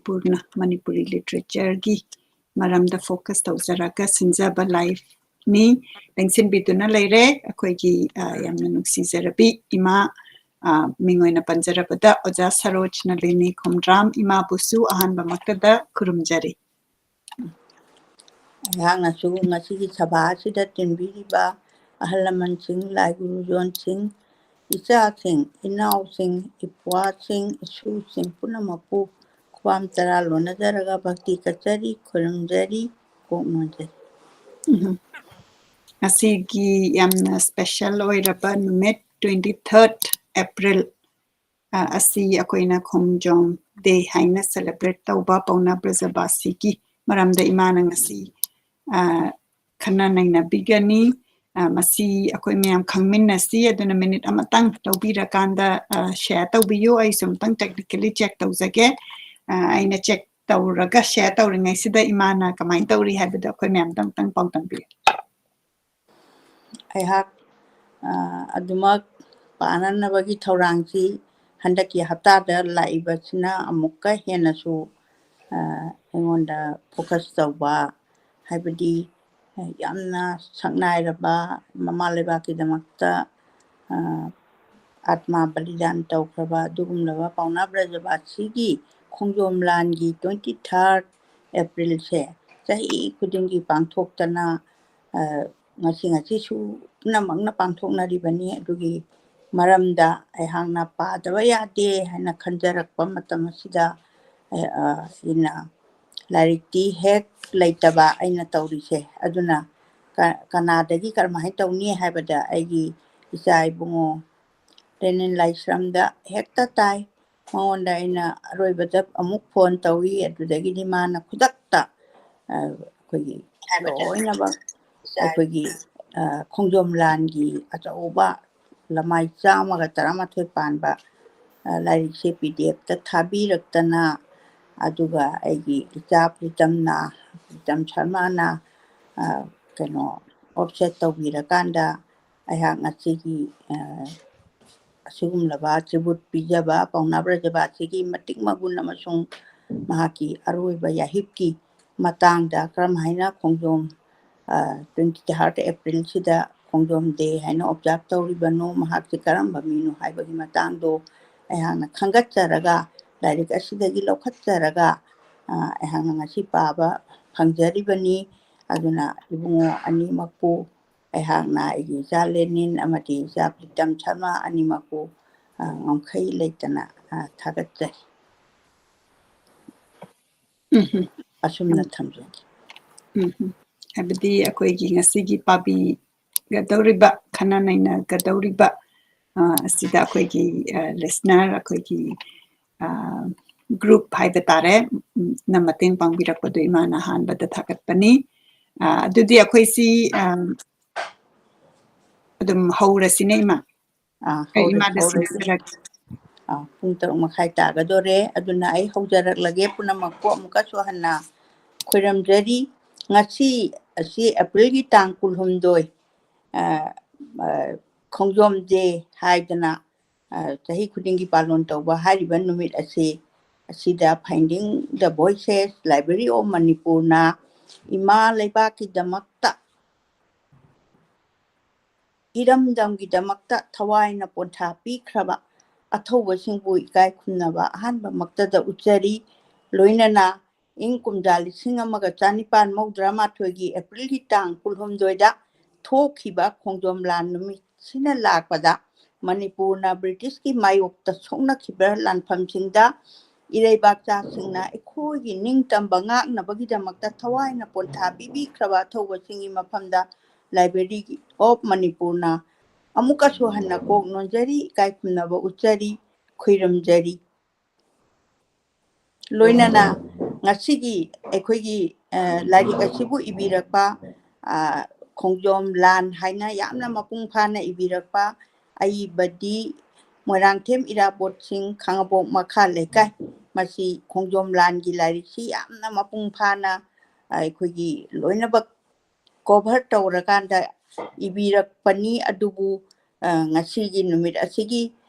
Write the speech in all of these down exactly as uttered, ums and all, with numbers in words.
ꯃꯅꯤꯄꯨꯔꯅ ꯃꯅꯤꯄꯨꯔꯤ literature ꯒꯤ ꯃꯔꯝꯗ focus ꯇꯧꯖꯔꯒ ꯁꯤꯟꯖꯕ live ꯅꯤ꯫ ꯂꯦꯡꯁꯤꯟꯕꯤꯗꯨꯅ ꯂꯩꯔꯦ ꯑꯩꯈꯣꯏꯒꯤ, ꯑ, ꯌꯥꯝꯅ ꯅꯨꯡꯁꯤꯖꯔꯕꯤ ꯏꯃꯥ, ꯑ, ꯃꯤꯡ ꯑꯣꯏꯅ ꯄꯟꯖꯔꯕꯗ ꯑꯣꯖꯥ ꯁꯔꯣꯖ ꯅꯂꯤꯅꯤ ꯈꯣꯝꯗ꯭ꯔꯥꯝ ꯏꯃꯥꯕꯨꯁꯨ ꯑꯍꯥꯟꯕꯃꯛꯇꯗ ꯈꯨꯔꯨꯝꯖꯔꯤ꯫ ꯑꯩꯍꯥꯛꯅꯁꯨ ꯉꯁꯤꯒꯤ ꯁꯚꯥ ꯑꯁꯤꯗ ꯇꯤꯟꯕꯤꯔꯤꯕ ꯑꯍꯜ ꯂꯃꯟꯁꯤꯡ, ꯂꯥꯏ ꯒꯨꯔꯨꯖꯣꯟꯁꯤꯡ, ꯏꯆꯥꯁꯤꯡ, ꯏꯅꯥꯎꯁꯤꯡ, ꯏꯄ꯭ꯋꯥꯁꯤꯡ, ꯏꯁꯨꯁꯤꯡ ꯄꯨꯝꯅꯃꯛꯄꯨ ꯈꯨꯋꯥꯝ ꯇꯔꯥ ꯂꯣꯟꯅꯖꯔꯒ ꯚꯛꯇꯤ ꯀꯠꯆꯔꯤ, ꯈꯨꯔꯨꯝꯖꯔꯤ, ꯀꯣꯛ ꯅꯣꯟꯖꯔꯤ꯫ ꯎꯝ꯫ ꯉꯁꯤꯒꯤ ꯌꯥꯝꯅ special ꯑꯣꯏꯔꯕ ꯅꯨꯃꯤꯠ, twenty third April, ꯑ, ꯑꯁꯤ ꯑꯩꯈꯣꯏꯅ ꯈꯣꯡꯖꯣꯝ day ꯍꯥꯏꯅ celebrate ꯇꯧꯕ ꯄꯥꯎꯅꯥ ꯕ꯭ꯔꯖꯕꯥꯁꯤꯒꯤ ꯃꯔꯝꯗ ꯏꯃꯥꯅ ꯉꯁꯤ, ꯑ, ꯈꯟꯅ ꯅꯩꯅꯕꯤꯒꯅꯤ꯫ ꯑ, ꯃꯁꯤ ꯑꯩꯈꯣꯏ ꯃꯌꯥꯝ ꯈꯪꯃꯤꯟꯅꯁꯤ꯫ ꯑꯗꯨꯅ minute ꯑꯃꯇꯪ ꯂꯧꯕꯤꯔꯀꯥꯟꯗ, ꯑ, share ꯇꯧꯕꯤꯌꯨ꯫ ꯑꯩꯁꯨ ꯑꯃꯨꯛꯇꯪ technically check ꯇꯧꯖꯒꯦ꯫ ꯑ, ꯑꯩꯅ check ꯇꯧꯔꯒ share ꯇꯧꯔꯤꯉꯩꯁꯤꯗ ꯏꯃꯥꯅ ꯀꯃꯥꯏꯅ ꯇꯧꯔꯤ ꯍꯥꯏꯕꯗꯣ ꯑꯩꯈꯣꯏ ꯃꯌꯥꯝꯗ ꯑꯃꯨꯛꯇꯪ ꯄꯥꯎꯗꯝꯕꯤꯌꯨ꯫ ꯑꯩꯍꯥꯛ, ꯑ, ꯑꯗꯨꯃꯛ ꯄꯥꯅꯅꯕꯒꯤ ꯊꯧꯔꯥꯡꯁꯤ ꯍꯟꯗꯛꯀꯤ ꯍꯞꯇꯥꯗ ꯂꯥꯛꯏꯕꯁꯤꯅ ꯑꯃꯨꯛꯀ ꯍꯦꯟꯅꯁꯨ, ꯑ, ꯑꯩꯉꯣꯟꯗ focus ꯇꯧꯕ, ꯍꯥꯏꯕꯗꯤ, ꯑ, ꯌꯥꯝꯅ ꯁꯛꯅꯥꯏꯔꯕ ꯃꯃꯥ ꯂꯩꯕꯥꯛꯀꯤꯗꯃꯛꯇ, ꯑ, ꯑꯥꯠꯃꯥ ꯕꯂꯤꯗꯥꯟ ꯇꯧꯈ꯭ꯔꯕ ꯑꯗꯨꯒꯨꯝꯂꯕ ꯄꯥꯎꯅꯥ ꯕ꯭ꯔꯖꯕꯥꯁꯤꯒꯤ ꯈꯣꯡꯖꯣꯝ ꯂꯥꯟꯒꯤ twenty third April ꯁꯦ ꯆꯍꯤ ꯈꯨꯗꯤꯡꯒꯤ ꯄꯥꯡꯊꯣꯛꯇꯅ, ꯑ, ꯉꯁꯤ, ꯉꯁꯤꯁꯨ ꯄꯨꯝꯅꯃꯛꯅ ꯄꯥꯡꯊꯣꯛꯅꯔꯤꯕꯅꯤ꯫ ꯑꯗꯨꯒꯤ ꯃꯔꯝꯗ ꯑꯩꯍꯥꯛꯅ ꯄꯥꯗꯕ ꯌꯥꯗꯦ ꯍꯥꯏꯅ ꯈꯟꯖꯔꯛꯄ ꯃꯇꯝ ꯑꯁꯤꯗ, ꯑ, ꯑ, ꯑꯩꯅ ꯂꯥꯏꯔꯤꯛꯇꯤ ꯍꯦꯛ ꯂꯩꯇꯕ ꯑꯩꯅ ꯇꯧꯔꯤꯁꯦ꯫ ꯑꯗꯨꯅ ꯀ-, ꯀꯅꯥꯗꯒꯤ ꯀꯔꯝꯍꯥꯏꯅ ꯇꯧꯅꯤ ꯍꯥꯏꯕꯗ ꯑꯩꯒꯤ ꯏꯆꯥ ꯏꯕꯨꯡꯉꯣ ꯂꯦꯅꯤꯟ ꯂꯥꯏꯁ꯭ꯔꯝꯗ ꯍꯦꯛꯇ ꯇꯥꯏ꯫ ꯃꯉꯣꯟꯗ ꯑꯩꯅ ꯑꯔꯣꯏꯕꯗ ꯑꯃꯨꯛ phone ꯇꯧꯏ꯫ ꯑꯗꯨꯗꯒꯤꯗꯤ ꯃꯥꯅ ꯈꯨꯗꯛꯇ, ꯑ, ꯑꯩꯈꯣꯏꯒꯤ ꯂꯣꯏꯅꯃꯛ ꯑꯩꯈꯣꯏꯒꯤ, ꯑ, ꯈꯣꯡꯖꯣꯝ ꯂꯥꯟꯒꯤ ꯑꯆꯧꯕ ꯂꯃꯥꯏ ꯆꯥꯝꯃꯒ ꯇꯔꯥꯃꯥꯊꯣꯏ ꯄꯥꯟꯕ, ꯑ, ꯂꯥꯏꯔꯤꯛꯁꯦ PDF ꯇ ꯊꯥꯕꯤꯔꯛꯇꯅ, ꯑꯗꯨꯒ ꯑꯩꯒꯤ ꯏꯆꯥ ꯄ꯭ꯔꯤꯇꯝꯅ, ꯄ꯭ꯔꯤꯇꯝ ꯁꯔꯃꯅ, ꯑ, ꯀꯩꯅꯣ, offset ꯇꯧꯕꯤꯔꯀꯥꯟꯗ ꯑꯩꯍꯥꯛ ꯉꯁꯤꯒꯤ, ꯑ, ꯑꯁꯤꯒꯨꯝꯂꯕ tribute ꯄꯤꯖꯕ ꯄꯥꯎꯅꯥ ꯕ꯭ꯔꯖꯕꯥꯁꯤꯒꯤ ꯃꯇꯤꯛ ꯃꯒꯨꯟ ꯑꯃꯁꯨꯡ, ꯃꯍꯥꯛꯀꯤ ꯑꯔꯣꯏꯕ ꯌꯥꯍꯤꯞꯀꯤ ꯃꯇꯥꯡꯗ ꯀꯔꯝ ꯍꯥꯏꯅ ꯈꯣꯡꯖꯣꯝ, ꯑ, twenty-third April ꯁꯤꯗ ꯈꯣꯡꯖꯣꯝ Day ꯍꯥꯏꯅ observe ꯇꯧꯔꯤꯕꯅꯣ, ꯃꯍꯥꯛꯁꯤ ꯀꯔꯝꯕ ꯃꯤꯅꯣ ꯍꯥꯏꯕꯒꯤ ꯃꯇꯥꯡꯗꯣ ꯑꯩꯍꯥꯛꯅ ꯈꯟꯒꯠꯆꯔꯒ, ꯂꯥꯏꯔꯤꯛ ꯑꯁꯤꯗꯒꯤ ꯂꯧꯈꯠꯆꯔꯒ, ꯑ, ꯑꯩꯍꯥꯛꯅ ꯉꯁꯤ ꯄꯥꯕ ꯐꯪꯖꯔꯤꯕꯅꯤ꯫ ꯑꯗꯨꯅ ꯏꯕꯨꯡꯉꯣ ꯑꯅꯤꯃꯛꯄꯨ ꯑꯩꯍꯥꯛꯅ ꯑꯩꯒꯤ ꯏꯆꯥ ꯂꯦꯅꯤꯟ ꯑꯃꯗꯤ ꯏꯆꯥ ꯄ꯭ꯔꯤꯇꯝ ꯁꯔꯃ ꯑꯅꯤꯃꯛꯄꯨ, ꯑ, ꯉꯝꯈꯩ ꯂꯩꯇꯅ, ꯑ, ꯊꯥꯒꯠꯆꯔꯤ꯫ ꯎꯝ, ꯑꯁꯨꯝꯅ ꯊꯝꯖꯒꯦ꯫ ꯎꯝ, ꯍꯥꯏꯕꯗꯤ ꯑꯩꯈꯣꯏꯒꯤ ꯉꯁꯤꯒꯤ ꯄꯥꯕꯤꯒꯗꯧꯔꯤꯕ, ꯈꯟꯅ ꯅꯩꯅꯒꯗꯧꯔꯤꯕ, ꯑ, ꯑꯁꯤꯗ ꯑꯩꯈꯣꯏꯒꯤ, ꯑ, listener, ꯑꯩꯈꯣꯏꯒꯤ, ꯑ, group ꯍꯥꯏꯕ ꯇꯥꯔꯦ, ꯎꯝ, ꯅ ꯃꯇꯦꯡ ꯄꯥꯡꯕꯤꯔꯛꯄꯗꯨ ꯏꯃꯥꯅ ꯑꯍꯥꯟꯕꯗ ꯊꯥꯒꯠꯄꯅꯤ꯫ ꯑ, ꯑꯗꯨꯗꯤ ꯑꯩꯈꯣꯏꯁꯤ, ꯑ, ꯑꯗꯨꯝ ꯍꯧꯔꯁꯤꯅꯦ, ꯏꯃꯥ꯫ ꯑ, ꯑꯩ ꯍꯧꯔ-, ꯏꯃꯥꯗ ꯍꯧꯔꯁꯤ꯫ ꯁꯤꯟꯅꯖꯔꯛ- ꯑ, ꯄꯨꯡ ꯇꯔꯨꯛ ꯃꯈꯥꯏ ꯇꯥꯒꯗꯣꯔꯦ, ꯑꯗꯨꯅ ꯑꯩ ꯍꯧꯖꯔꯛꯂꯒꯦ ꯄꯨꯝꯅꯃꯛꯄꯨ ꯑꯃꯨꯛꯀꯁꯨ ꯍꯟꯅ ꯈꯣꯏꯔꯝꯖꯔꯤ꯫ ꯉꯁꯤ ꯑꯁꯤ April ꯒꯤ ꯇꯥꯡ ꯀꯨꯟꯍꯨꯝꯗꯣꯏ, ꯑ, ꯑ, ꯈꯣꯡꯖꯣꯝ Day ꯍꯥꯏꯗꯅ, ꯑ, ꯆꯍꯤ ꯈꯨꯗꯤꯡꯒꯤ ꯄꯥꯂꯣꯟ ꯇꯧꯕ ꯍꯥꯏꯔꯤꯕ ꯅꯨꯃꯤꯠ ꯑꯁꯤ, ꯑꯁꯤꯗ Finding the Voices, Library of Manipur ꯅ ꯏꯃꯥ ꯂꯩꯕꯥꯛꯀꯤꯗꯃꯛꯇ, ꯏꯔꯝꯗꯝꯒꯤꯗꯃꯛꯇ ꯊꯋꯥꯏꯅ ꯄꯣꯟꯊꯥ ꯄꯤꯈ꯭ꯔꯕ ꯑꯊꯧꯕꯁꯤꯡꯕꯨ ꯏꯀꯥꯏ ꯈꯨꯝꯅꯕ ꯑꯍꯥꯟꯕꯃꯛꯇꯗ ꯎꯠꯆꯔꯤ꯫ ꯂꯣꯏꯅꯅ ꯏꯪ ꯀꯨꯝꯖꯥ ꯂꯤꯁꯤꯡ ꯑꯃꯒ ꯆꯅꯤꯄꯥꯟ ꯃꯧꯗ꯭ꯔꯥ ꯃꯥꯊꯣꯏꯒꯤ April ꯒꯤ ꯇꯥꯡ ꯀꯨꯟꯍꯨꯝꯗꯣꯏꯗ ꯊꯣꯛꯈꯤꯕ ꯈꯣꯡꯖꯣꯝ ꯂꯥꯟ ꯅꯨꯃꯤꯠꯁꯤꯅ ꯂꯥꯛꯄꯗ ꯃꯅꯤꯄꯨꯔꯅ British ꯀꯤ ꯃꯥꯌꯣꯛꯇ ꯁꯣꯛꯅꯈꯤꯕ ꯂꯥꯟꯐꯝꯁꯤꯡꯗ ꯏꯔꯩꯕꯥꯛꯆꯥꯁꯤꯡꯅ ꯑꯩꯈꯣꯏꯒꯤ ꯅꯤꯡꯇꯝꯕ ꯉꯥꯛꯅꯕꯒꯤꯗꯃꯛꯇ ꯊꯋꯥꯏꯅ ꯄꯣꯟꯊꯥ ꯄꯤꯕꯤꯈ꯭ꯔꯕ ꯑꯊꯧꯕꯁꯤꯡꯒꯤ ꯃꯐꯝꯗ Library of Manipur ꯅ ꯑꯃꯨꯛꯀꯁꯨ ꯍꯟꯅ ꯀꯣꯛ ꯅꯣꯟꯖꯔꯤ, ꯏꯀꯥꯏ ꯈꯨꯝꯅꯕ ꯎꯠꯆꯔꯤ, ꯈꯨꯏꯔꯝꯖꯔꯤ꯫ ꯂꯣꯏꯅꯅ ꯉꯁꯤꯒꯤ ꯑꯩꯈꯣꯏꯒꯤ, ꯑ, ꯂꯥꯏꯔꯤꯛ ꯑꯁꯤꯕꯨ ꯏꯕꯤꯔꯛꯄ, ꯑ, ꯈꯣꯡꯖꯣꯝ ꯂꯥꯟ ꯍꯥꯏꯅ ꯌꯥꯝꯅ ꯃꯄꯨꯡ ꯐꯥꯅ ꯏꯕꯤꯔꯛꯄ ꯑꯏꯕꯗꯤ ꯃꯣꯏꯔꯥꯡꯊꯦꯝ ꯏꯔꯥꯕꯣꯠꯁꯤꯡ, ꯈꯥꯉꯕꯣꯛ ꯃꯈꯥ ꯂꯩꯀꯥꯏ꯫ ꯃꯁꯤ ꯈꯣꯡꯖꯣꯝ ꯂꯥꯟꯒꯤ ꯂꯥꯏꯔꯤꯛꯁꯤ ꯌꯥꯝꯅ ꯃꯄꯨꯡ ꯐꯥꯅ ꯑꯩꯈꯣꯏꯒꯤ ꯂꯣꯏꯅꯃꯛ cover ꯇꯧꯔꯀꯥꯟꯗ ꯏꯕꯤꯔꯛꯄꯅꯤ꯫ ꯑꯗꯨꯕꯨ, ꯑ, ꯉꯁꯤꯒꯤ ꯅꯨꯃꯤꯠ ꯑꯁꯤꯒꯤ,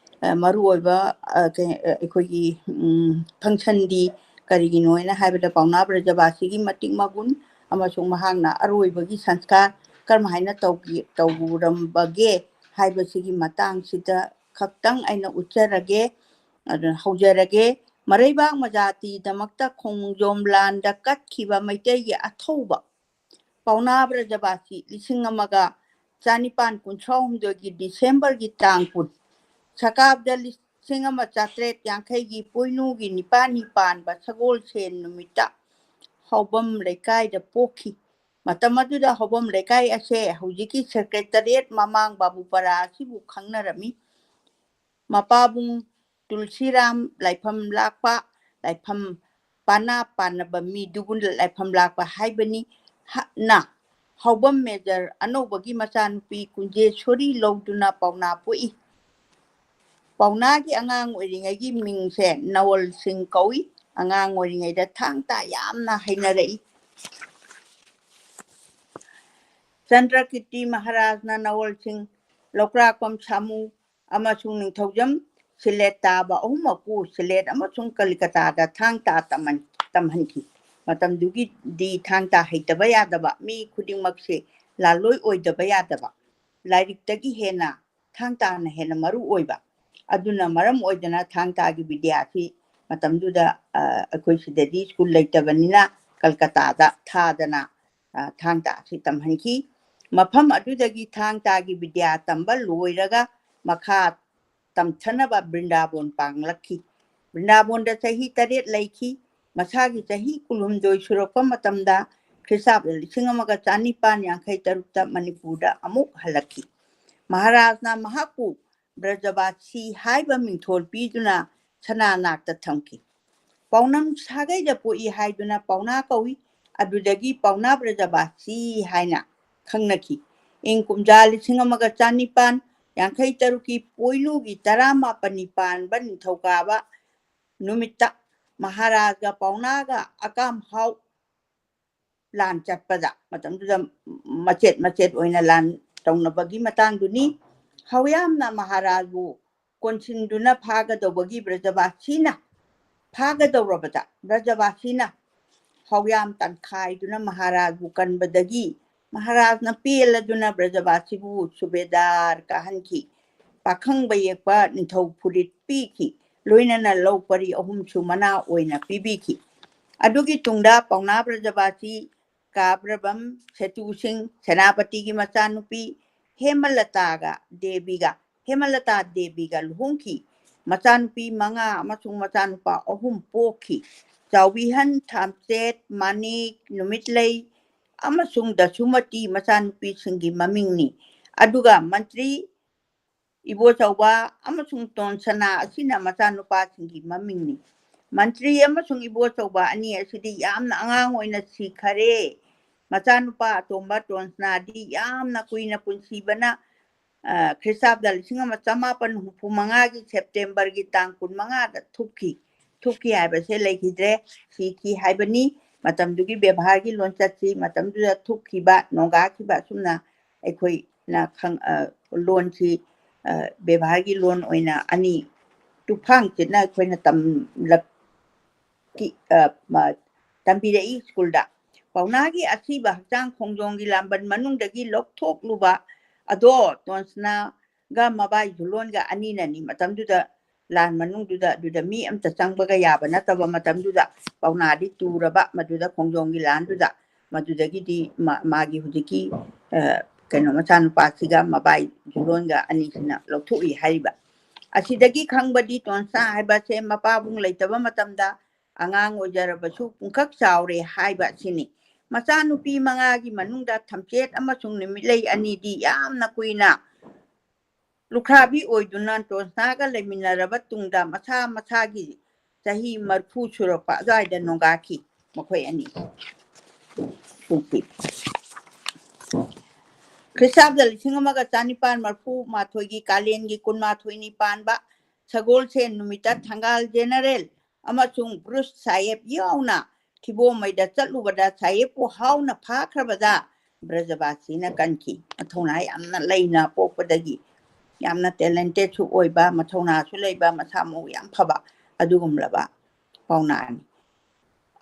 ꯑ, ꯃꯔꯨꯑꯣꯏꯕ, ꯑ, ꯀꯩ-, ꯑ, ꯑꯩꯈꯣꯏꯒꯤ, ꯎꯝ, function ꯗꯤ ꯀꯔꯤꯒꯤꯅꯣ ꯍꯥꯏꯅ ꯍꯥꯏꯕꯗ ꯄꯥꯎꯅꯥ ꯕ꯭ꯔꯖꯕꯥꯁꯤꯒꯤ ꯃꯇꯤꯛ ꯃꯒꯨꯟ ꯑꯃꯁꯨꯡ ꯃꯍꯥꯛꯅ ꯑꯔꯣꯏꯕꯒꯤ ꯁꯪꯁꯀꯥꯔ ꯀꯔꯝ ꯍꯥꯏꯅ ꯇꯧꯈꯤ, ꯇꯧꯔꯝꯕꯒꯦ ꯍꯥꯏꯕꯁꯤꯒꯤ ꯃꯇꯥꯡꯁꯤꯗ ꯈꯛꯇꯪ ꯑꯩꯅ ꯎꯠꯆꯔꯒꯦ꯫ ꯑꯗꯨꯅ ꯍꯧꯖꯔꯒꯦ꯫ ꯃꯔꯩꯕꯥꯛ ꯃꯖꯥꯇꯤꯗꯃꯛꯇ ꯈꯣꯡꯖꯣꯝ ꯂꯥꯟꯗ ꯀꯠꯈꯤꯕ ꯃꯩꯇꯩꯒꯤ ꯑꯊꯧꯕ ꯄꯥꯎꯅꯥ ꯕ꯭ꯔꯖꯕꯥꯁꯤ ꯂꯤꯁꯤꯡ ꯑꯃꯒ ꯆꯅꯤꯄꯥꯟ ꯀꯨꯟꯊ꯭ꯔꯥ ꯍꯨꯝꯗꯣꯏꯒꯤ ꯗꯤꯁꯦꯝꯕꯔꯒꯤ ꯇꯥꯡ ꯀꯨꯟ, ꯁꯀꯥꯕꯗ ꯂꯤꯁꯤꯡ ꯑꯃ ꯆꯥꯇ꯭ꯔꯦꯠ ꯌꯥꯡꯈꯩꯒꯤ ꯄꯣꯏꯅꯨꯒꯤ ꯅꯤꯄꯥꯜꯅꯤ ꯄꯥꯟꯕ ꯁꯒꯣꯜꯁꯦꯟ ꯅꯨꯃꯤꯠꯇ ꯍꯥꯎꯕꯝ ꯂꯩꯀꯥꯏꯗ ꯄꯣꯛꯈꯤ꯫ ꯃꯇꯝ ꯑꯗꯨꯗ ꯍꯥꯎꯕꯝ ꯂꯩꯀꯥꯏ ꯑꯁꯦ ꯍꯧꯖꯤꯛꯀꯤ ꯁꯦꯀ꯭ꯔꯦꯇꯔꯤꯌꯦꯠ ꯃꯃꯥꯡ ꯕꯥꯕꯨꯄꯔꯥ ꯑꯁꯤꯕꯨ ꯈꯪꯅꯔꯝꯃꯤ꯫ ꯃꯄꯥꯕꯨꯡ ꯇꯨꯜꯁꯤꯔꯥꯝ ꯂꯥꯏꯐꯝ ꯂꯥꯛꯄ, ꯂꯥꯏꯐꯝ ꯄꯥꯅꯥ ꯄꯥꯟꯅꯕ ꯃꯤꯗꯨꯕꯨ ꯂꯥꯏꯐꯝ ꯂꯥꯛꯄ ꯍꯥꯏꯕꯅꯤ꯫ ꯍ-, ꯅ ꯍꯥꯎꯕꯝ ꯃꯦꯖꯔ ꯑꯅꯧꯕꯒꯤ ꯃꯆꯥꯅꯨꯄꯤ ꯀꯨꯟꯖꯦꯁꯣꯔꯤ ꯂꯧꯗꯨꯅ ꯄꯥꯎꯅꯥ ꯄꯣꯛꯏ꯫ ꯄꯥꯎꯅꯥꯒꯤ ꯑꯉꯥꯡ ꯑꯣꯏꯔꯤꯉꯩꯒꯤ ꯃꯤꯡꯁꯦ ꯅꯋꯜ ꯁꯤꯡ ꯀꯧꯏ꯫ ꯑꯉꯥꯡ ꯑꯣꯏꯔꯤꯉꯩꯗ ꯊꯥꯡ ꯇꯥ ꯌꯥꯝꯅ ꯍꯩꯅꯔꯛꯏ꯫ ꯆꯟꯗ꯭ꯔꯀꯤꯔꯇꯤ ꯃꯍꯥꯔꯥꯖꯅ ꯅꯋꯜ ꯁꯤꯡ, ꯂꯧꯀ꯭ꯔꯥꯛꯄꯝ ꯁꯥꯃꯨ ꯑꯃꯁꯨꯡ ꯅꯤꯡꯊꯧꯖꯝ ꯁꯤꯂꯦꯠ ꯇꯥꯕ ꯑꯍꯨꯝꯃꯛꯄꯨ ꯁꯤꯂꯦꯠ ꯑꯃꯁꯨꯡ ꯀꯂꯤꯀꯇꯥꯗ ꯊꯥꯡ ꯇꯥ ꯇꯝꯍꯟ-, ꯇꯝꯍꯟꯈꯤ꯫ ꯃꯇꯝꯗꯨꯒꯤꯗꯤ ꯊꯥꯡ ꯇꯥ ꯍꯩꯇꯕ ꯌꯥꯗꯕ, ꯃꯤ ꯈꯨꯗꯤꯡꯃꯛꯁꯦ ꯂꯥꯜꯂꯣꯏ ꯑꯣꯏꯗꯕ ꯌꯥꯗꯕ, ꯂꯥꯏꯔꯤꯛꯇꯒꯤ ꯍꯦꯟꯅ ꯊꯥꯡ ꯇꯥꯅ ꯍꯦꯟꯅ ꯃꯔꯨ ꯑꯣꯏꯕ꯫ ꯑꯗꯨꯅ ꯃꯔꯝ ꯑꯣꯏꯗꯅ ꯊꯥꯡ ꯇꯥꯒꯤ ꯕꯤꯗ꯭ꯌꯥꯁꯤ ꯃꯇꯝꯗꯨꯗ, ꯑ, ꯑꯩꯈꯣꯏ ꯁꯤꯗꯗꯤ ꯁ꯭ꯀꯨꯜ ꯂꯩꯇꯕꯅꯤꯅ ꯀꯜꯀꯇꯥꯗ ꯊꯥꯗꯅ, ꯑ, ꯊꯥꯡ ꯇꯥ ꯑꯁꯤ ꯇꯝꯍꯟꯈꯤ꯫ ꯃꯐꯝ ꯑꯗꯨꯗꯒꯤ ꯊꯥꯡ ꯇꯥꯒꯤ ꯕꯤꯗ꯭ꯌꯥ ꯇꯝꯕ ꯂꯣꯏꯔꯒ ꯃꯈꯥ ꯇꯝꯊꯅꯕ ꯕ꯭ꯔꯤꯟꯗꯥꯕꯣꯟ ꯄꯥꯡꯂꯛꯈꯤ꯫ ꯕ꯭ꯔꯤꯟꯗꯥꯕꯣꯟꯗ ꯆꯍꯤ ꯇꯔꯦꯠ ꯂꯩꯈꯤ꯫ ꯃꯁꯥꯒꯤ ꯆꯍꯤ ꯀꯨꯟꯍꯨꯝꯗꯣꯏ ꯁꯨꯔꯛꯄ ꯃꯇꯝꯗ, ꯈ꯭ꯔꯤꯁꯇꯥꯕꯗ ꯂꯤꯁꯤꯡ ꯑꯃꯒ ꯆꯅꯤꯄꯥꯟ ꯌꯥꯡꯈꯩ ꯇꯔꯨꯛꯇ ꯃꯅꯤꯄꯨꯔꯗ ꯑꯃꯨꯛ ꯍꯜꯂꯛꯈꯤ꯫ ꯃꯍꯥꯔꯥꯖꯅ ꯃꯍꯥꯛꯄꯨ ꯕ꯭ꯔꯖꯕꯥꯁꯤ ꯍꯥꯏꯕ ꯃꯤꯡꯊꯣꯜ ꯄꯤꯗꯨꯅ ꯁꯅꯥ ꯅꯥꯛꯇ ꯊꯝꯈꯤ꯫ ꯄꯥꯎꯅꯝ ꯁꯥꯒꯩꯗ ꯄꯣꯛꯏ ꯍꯥꯏꯗꯨꯅ ꯄꯥꯎꯅꯥ ꯀꯧꯏ꯫ ꯑꯗꯨꯗꯒꯤ ꯄꯥꯎꯅꯥ ꯕ꯭ꯔꯖꯕꯥꯁꯤ ꯍꯥꯏꯅ ꯈꯪꯅꯈꯤ꯫ ꯏꯪ ꯀꯨꯝꯖꯥ ꯂꯤꯁꯤꯡ ꯑꯃꯒ ꯆꯅꯤꯄꯥꯟ ꯌꯥꯡꯈꯩ ꯇꯔꯨꯛꯀꯤ ꯄꯣꯏꯅꯨꯒꯤ ꯇꯔꯥꯃꯥꯄꯟꯅꯤ ꯄꯥꯟꯕ ꯅꯤꯡꯊꯧꯀꯥꯕ ꯅꯨꯃꯤꯠꯇ ꯃꯍꯥꯔꯥꯖꯒ ꯄꯥꯎꯅꯥꯒ ꯑꯀꯥꯝ ꯍꯥꯎ ꯂꯥꯟ ꯆꯠꯄꯗ, ꯃꯇꯝꯗꯨꯗ ꯃꯆꯦꯠ ꯃꯆꯦꯠ ꯑꯣꯏꯅ ꯂꯥꯟ ꯇꯧꯅꯕꯒꯤ ꯃꯇꯥꯡꯗꯨꯅꯤ꯫ ꯍꯧꯌꯥꯝꯅ ꯃꯍꯥꯔꯥꯖꯕꯨ ꯀꯣꯟꯁꯤꯟꯗꯨꯅ ꯐꯥꯒꯗꯧꯕꯒꯤ ꯕ꯭ꯔꯖꯕꯥꯁꯤꯅ ꯐꯥꯒꯗꯧꯔꯕꯗ ꯕ꯭ꯔꯖꯕꯥꯁꯤꯅ ꯍꯧꯌꯥꯝ ꯇꯟꯈꯥꯏꯗꯨꯅ ꯃꯍꯥꯔꯥꯖꯕꯨ ꯀꯟꯕꯗꯒꯤ ꯃꯍꯥꯔꯥꯖꯅ ꯄꯦꯜꯂꯗꯨꯅ ꯕ꯭ꯔꯖꯕꯥꯁꯤꯕꯨ ꯁꯨꯕꯦꯗꯥꯔ ꯀꯥꯍꯟꯈꯤ꯫ ꯄꯥꯈꯪꯕ ꯌꯦꯛꯄ ꯅꯤꯡꯊꯧ ꯐꯨꯔꯤꯠ ꯄꯤꯈꯤ꯫ ꯂꯣꯏꯅꯅ ꯂꯧ ꯄꯔꯤ ꯑꯍꯨꯝꯁꯨ ꯃꯅꯥ ꯑꯣꯏꯅ ꯄꯤꯕꯤꯈꯤ꯫ ꯑꯗꯨꯒꯤ ꯇꯨꯡꯗ ꯄꯥꯎꯅꯥ ꯕ꯭ꯔꯖꯕꯥꯁꯤ ꯀꯥꯕ꯭ꯔꯕꯝ ꯁꯦꯇꯨ ꯁꯤꯡ ꯁꯦꯅꯥꯄꯇꯤꯒꯤ ꯃꯆꯥꯅꯨꯄꯤ ꯍꯦꯃꯂꯇꯥꯒ ꯗꯦꯕꯤꯒ, ꯍꯦꯃꯂꯇꯥ ꯗꯦꯕꯤꯒ ꯂꯨꯍꯣꯡꯈꯤ꯫ ꯃꯆꯥꯅꯨꯄꯤ ꯃꯉꯥ ꯑꯃꯁꯨꯡ ꯃꯆꯥꯅꯨꯄꯥ ꯑꯍꯨꯝ ꯄꯣꯛꯈꯤ꯫ ꯆꯥꯎꯕꯤꯍꯟ, ꯊꯥꯝꯆꯦꯠ, ꯃꯥꯅꯤꯛ, ꯅꯨꯃꯤꯠꯂꯩ ꯑꯃꯁꯨꯡ ꯗꯁꯨꯃꯇꯤ ꯃꯆꯥꯅꯨꯄꯤꯁꯤꯡꯒꯤ ꯃꯃꯤꯡꯅꯤ꯫ ꯑꯗꯨꯒ ꯃꯟꯇ꯭ꯔꯤ ꯏꯕꯣꯆꯧꯕ ꯑꯃꯁꯨꯡ ꯇꯣꯟꯁꯅꯥ ꯑꯁꯤꯅ ꯃꯆꯥꯅꯨꯄꯥꯁꯤꯡꯒꯤ ꯃꯃꯤꯡꯅꯤ꯫ ꯃꯟꯇ꯭ꯔꯤ ꯑꯃꯁꯨꯡ ꯏꯕꯣꯆꯧꯕ ꯑꯅꯤ ꯑꯁꯤꯗꯤ ꯌꯥꯝꯅ ꯑꯉꯥꯡ ꯑꯣꯏꯅ ꯁꯤꯈꯔꯦ꯫ ꯃꯆꯥꯅꯨꯄꯥ ꯑꯇꯣꯝꯕ ꯇꯣꯟꯁꯅꯥꯗꯤ ꯌꯥꯝꯅ ꯀꯨꯏꯅ ꯄꯨꯟꯁꯤꯕꯅ, ꯑ, ꯈ꯭ꯔꯤꯁꯇꯥꯕꯗ ꯂꯤꯁꯤꯡ ꯑꯃ ꯆꯃꯥꯄꯟ ꯍꯨꯝꯐꯨ ꯃꯉꯥꯒꯤ ꯁꯦꯞꯇꯦꯝꯕꯔꯒꯤ ꯇꯥꯡ ꯀꯨꯟꯃꯉꯥꯗ ꯊꯨꯞꯈꯤ꯫ ꯊꯨꯞꯈꯤ ꯍꯥꯏꯕꯁꯦ ꯂꯩꯈꯤꯗ꯭ꯔꯦ, ꯁꯤꯈꯤ ꯍꯥꯏꯕꯅꯤ꯫ ꯃꯇꯝꯗꯨꯒꯤ ꯕꯦꯕꯥꯔꯒꯤ ꯂꯣꯟꯆꯠꯁꯤ, ꯃꯇꯝꯗꯨꯗ ꯊꯨꯞꯈꯤꯕ, ꯅꯣꯡꯒꯥꯈꯤꯕ, ꯑꯁꯨꯝꯅ ꯑꯩꯈꯣꯏꯅ ꯈꯪ-, ꯑ, ꯂꯣꯟꯁꯤ, ꯑ, ꯕꯦꯕꯥꯔꯒꯤ ꯂꯣꯟ ꯑꯣꯏꯅ ꯑꯅꯤ ꯇꯨꯐꯥꯡ ꯆꯤꯠꯅ ꯑꯩꯈꯣꯏꯅ ꯇꯝꯂꯛ-, ꯀꯤ-, ꯑ, ꯃ-, ꯇꯝꯕꯤꯔꯛꯏ ꯁ꯭ꯀꯨꯜꯗ꯫ ꯄꯥꯎꯅꯥꯒꯤ ꯑꯁꯤꯕ ꯍꯛꯆꯥꯡ ꯈꯣꯡꯖꯣꯝꯒꯤ ꯂꯥꯟꯕꯟ ꯃꯅꯨꯡꯗꯒꯤ ꯂꯧꯊꯣꯛꯂꯨꯕ ꯑꯗꯣ ꯇꯣꯟꯁꯅꯥꯒ ꯃꯕꯥꯏ ꯖꯨꯂꯣꯟꯒ ꯑꯅꯤꯅꯅꯤ꯫ ꯃꯇꯝꯗꯨꯗ ꯂꯥꯟ ꯃꯅꯨꯡꯗꯨꯗ ꯑꯗꯨꯗ ꯃꯤ ꯑꯝꯇ ꯆꯪꯕꯒ ꯌꯥꯕ ꯅꯠꯇꯕ ꯃꯇꯝꯗꯨꯗ ꯄꯥꯎꯅꯥꯗꯤ ꯇꯨꯔꯕ ꯃꯗꯨꯗ ꯈꯣꯡꯖꯣꯝꯒꯤ ꯂꯥꯟꯗꯨꯗ꯫ ꯃꯗꯨꯗꯒꯤꯗꯤ ꯃꯥ-, ꯃꯥꯒꯤ ꯍꯧꯖꯤꯛꯀꯤ, ꯑ, ꯀꯩꯅꯣ ꯃꯆꯥꯅꯨꯄꯥꯁꯤꯒ ꯃꯕꯥꯏ ꯖꯨꯂꯣꯟꯒ ꯑꯅꯤꯁꯤꯅ ꯂꯧꯊꯣꯛꯏ ꯍꯥꯏꯔꯤꯕ꯫ ꯑꯁꯤꯗꯒꯤ ꯈꯪꯕꯗꯤ ꯇꯣꯟꯁꯅꯥ ꯍꯥꯏꯕꯁꯦ ꯃꯄꯥꯕꯨꯡ ꯂꯩꯇꯕ ꯃꯇꯝꯗ ꯑꯉꯥꯡ ꯑꯣꯏꯖꯔꯕꯁꯨ ꯄꯨꯡꯀꯛ ꯆꯥꯎꯔꯦ ꯍꯥꯏꯕ ꯑꯁꯤꯅꯤ꯫ ꯃꯆꯥꯅꯨꯄꯤ ꯃꯉꯥꯒꯤ ꯃꯅꯨꯡꯗ ꯊꯝꯆꯦꯠ ꯑꯃꯁꯨꯡ ꯅꯨꯃꯤꯠꯂꯩ ꯑꯅꯤꯗꯤ ꯌꯥꯝꯅ ꯀꯨꯏꯅ ꯂꯨꯈ꯭ꯔꯥꯕꯤ ꯑꯣꯏꯗꯨꯅ ꯇꯣꯟꯁꯅꯥꯒ ꯂꯩꯃꯤꯟꯅꯔꯕ ꯇꯨꯡꯗ ꯃꯁꯥ ꯃꯁꯥꯒꯤ ꯆꯍꯤ ꯃꯔꯐꯨ ꯁꯨꯔꯛꯄ ꯑꯗꯨꯋꯥꯏꯗ ꯅꯣꯡꯒꯥꯈꯤ ꯃꯈꯣꯏ ꯑꯅꯤ꯫ ꯈ꯭ꯔꯤꯁꯇꯥꯕꯗ ꯂꯤꯁꯤꯡ ꯑꯃꯒ ꯆꯅꯤꯄꯥꯟ ꯃꯔꯐꯨ ꯃꯥꯊꯣꯏꯒꯤ ꯀꯥꯂꯦꯟꯒꯤ ꯀꯨꯟꯃꯥꯊꯣꯏꯅꯤ ꯄꯥꯟꯕ ꯁꯒꯣꯜꯁꯦꯟ ꯅꯨꯃꯤꯠꯇ ꯊꯪꯒꯥꯜ ꯖꯦꯅꯔꯦꯜ ꯑꯃꯁꯨꯡ ꯕ꯭ꯔꯨꯁ ꯁꯥꯍꯦꯕ ꯌꯥꯎꯅ ꯊꯤꯕꯣꯃꯩꯗ ꯆꯠꯂꯨꯕꯗ ꯁꯥꯍꯦꯕꯄꯨ ꯍꯥꯎꯅ ꯐꯥꯈ꯭ꯔꯕꯗ ꯕ꯭ꯔꯖꯕꯥꯁꯤꯅ ꯀꯟꯈꯤ꯫ ꯃꯊꯧꯅꯥ ꯌꯥꯝꯅ ꯂꯩꯅ ꯄꯣꯛꯄꯗꯒꯤ ꯌꯥꯝꯅ ꯇꯦꯂꯦꯟꯇꯦꯠꯁꯨ ꯑꯣꯏꯕ, ꯃꯊꯧꯅꯥꯁꯨ ꯂꯩꯕ, ꯃꯁꯥ ꯃꯎ ꯌꯥꯝ ꯐꯕ ꯑꯗꯨꯒꯨꯝꯂꯕ ꯄꯥꯎꯅꯥꯅꯤ꯫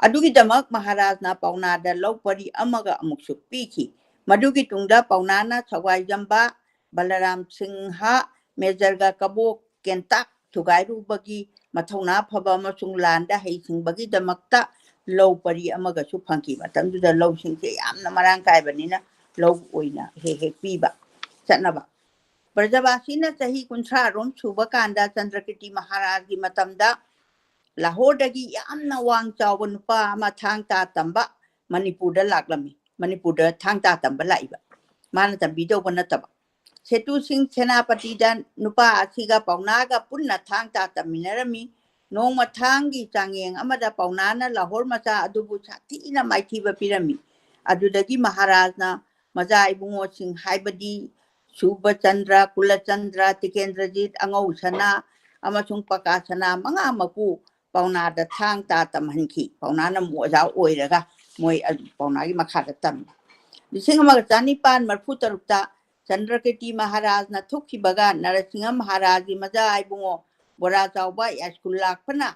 ꯑꯗꯨꯒꯤꯗꯃꯛ ꯃꯍꯥꯔꯥꯖꯅ ꯄꯥꯎꯅꯥꯗ ꯂꯧ ꯄꯔꯤ ꯑꯃꯒ ꯑꯃꯨꯛꯁꯨ ꯄꯤꯈꯤ꯫ ꯃꯗꯨꯒꯤ ꯇꯨꯡꯗ ꯄꯥꯎꯅꯥꯅ ꯁꯒ꯭ꯋꯥꯏꯖꯝꯕ, ꯕꯂꯔꯥꯝ ꯁꯤꯡꯍ, ꯃꯦꯖꯔꯒ ꯀꯕꯣꯛ ꯀꯦꯟꯇꯥꯛ ꯊꯨꯒꯥꯏꯔꯨꯕꯒꯤ ꯃꯊꯧꯅꯥ ꯐꯕ ꯑꯃꯁꯨꯡ ꯂꯥꯟꯗ ꯍꯩꯁꯤꯡꯕꯒꯤꯗꯃꯛꯇ ꯂꯧ ꯄꯔꯤ ꯑꯃꯒꯁꯨ ꯐꯪꯈꯤ꯫ ꯃꯇꯝꯗꯨꯗ ꯂꯧꯁꯤꯡꯁꯦ ꯌꯥꯝꯅ ꯃꯔꯥꯡ ꯀꯥꯏꯕꯅꯤꯅ ꯂꯧ ꯑꯣꯏꯅ ꯍꯦꯛ ꯍꯦꯛ ꯄꯤꯕ ꯆꯠꯅꯕ꯫ ꯕ꯭ꯔꯖꯕꯥꯁꯤꯅ ꯆꯍꯤ ꯀꯨꯟꯊ꯭ꯔꯥ ꯔꯣꯝ ꯁꯨꯕ ꯀꯥꯟꯗ ꯆꯟꯗ꯭ꯔꯀꯤꯔꯇꯤ ꯃꯍꯥꯔꯥꯖꯒꯤ ꯃꯇꯝꯗ ꯂꯥꯍꯣꯔꯗꯒꯤ ꯌꯥꯝꯅ ꯋꯥꯡ ꯆꯥꯎꯕ ꯅꯨꯄꯥ ꯑꯃ ꯊꯥꯡ ꯇꯥ ꯇꯝꯕ ꯃꯅꯤꯄꯨꯔꯗ ꯂꯥꯛꯂꯝꯃꯤ꯫ ꯃꯅꯤꯄꯨꯔꯗ ꯊꯥꯡ ꯇꯥ ꯇꯝꯕ ꯂꯥꯛꯏꯕ꯫ ꯃꯥꯅ ꯇꯝꯕꯤꯗꯧꯕ ꯅꯠꯇꯕ꯫ ꯁꯦꯇꯨ ꯁꯤꯡ ꯁꯦꯅꯥꯄꯇꯤꯗ ꯅꯨꯄꯥ ꯑꯁꯤꯒ ꯄꯥꯎꯅꯥꯒ ꯄꯨꯟꯅ ꯊꯥꯡ ꯇꯥ ꯇꯝꯃꯤꯟꯅꯔꯝꯃꯤ꯫ ꯅꯣꯡꯃ ꯊꯥꯡꯒꯤ ꯆꯥꯡꯌꯦꯡ ꯑꯃꯗ ꯄꯥꯎꯅꯥꯅ ꯂꯥꯍꯣꯔ ꯃꯆꯥ ꯑꯗꯨꯕꯨ ꯁꯥꯊꯤꯅ ꯃꯥꯏꯊꯤꯕ ꯄꯤꯔꯝꯃꯤ꯫ ꯑꯗꯨꯗꯒꯤ ꯃꯍꯥꯔꯥꯖꯅ ꯃꯆꯥ ꯏꯕꯨꯡꯉꯣꯁꯤꯡ ꯍꯥꯏꯕꯗꯤ ꯁꯨꯕꯆꯟꯗ꯭ꯔ, ꯀꯨꯂꯆꯟꯗ꯭ꯔ, ꯇꯤꯀꯦꯟꯗ꯭ꯔꯖꯤꯠ, ꯑꯉꯧ ꯁꯅꯥ ꯑꯃꯁꯨꯡ ꯄꯀꯥ ꯁꯅꯥ ꯃꯉꯥꯃꯛꯄꯨ ꯄꯥꯎꯅꯥꯗ ꯊꯥꯡ ꯇꯥ ꯇꯝꯍꯟꯈꯤ꯫ ꯄꯥꯎꯅꯥꯅ ꯑꯃꯨꯛ ꯑꯣꯖꯥ ꯑꯣꯏꯔꯒ ꯃꯣꯏ ꯑꯗꯨ ꯄꯥꯎꯅꯥꯒꯤ ꯃꯈꯥꯗ ꯇꯝꯃꯤ꯫ ꯂꯤꯁꯤꯡ ꯑꯃꯒ ꯆꯅꯤꯄꯥꯟ ꯃꯔꯤꯐꯨ ꯇꯔꯨꯛꯇ ꯆꯟꯗ꯭ꯔꯀꯤꯔꯇꯤ ꯃꯍꯥꯔꯥꯖꯅ ꯊꯣꯛꯈꯤꯕꯒ ꯅꯔꯁꯤꯡꯍ ꯃꯍꯥꯔꯥꯖꯒꯤ ꯃꯆꯥ ꯏꯕꯨꯡꯉꯣ ꯕꯣꯔꯥ ꯆꯥꯎꯕ ꯌꯥꯏꯁ꯭ꯀꯨꯜ ꯂꯥꯛꯄꯅ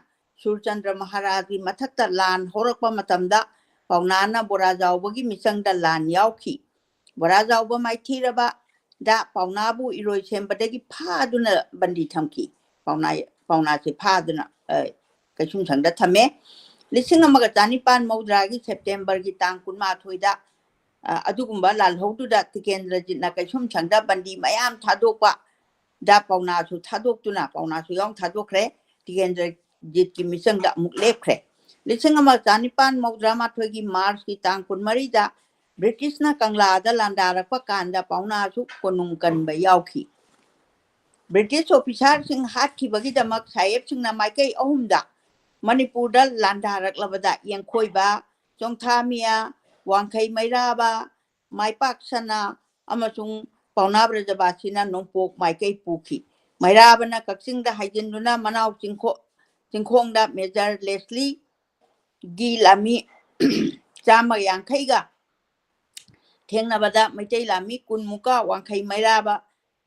ꯁꯨꯔꯆꯟꯗ꯭ꯔ ꯃꯍꯥꯔꯥꯖꯒꯤ ꯃꯊꯛꯇ ꯂꯥꯟ ꯍꯧꯔꯛꯄ ꯃꯇꯝꯗ ꯄꯥꯎꯅꯥꯅ ꯕꯣꯔꯥ ꯆꯥꯎꯕꯒꯤ ꯃꯤꯆꯪꯗ ꯂꯥꯟ ꯌꯥꯎꯈꯤ꯫ ꯕꯣꯔꯥ ꯆꯥꯎꯕ ꯃꯥꯏꯊꯤꯔꯕꯗ ꯄꯥꯎꯅꯥꯕꯨ ꯏꯔꯣꯏ ꯁꯦꯝꯕꯗꯒꯤ ꯐꯥꯗꯨꯅ ꯕꯟꯗꯤ ꯊꯝꯈꯤ꯫ ꯄꯥꯎꯅꯥ, ꯄꯥꯎꯅꯥꯁꯦ ꯐꯥꯗꯨꯅ, ꯑ, ꯀꯩꯁꯨꯝꯁꯪꯗ ꯊꯝꯃꯦ꯫ ꯂꯤꯁꯤꯡ ꯑꯃꯒ ꯆꯅꯤꯄꯥꯟ ꯃꯧꯗ꯭ꯔꯥꯒꯤ ꯁꯦꯞꯇꯦꯝꯕꯔꯒꯤ ꯇꯥꯡ ꯀꯨꯟꯃꯥꯊꯣꯏꯗ, ꯑ, ꯑꯗꯨꯒꯨꯝꯕ ꯂꯥꯜꯍꯧꯗꯨꯗ ꯇꯤꯀꯦꯟꯗ꯭ꯔꯖꯤꯠꯅ ꯀꯩꯁꯨꯝꯁꯪꯗ ꯕꯟꯗꯤ ꯃꯌꯥꯝ ꯊꯥꯗꯣꯛꯄ ꯗ ꯄꯥꯎꯅꯥꯁꯨ ꯊꯥꯗꯣꯛꯇꯨꯅ, ꯄꯥꯎꯅꯥꯁꯨ ꯌꯥꯎꯅ ꯊꯥꯗꯣꯛꯈ꯭ꯔꯦ꯫ ꯇꯤꯀꯦꯟꯗ꯭ꯔꯖꯤꯠꯀꯤ ꯃꯤꯆꯪꯗ ꯑꯃꯨꯛ ꯂꯦꯞꯈ꯭ꯔꯦ꯫ ꯂꯤꯁꯤꯡ ꯑꯃ ꯆꯅꯤꯄꯥꯟ ꯃꯧꯗ꯭ꯔꯥ ꯃꯥꯊꯣꯏꯒꯤ ꯃꯥꯔꯆꯀꯤ ꯇꯥꯡ ꯀꯨꯟꯃꯔꯤꯗ ꯕ꯭ꯔꯤꯇꯤꯁꯅ ꯀꯪꯂꯥꯗ ꯂꯥꯟꯗꯥꯔꯛꯄ ꯀꯥꯟꯗ ꯄꯥꯎꯅꯥꯁꯨ ꯀꯣꯅꯨꯡ ꯀꯟꯕ ꯌꯥꯎꯈꯤ꯫ ꯕ꯭ꯔꯤꯇꯤꯁ ꯑꯣꯐꯤꯁꯥꯔꯁꯤꯡ ꯍꯥꯠꯈꯤꯕꯒꯤꯗꯃꯛ ꯁꯥꯍꯦꯕꯁꯤꯡꯅ ꯃꯥꯏꯀꯩ ꯑꯍꯨꯝꯗ ꯃꯅꯤꯄꯨꯔꯗ ꯂꯥꯟꯗꯥꯔꯛꯂꯕꯗ ꯌꯦꯡꯈꯣꯏꯕ, ꯆꯣꯡꯊꯥꯃꯤꯌꯥ, ꯋꯥꯡꯈꯩ ꯃꯩꯔꯥꯕ, ꯃꯥꯏꯄꯥꯛ ꯁꯅꯥ ꯑꯃꯁꯨꯡ ꯄꯥꯎꯅꯥ ꯕ꯭ꯔꯖꯕꯥꯁꯤꯅ ꯅꯣꯡꯄꯣꯛ ꯃꯥꯏꯀꯩ ꯄꯨꯈꯤ꯫ ꯃꯩꯔꯥꯕꯅ ꯀꯛꯆꯤꯡꯗ ꯍꯥꯏꯖꯤꯟꯗꯨꯅ ꯃꯅꯥꯎ ꯆꯤꯡꯈꯣ-, ꯆꯤꯡꯈꯣꯡꯗ ꯃꯦꯖꯔ ꯂꯦꯁꯂꯤꯒꯤ ꯂꯥꯟꯃꯤ ꯆꯥꯝꯃ ꯌꯥꯡꯈꯩꯒ ꯊꯦꯡꯅꯕꯗ ꯃꯩꯇꯩ ꯂꯥꯟꯃꯤ ꯀꯨꯟꯃꯨꯛꯀ ꯋꯥꯡꯈꯩ ꯃꯩꯔꯥꯕ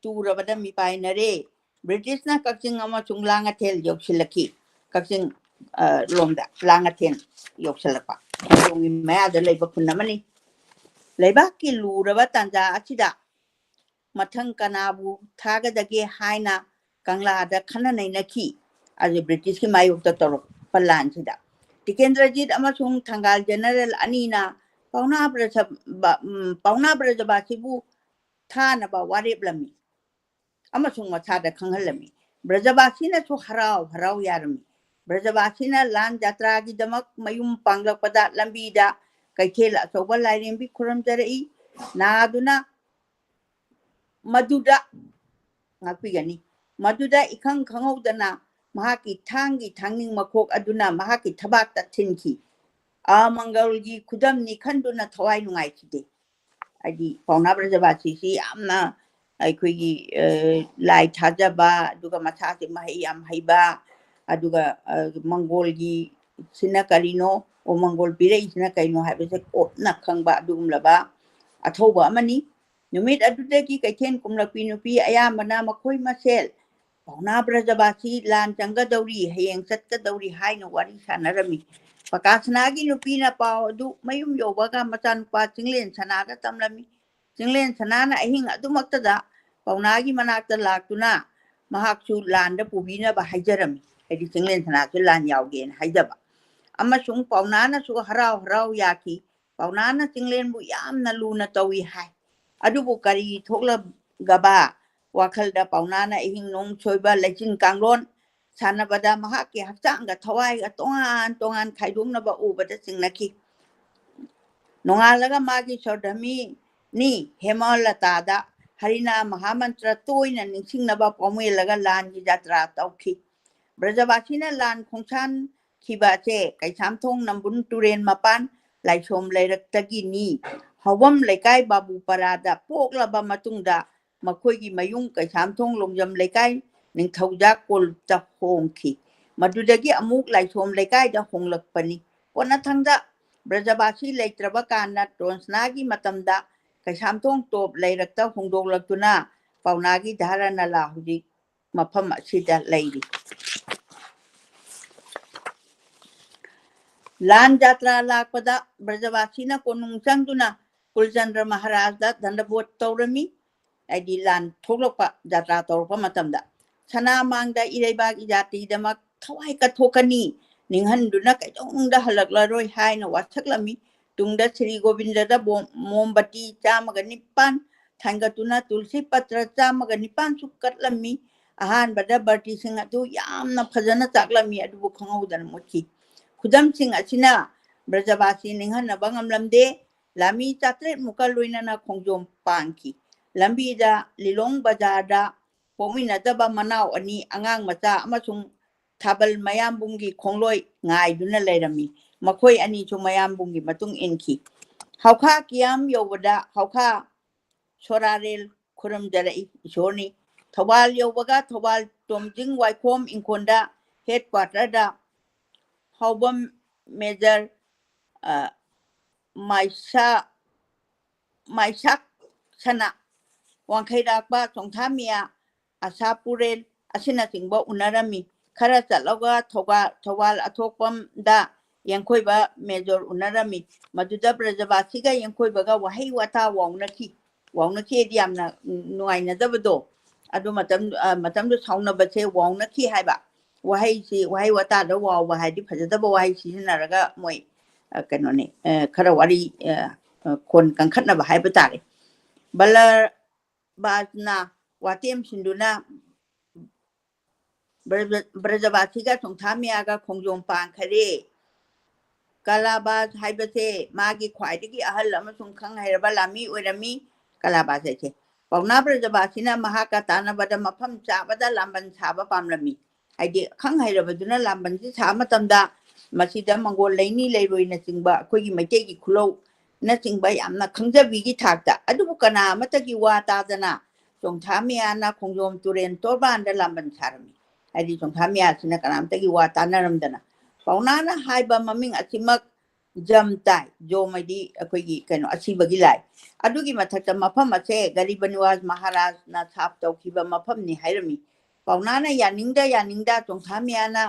ꯇꯨꯔꯕꯗ ꯃꯤꯄꯥꯏꯅꯔꯦ꯫ ꯕ꯭ꯔꯤꯇꯤꯁꯅ ꯀꯛꯆꯤꯡ ꯑꯃꯁꯨꯡ ꯂꯥꯡꯉꯊꯦꯜ ꯌꯧꯁꯤꯜꯂꯛꯈꯤ꯫ ꯀꯛꯆꯤꯡ ꯂꯣꯝꯗ ꯂꯥꯡꯉꯊꯦꯜ ꯌꯧꯁꯤꯜꯂꯛꯄ ꯈꯣꯡꯖꯣꯝꯒꯤ ꯃꯌꯥꯗ ꯂꯩꯕ ꯈꯨꯟ ꯑꯃꯅꯤ꯫ ꯂꯩꯕꯥꯛꯀꯤ ꯂꯨꯔꯕ ꯇꯥꯟꯖꯥ ꯑꯁꯤꯗ ꯃꯊꯪ ꯀꯅꯥꯕꯨ ꯊꯥꯒꯗꯒꯦ ꯍꯥꯏꯅ ꯀꯪꯂꯥꯗ ꯈꯟꯅ ꯅꯩꯅꯈꯤ꯫ ꯑꯗꯨ ꯕ꯭ꯔꯤꯇꯤꯁꯀꯤ ꯃꯥꯌꯣꯛꯇ ꯇꯧꯔꯛꯄ ꯂꯥꯟꯁꯤꯗ ꯇꯤꯀꯦꯟꯗ꯭ꯔꯖꯤꯠ ꯑꯃꯁꯨꯡ ꯊꯪꯒꯥꯜ ꯖꯦꯅꯔꯦꯜ ꯑꯅꯤꯅ ꯄꯥꯎꯅꯥ ꯕ꯭ꯔꯖꯕꯥ-, ꯎꯝ, ꯄꯥꯎꯅꯥ ꯕ꯭ꯔꯖꯕꯥꯁꯤꯕꯨ ꯊꯥꯅꯕ ꯋꯥꯔꯦꯞꯂꯝꯃꯤ ꯑꯃꯁꯨꯡ ꯃꯁꯥꯗ ꯈꯪꯍꯜꯂꯝꯃꯤ꯫ ꯕ꯭ꯔꯖꯕꯥꯁꯤꯅꯁꯨ ꯍꯔꯥꯎ ꯍꯔꯥꯎ ꯌꯥꯔꯝꯃꯤ꯫ ꯕ꯭ꯔꯖꯕꯥꯁꯤꯅ ꯂꯥꯟ ꯖꯥꯇ꯭ꯔꯥꯒꯤꯗꯃꯛ ꯃꯌꯨꯝ ꯄꯥꯡꯂꯛꯄꯗ ꯂꯝꯕꯤꯗ ꯀꯩꯊꯦꯜ ꯑꯆꯧꯕ ꯂꯥꯏꯔꯦꯝꯕꯤ ꯈꯨꯔꯨꯝꯖꯔꯛꯏ꯫ ꯅꯥꯗꯨꯅ ꯃꯗꯨꯗ, ꯉꯥꯛꯄꯤꯒꯅꯤ, ꯃꯗꯨꯗ ꯏꯈꯪ ꯈꯪꯍꯧꯗꯅ ꯃꯍꯥꯛꯀꯤ ꯊꯥꯡꯒꯤ ꯊꯥꯡꯅꯤꯡ ꯃꯈꯣꯛ ꯑꯗꯨꯅ ꯃꯍꯥꯛꯀꯤ ꯊꯕꯥꯛꯇ ꯊꯤꯟꯈꯤ꯫ ꯑꯃꯪꯒꯜꯒꯤ ꯈꯨꯗꯝꯅꯤ ꯈꯟꯗꯨꯅ ꯊꯋꯥꯏ ꯅꯨꯡꯉꯥꯏꯈꯤꯗꯦ꯫ ꯍꯥꯏꯗꯤ ꯄꯥꯎꯅꯥ ꯕ꯭ꯔꯖꯕꯥꯁꯤꯁꯤ ꯌꯥꯝꯅ ꯑꯩꯈꯣꯏꯒꯤ, ꯑ, ꯂꯥꯏ ꯊꯥꯖꯕ, ꯑꯗꯨꯒ ꯃꯁꯥꯁꯦ ꯃꯍꯩ ꯌꯥꯝ ꯍꯩꯕ, ꯑꯗꯨꯒ, ꯑ, ꯃꯪꯒꯣꯜꯒꯤ ꯁꯤꯅ ꯀꯔꯤꯅꯣ, ꯑꯣ, ꯃꯪꯒꯣꯜ ꯄꯤꯔꯛꯏꯁꯤꯅ ꯀꯩꯅꯣ ꯍꯥꯏꯕꯁꯦ ꯀꯨꯞꯅ ꯈꯪꯕ ꯑꯗꯨꯒꯨꯝꯂꯕ ꯑꯊꯧꯕ ꯑꯃꯅꯤ꯫ ꯅꯨꯃꯤꯠ ꯑꯗꯨꯗꯒꯤ ꯀꯩꯊꯦꯜ ꯀꯨꯝꯂꯛꯄꯤ ꯅꯨꯄꯤ ꯑꯌꯥꯝꯕꯅ ꯃꯈꯣꯏ ꯃꯁꯦꯜ ꯄꯥꯎꯅꯥ ꯕ꯭ꯔꯖꯕꯥꯁꯤ ꯂꯥꯟ ꯆꯪꯒꯗꯧꯔꯤ, ꯍꯌꯦꯡ ꯆꯠꯀꯗꯧꯔꯤ ꯍꯥꯏꯅ ꯋꯥꯔꯤ ꯁꯥꯟꯅꯔꯝꯃꯤ꯫ ꯄꯀꯥꯁꯅꯥꯒꯤ ꯅꯨꯄꯤꯅ ꯄꯥꯎ ꯑꯗꯨ ꯃꯌꯨꯝ ꯌꯧꯕꯒ ꯃꯆꯥꯅꯨꯄꯥ ꯆꯤꯡꯂꯦꯟ ꯁꯅꯥꯗ ꯇꯝꯂꯝꯃꯤ꯫ ꯆꯤꯡꯂꯦꯟ ꯁꯅꯥꯅ ꯑꯍꯤꯡ ꯑꯗꯨꯃꯛꯇꯗ ꯄꯥꯎꯅꯥꯒꯤ ꯃꯅꯥꯛꯇ ꯂꯥꯛꯇꯨꯅ ꯃꯍꯥꯛꯁꯨ ꯂꯥꯟꯗ ꯄꯨꯕꯤꯅꯕ ꯍꯥꯏꯖꯔꯝꯃꯤ꯫ ꯍꯥꯏꯗꯤ ꯆꯤꯡꯂꯦꯟ ꯁꯅꯥꯁꯨ ꯂꯥꯟ ꯌꯥꯎꯒꯦꯅ ꯍꯥꯏꯖꯕ꯫ ꯑꯃꯁꯨꯡ ꯄꯥꯎꯅꯥꯅꯁꯨ ꯍꯔꯥꯎ ꯍꯔꯥꯎ ꯌꯥꯈꯤ꯫ ꯄꯥꯎꯅꯥꯅ ꯆꯤꯡꯂꯦꯟꯕꯨ ꯌꯥꯝꯅ ꯂꯨꯅ ꯇꯧꯏ ꯍꯥꯏ꯫ ꯑꯗꯨꯕꯨ ꯀꯔꯤ ꯊꯣꯛꯂꯒꯕ ꯋꯥꯈꯜꯗ ꯄꯥꯎꯅꯥꯅ ꯑꯍꯤꯡ ꯅꯣꯡ ꯁꯣꯏꯕ, ꯂꯩꯆꯤꯟ ꯀꯥꯡꯂꯣꯟ ꯁꯥꯟꯅꯕꯗ ꯃꯍꯥꯛꯀꯤ ꯍꯛꯆꯥꯡꯒ ꯊꯋꯥꯏꯒ ꯇꯣꯉꯥꯟ ꯇꯣꯉꯥꯟ ꯈꯥꯏꯗꯣꯛꯅꯕ ꯎꯕꯗ ꯆꯤꯡꯅꯈꯤ꯫ ꯅꯣꯡꯉꯥꯜꯂꯒ ꯃꯥꯒꯤ ꯁꯣꯔꯙꯃꯤꯅꯤ ꯍꯦꯃꯂꯇꯥꯗ ꯍꯔꯤꯅꯥ ꯃꯍꯥꯃꯟꯇ꯭ꯔ ꯇꯣꯏꯅ ꯅꯤꯡꯁꯤꯡꯅꯕ ꯄꯥꯎꯃꯦꯜꯂꯒ ꯂꯥꯟꯒꯤ ꯖꯥꯇ꯭ꯔꯥ ꯇꯧꯈꯤ꯫ ꯕ꯭ꯔꯖꯕꯥꯁꯤꯅ ꯂꯥꯟ ꯈꯣꯡꯁꯥꯟꯈꯤꯕ ꯑꯁꯦ ꯀꯩꯁꯥꯝꯊꯣꯡ ꯅꯝꯕꯨꯜ ꯇꯨꯔꯦꯜ ꯃꯄꯥꯟ ꯂꯥꯏꯁꯣꯝ ꯂꯩꯔꯛꯇꯒꯤꯅꯤ꯫ ꯍꯧꯕꯝ ꯂꯩꯀꯥꯏ ꯕꯥꯕꯨ ꯄꯔꯥꯗ ꯄꯣꯛꯂꯕ ꯃꯇꯨꯡꯗ ꯃꯈꯣꯏꯒꯤ ꯃꯌꯨꯝ ꯀꯩꯁꯥꯝꯊꯣꯡ ꯂꯣꯡꯖꯝ ꯂꯩꯀꯥꯏ ꯅꯤꯡꯊꯧꯖꯥ ꯀꯣꯂꯨꯞꯇ ꯍꯣꯡꯈꯤ꯫ ꯃꯗꯨꯗꯒꯤ ꯑꯃꯨꯛ ꯂꯥꯏꯁꯣꯝ ꯂꯩꯀꯥꯏꯗ ꯍꯣꯡꯂꯛꯄꯅꯤ꯫ ꯀꯣꯟꯅꯊꯪꯗ ꯕ꯭ꯔꯖꯕꯥꯁꯤ ꯂꯩꯇ꯭ꯔꯕ ꯀꯥꯟꯗ ꯇꯣꯟꯁꯅꯥꯒꯤ ꯃꯇꯝꯗ ꯀꯩꯁꯥꯝꯊꯣꯡ ꯇꯣꯞ ꯂꯩꯔꯛꯇ ꯍꯣꯡꯗꯣꯛꯂꯛꯇꯨꯅ ꯄꯥꯎꯅꯥꯒꯤ ꯙꯥꯔꯥ ꯅꯂꯥ ꯍꯧꯖꯤꯛ ꯃꯐꯝ ꯑꯁꯤꯗ ꯂꯩꯔꯤ꯫ ꯂꯥꯟ ꯖꯥꯇ꯭ꯔꯥ ꯂꯥꯛꯄꯗ ꯕ꯭ꯔꯖꯕꯥꯁꯤꯅ ꯀꯣꯅꯨꯡ ꯆꯪꯗꯨꯅ ꯀꯨꯜꯆꯟꯗ꯭ꯔ ꯃꯍꯥꯔꯥꯖꯗ ꯗꯟꯗꯕꯣꯠ ꯇꯧꯔꯝꯃꯤ꯫ ꯍꯥꯏꯗꯤ ꯂꯥꯟ ꯊꯣꯛꯂꯛꯄ, ꯖꯥꯇ꯭ꯔꯥ ꯇꯧꯔꯛꯄ ꯃꯇꯝꯗ ꯁꯅꯥ ꯃꯥꯡꯗ ꯏꯔꯩꯕꯥꯛ ꯏꯖꯥꯇꯤꯗꯃꯛ ꯊꯋꯥꯏ ꯀꯠꯊꯣꯛꯀꯅꯤ, ꯅꯤꯡꯍꯟꯗꯨꯅ ꯀꯩꯗꯧꯅꯨꯡꯗ ꯍꯜꯂꯛꯂꯔꯣꯏ ꯍꯥꯏꯅ ꯋꯥꯁꯛꯂꯝꯃꯤ꯫ ꯇꯨꯡꯗ ꯁ꯭ꯔꯤ ꯒꯣꯕꯤꯟꯗꯗ ꯕꯣꯝ-, ꯃꯣꯝꯕꯇꯤ ꯆꯥꯝꯃꯒ ꯅꯤꯄꯥꯟ ꯊꯥꯡꯒꯠꯇꯨꯅ ꯇꯨꯜꯁꯤ ꯄꯇ꯭ꯔ ꯆꯥꯝꯃꯒ ꯅꯤꯄꯥꯟꯁꯨ ꯀꯠꯂꯝꯃꯤ꯫ ꯑꯍꯥꯟꯕꯗ ꯕꯔꯇꯤꯁꯤꯡ ꯑꯗꯨ ꯌꯥꯝꯅ ꯐꯖꯅ ꯆꯥꯛꯂꯝꯃꯤ, ꯑꯗꯨꯕꯨ ꯈꯪꯍꯧꯗꯅ ꯃꯨꯠꯈꯤ꯫ ꯈꯨꯗꯝꯁꯤꯡ ꯑꯁꯤꯅ ꯕ꯭ꯔꯖꯕꯥꯁꯤ ꯅꯤꯡꯍꯟꯅꯕ ꯉꯝꯂꯝꯗꯦ꯫ ꯂꯥꯃꯤ ꯆꯥꯇ꯭ꯔꯦꯠ ꯃꯨꯛꯀ ꯂꯣꯏꯅꯅ ꯈꯣꯡꯖꯣꯝ ꯄꯥꯟꯈꯤ꯫ ꯂꯝꯕꯤꯗ ꯂꯤꯂꯣꯡ ꯕꯖꯥꯔꯗ ꯄꯣꯛꯃꯤꯟꯅꯗꯕ ꯃꯅꯥꯎ ꯑꯅꯤ, ꯑꯉꯥꯡ ꯃꯆꯥ ꯑꯃꯁꯨꯡ ꯊꯥꯕꯜ ꯃꯌꯥꯝꯕꯨꯡꯒꯤ ꯈꯣꯡꯂꯣꯏ ꯉꯥꯏꯗꯨꯅ ꯂꯩꯔꯝꯃꯤ꯫ ꯃꯈꯣꯏ ꯑꯅꯤꯁꯨ ꯃꯌꯥꯝꯕꯨꯡꯒꯤ ꯃꯇꯨꯡ ꯏꯟꯈꯤ꯫ ꯍꯥꯎꯈꯥ ꯀꯤꯌꯥꯝ ꯌꯧꯕꯗ ꯍꯥꯎꯈꯥ ꯁꯣꯔꯥꯔꯦꯜ ꯈꯨꯔꯨꯝꯖꯔꯛꯏ, ꯏꯁꯣꯔꯅꯤ꯫ ꯊꯧꯕꯥꯜ ꯌꯧꯕꯒ ꯊꯧꯕꯥꯜ ꯇꯣꯝꯖꯤꯡ ꯋꯥꯏꯈꯣꯝ ꯏꯪꯈꯣꯜꯗ ꯍꯦꯗ ꯀ꯭ꯋꯥꯇꯔꯗ ꯍꯥꯎꯕꯝ ꯃꯦꯖꯔ, ꯑ, ꯃꯥꯏꯁꯥ-, ꯃꯥꯏꯁꯥꯛ ꯁꯅꯥ, ꯋꯥꯡꯈꯩꯔꯥꯛꯄ ꯆꯣꯡꯊꯥꯃꯤꯌꯥ, ꯑꯁꯥꯄꯨꯔꯦꯜ ꯑꯁꯤꯅꯆꯤꯡꯕ ꯎꯅꯔꯝꯃꯤ꯫ ꯈꯔ ꯆꯠꯂꯒ ꯊꯧꯕꯥꯜ, ꯊꯧꯕꯥꯜ ꯑꯊꯣꯛꯄꯝꯗ ꯌꯦꯡꯈꯣꯏꯕ ꯃꯦꯖꯣꯔ ꯎꯅꯔꯝꯃꯤ꯫ ꯃꯗꯨꯗ ꯕ꯭ꯔꯖꯕꯥꯁꯤꯒ ꯌꯦꯡꯈꯣꯏꯕꯒ ꯋꯥꯍꯩ ꯋꯥꯇꯥ ꯋꯥꯎꯅꯈꯤ꯫ ꯋꯥꯎꯅꯈꯤꯗꯤ ꯌꯥꯝꯅ ꯅꯨꯡꯉꯥꯏꯅꯗꯕꯗꯣ, ꯑꯗꯨ ꯃꯇꯝ, ꯑ, ꯃꯇꯝꯗꯨ ꯁꯥꯎꯅꯕꯁꯦ ꯋꯥꯎꯅꯈꯤ ꯍꯥꯏꯕ꯫ ꯋꯥꯍꯩꯁꯤ, ꯋꯥꯍꯩ ꯋꯥꯇꯥꯗ ꯋꯥꯎꯕ ꯍꯥꯏꯗꯤ ꯐꯖꯗꯕ ꯋꯥꯍꯩ ꯁꯤꯖꯤꯟꯅꯔꯒ ꯃꯣꯏ, ꯑ, ꯀꯩꯅꯣꯅꯤ, ꯑ, ꯈꯔ ꯋꯥꯔꯤ, ꯑ, ꯑ, ꯈꯣꯟ ꯀꯟꯈꯠꯅꯕ ꯍꯥꯏꯕ ꯇꯥꯔꯦ꯫ ꯕꯂꯔꯕꯥꯖꯅ ꯋꯥꯇꯦꯝ ꯁꯤꯟꯗꯨꯅ ꯕ꯭ꯔꯖ-, ꯕ꯭ꯔꯖꯕꯥꯁꯤꯒ ꯆꯣꯡꯊꯥꯃꯤꯌꯥꯒ ꯈꯣꯡꯖꯣꯝ ꯄꯥꯟꯈꯔꯦ꯫ ꯀꯂꯥꯕꯥꯁ ꯍꯥꯏꯕꯁꯦ ꯃꯥꯒꯤ ꯈ꯭ꯋꯥꯏꯗꯒꯤ ꯑꯍꯜ ꯑꯃꯁꯨꯡ ꯈꯪ ꯍꯩꯔꯕ ꯂꯥꯃꯤ ꯑꯣꯏꯔꯝꯃꯤ꯫ ꯀꯂꯥꯕꯥꯁ ꯍꯥꯏꯁꯦ ꯄꯥꯎꯅꯥ ꯕ꯭ꯔꯖꯕꯥꯁꯤꯅ ꯃꯍꯥꯛꯀ ꯇꯥꯟꯅꯕꯗ ꯃꯐꯝ ꯆꯥꯕꯗ ꯂꯥꯝꯕꯟ ꯁꯥꯕ ꯄꯥꯝꯂꯝꯃꯤ꯫ ꯍꯥꯏꯗꯤ ꯈꯪ ꯍꯩꯔꯕꯗꯨꯅ ꯂꯥꯝꯕꯟꯁꯤ ꯁꯥꯕ ꯃꯇꯝꯗ ꯃꯁꯤꯗ ꯃꯪꯒꯣꯜ ꯂꯩꯅꯤ ꯂꯩꯔꯣꯏꯅꯆꯤꯡꯕ ꯑꯩꯈꯣꯏꯒꯤ ꯃꯩꯇꯩꯒꯤ ꯈꯨꯂꯧꯅꯆꯤꯡꯕ ꯌꯥꯝꯅ ꯈꯪꯖꯕꯤꯒꯤ ꯊꯥꯛꯇ, ꯑꯗꯨꯕꯨ ꯀꯅꯥ ꯑꯃꯠꯇꯒꯤ ꯋꯥ ꯇꯥꯗꯅ ꯆꯣꯡꯊꯥꯃꯤꯌꯥꯅ ꯈꯣꯡꯖꯣꯝ ꯇꯨꯔꯦꯜ ꯇꯣꯔꯕꯥꯟꯗ ꯂꯥꯝꯕꯟ ꯁꯥꯔꯝꯃꯤ꯫ ꯍꯥꯏꯗꯤ ꯆꯣꯡꯊꯥꯃꯤꯌꯥꯁꯤꯅ ꯀꯅꯥꯝꯇꯒꯤ ꯋꯥ ꯇꯥꯅꯔꯝꯗꯅ ꯄꯥꯎꯅꯥꯅ ꯍꯥꯏꯕ ꯃꯃꯤꯡ ꯑꯁꯤꯃꯛ ꯖꯝ ꯇꯥꯏ꯫ ꯖꯣꯝ ꯍꯥꯏꯗꯤ ꯑꯩꯈꯣꯏꯒꯤ ꯀꯩꯅꯣ, ꯑꯁꯤꯕꯒꯤ ꯂꯥꯏ꯫ ꯑꯗꯨꯒꯤ ꯃꯊꯛꯇ ꯃꯐꯝ ꯑꯁꯦ ꯒꯔꯤꯕ ꯅꯤꯋꯥꯖ ꯃꯍꯥꯔꯥꯖꯅ ꯁꯥꯞ ꯇꯧꯈꯤꯕ ꯃꯐꯝꯅꯤ ꯍꯥꯏꯔꯝꯃꯤ꯫ ꯄꯥꯎꯅꯥꯅ ꯌꯥꯅꯤꯡꯗ ꯌꯥꯅꯤꯡꯗ ꯆꯣꯡꯊꯥꯃꯤꯌꯥꯅ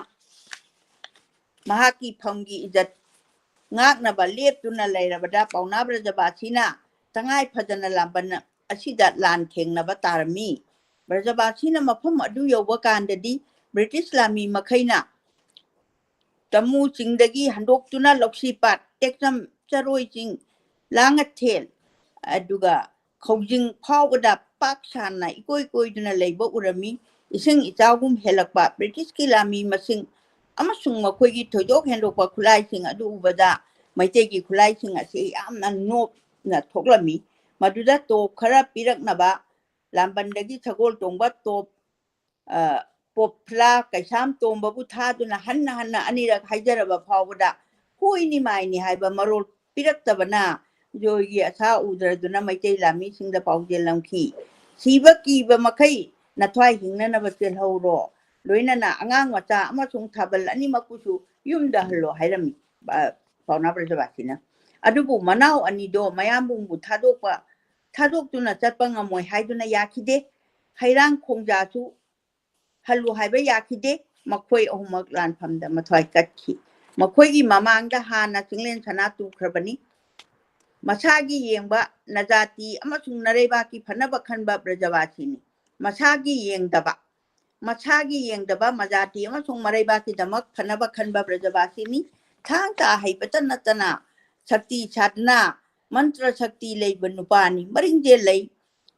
ꯃꯍꯥꯛꯀꯤ ꯐꯝꯒꯤ ꯏꯖꯠ ꯉꯥꯛꯅꯕ ꯂꯦꯞꯇꯨꯅ ꯂꯩꯔꯕꯗ ꯄꯥꯎꯅꯥ ꯕ꯭ꯔꯖꯕꯥꯁꯤꯅ ꯇꯉꯥꯏ ꯐꯗꯅ ꯂꯥꯝꯕꯟ ꯑꯁꯤꯗ ꯂꯥꯟ ꯊꯦꯡꯅꯕ ꯇꯥꯔꯝꯃꯤ꯫ ꯕ꯭ꯔꯖꯕꯥꯁꯤꯅ ꯃꯐꯝ ꯑꯗꯨ ꯌꯧꯕ ꯀꯥꯟꯗꯗꯤ ꯕ꯭ꯔꯤꯇꯤꯁ ꯂꯥꯟꯃꯤ ꯃꯈꯩꯅ ꯇꯃꯨ ꯆꯤꯡꯗꯒꯤ ꯍꯟꯗꯣꯛꯇꯨꯅ ꯂꯧꯁꯤꯄꯥꯠ, ꯇꯦꯛꯆꯝ, ꯆꯔꯣꯏ ꯆꯤꯡ, ꯂꯥꯡꯉꯊꯦꯜ, ꯑꯗꯨꯒ ꯈꯧꯖꯤꯡ ꯐꯥꯎꯕꯗ ꯄꯥꯛ ꯁꯥꯟꯅ ꯏꯀꯣꯏ ꯀꯣꯏꯗꯨꯅ ꯂꯩꯕ ꯎꯔꯝꯃꯤ꯫ ꯏꯁꯤꯡ ꯏꯆꯥꯎꯒꯨꯝ ꯍꯦꯜꯂꯛꯄ ꯕ꯭ꯔꯤꯇꯤꯁꯀꯤ ꯂꯥꯟꯃꯤ ꯃꯁꯤꯡ ꯑꯃꯁꯨꯡ ꯃꯈꯣꯏꯒꯤ ꯊꯣꯏꯗꯣꯛ ꯍꯦꯟꯗꯣꯛꯄ ꯈꯨꯠꯂꯥꯏꯁꯤꯡ ꯑꯗꯨ ꯎꯕꯗ ꯃꯩꯇꯩꯒꯤ ꯈꯨꯠꯂꯥꯏꯁꯤꯡ ꯑꯁꯤ ꯌꯥꯝꯅ ꯅꯣꯞꯅ ꯊꯣꯛꯂꯝꯃꯤ꯫ ꯃꯗꯨꯗ ꯇꯣꯞ ꯈꯔ ꯄꯤꯔꯛꯅꯕ ꯂꯥꯝꯕꯟꯗꯒꯤ ꯁꯒꯣꯜ ꯇꯣꯡꯕ ꯇꯣꯞ, ꯑ, ꯄꯣꯞꯐ꯭ꯂꯥ ꯀꯩꯁꯥꯝ ꯇꯣꯝꯕꯕꯨ ꯊꯥꯗꯨꯅ ꯍꯟꯅ ꯍꯟꯅ ꯑꯅꯤꯔꯛ ꯍꯥꯏꯖꯔꯕ ꯐꯥꯎꯕꯗ ꯍꯣꯏꯅꯤ ꯃꯥꯏꯅꯤ ꯍꯥꯏꯕ ꯃꯔꯣꯜ ꯄꯤꯔꯛꯇꯕꯅ ꯖꯣꯏꯒꯤ ꯑꯁꯥ ꯎꯗ꯭ꯔꯗꯨꯅ ꯃꯩꯇꯩ ꯂꯥꯟꯃꯤꯁꯤꯡꯗ ꯄꯥꯎꯖꯦꯜꯂꯝꯈꯤ꯫ ꯁꯤꯕ ꯀꯤꯕ ꯃꯈꯩ ꯅꯊ꯭ꯋꯥꯏ ꯍꯤꯡꯅꯅꯕ ꯆꯦꯜꯍꯧꯔꯣ, ꯂꯣꯏꯅꯅ ꯑꯉꯥꯡ ꯃꯆꯥ ꯑꯃꯁꯨꯡ ꯊꯥꯕꯜ ꯑꯅꯤꯃꯛꯄꯨꯁꯨ ꯌꯨꯝꯗ ꯍꯜꯂꯣ ꯍꯥꯏꯔꯝꯃꯤ꯫ ꯑ, ꯄꯥꯎꯅꯥ ꯕ꯭ꯔꯖꯕꯥꯁꯤꯅ꯫ ꯑꯗꯨꯕꯨ ꯃꯅꯥꯎ ꯑꯅꯤꯗꯣ ꯃꯌꯥꯝꯕꯨꯡꯕꯨ ꯊꯥꯗꯣꯛꯄ, ꯊꯥꯗꯣꯛꯇꯨꯅ ꯆꯠꯄ ꯉꯝꯃꯣꯏ ꯍꯥꯏꯗꯨꯅ ꯌꯥꯈꯤꯗꯦ꯫ ꯍꯩꯔꯥꯡ ꯈꯣꯡꯖꯥꯁꯨ ꯍꯜꯂꯨ ꯍꯥꯏꯕ ꯌꯥꯈꯤꯗꯦ꯫ ꯃꯈꯣꯏ ꯑꯍꯨꯝꯃꯛ ꯂꯥꯟꯐꯝꯗ ꯃꯊ꯭ꯋꯥꯏ ꯀꯠꯈꯤ꯫ ꯃꯈꯣꯏꯒꯤ ꯃꯃꯥꯡꯗ ꯍꯥꯟꯅ ꯆꯤꯡꯂꯦꯟ ꯁꯅꯥ ꯇꯨꯈ꯭ꯔꯕꯅꯤ꯫ ꯃꯁꯥꯒꯤ ꯌꯦꯡꯕ ꯅꯖꯥꯇꯤ ꯑꯃꯁꯨꯡ ꯅꯔꯩꯕꯥꯛꯀꯤ ꯐꯅꯕ ꯈꯟꯕ ꯕ꯭ꯔꯖꯕꯥꯁꯤꯅꯤ꯫ ꯃꯁꯥꯒꯤ ꯌꯦꯡꯗꯕ, ꯃꯁꯥꯒꯤ ꯌꯦꯡꯗꯕ ꯃꯖꯥꯇꯤ ꯑꯃꯁꯨꯡ ꯃꯔꯩꯕꯥꯛꯀꯤꯗꯃꯛ ꯐꯅꯕ ꯈꯟꯕ ꯕ꯭ꯔꯖꯕꯥꯁꯤꯅꯤ꯫ ꯊꯥꯡ ꯇꯥ ꯍꯩꯕꯇ ꯅꯠꯇꯅ ꯁꯛꯇꯤ ꯁꯥꯗꯅ ꯃꯟꯇ꯭ꯔ ꯁꯛꯇꯤ ꯂꯩꯕ ꯅꯨꯄꯥꯅꯤ꯫ ꯃꯔꯤꯡꯖꯦꯜ ꯂꯩ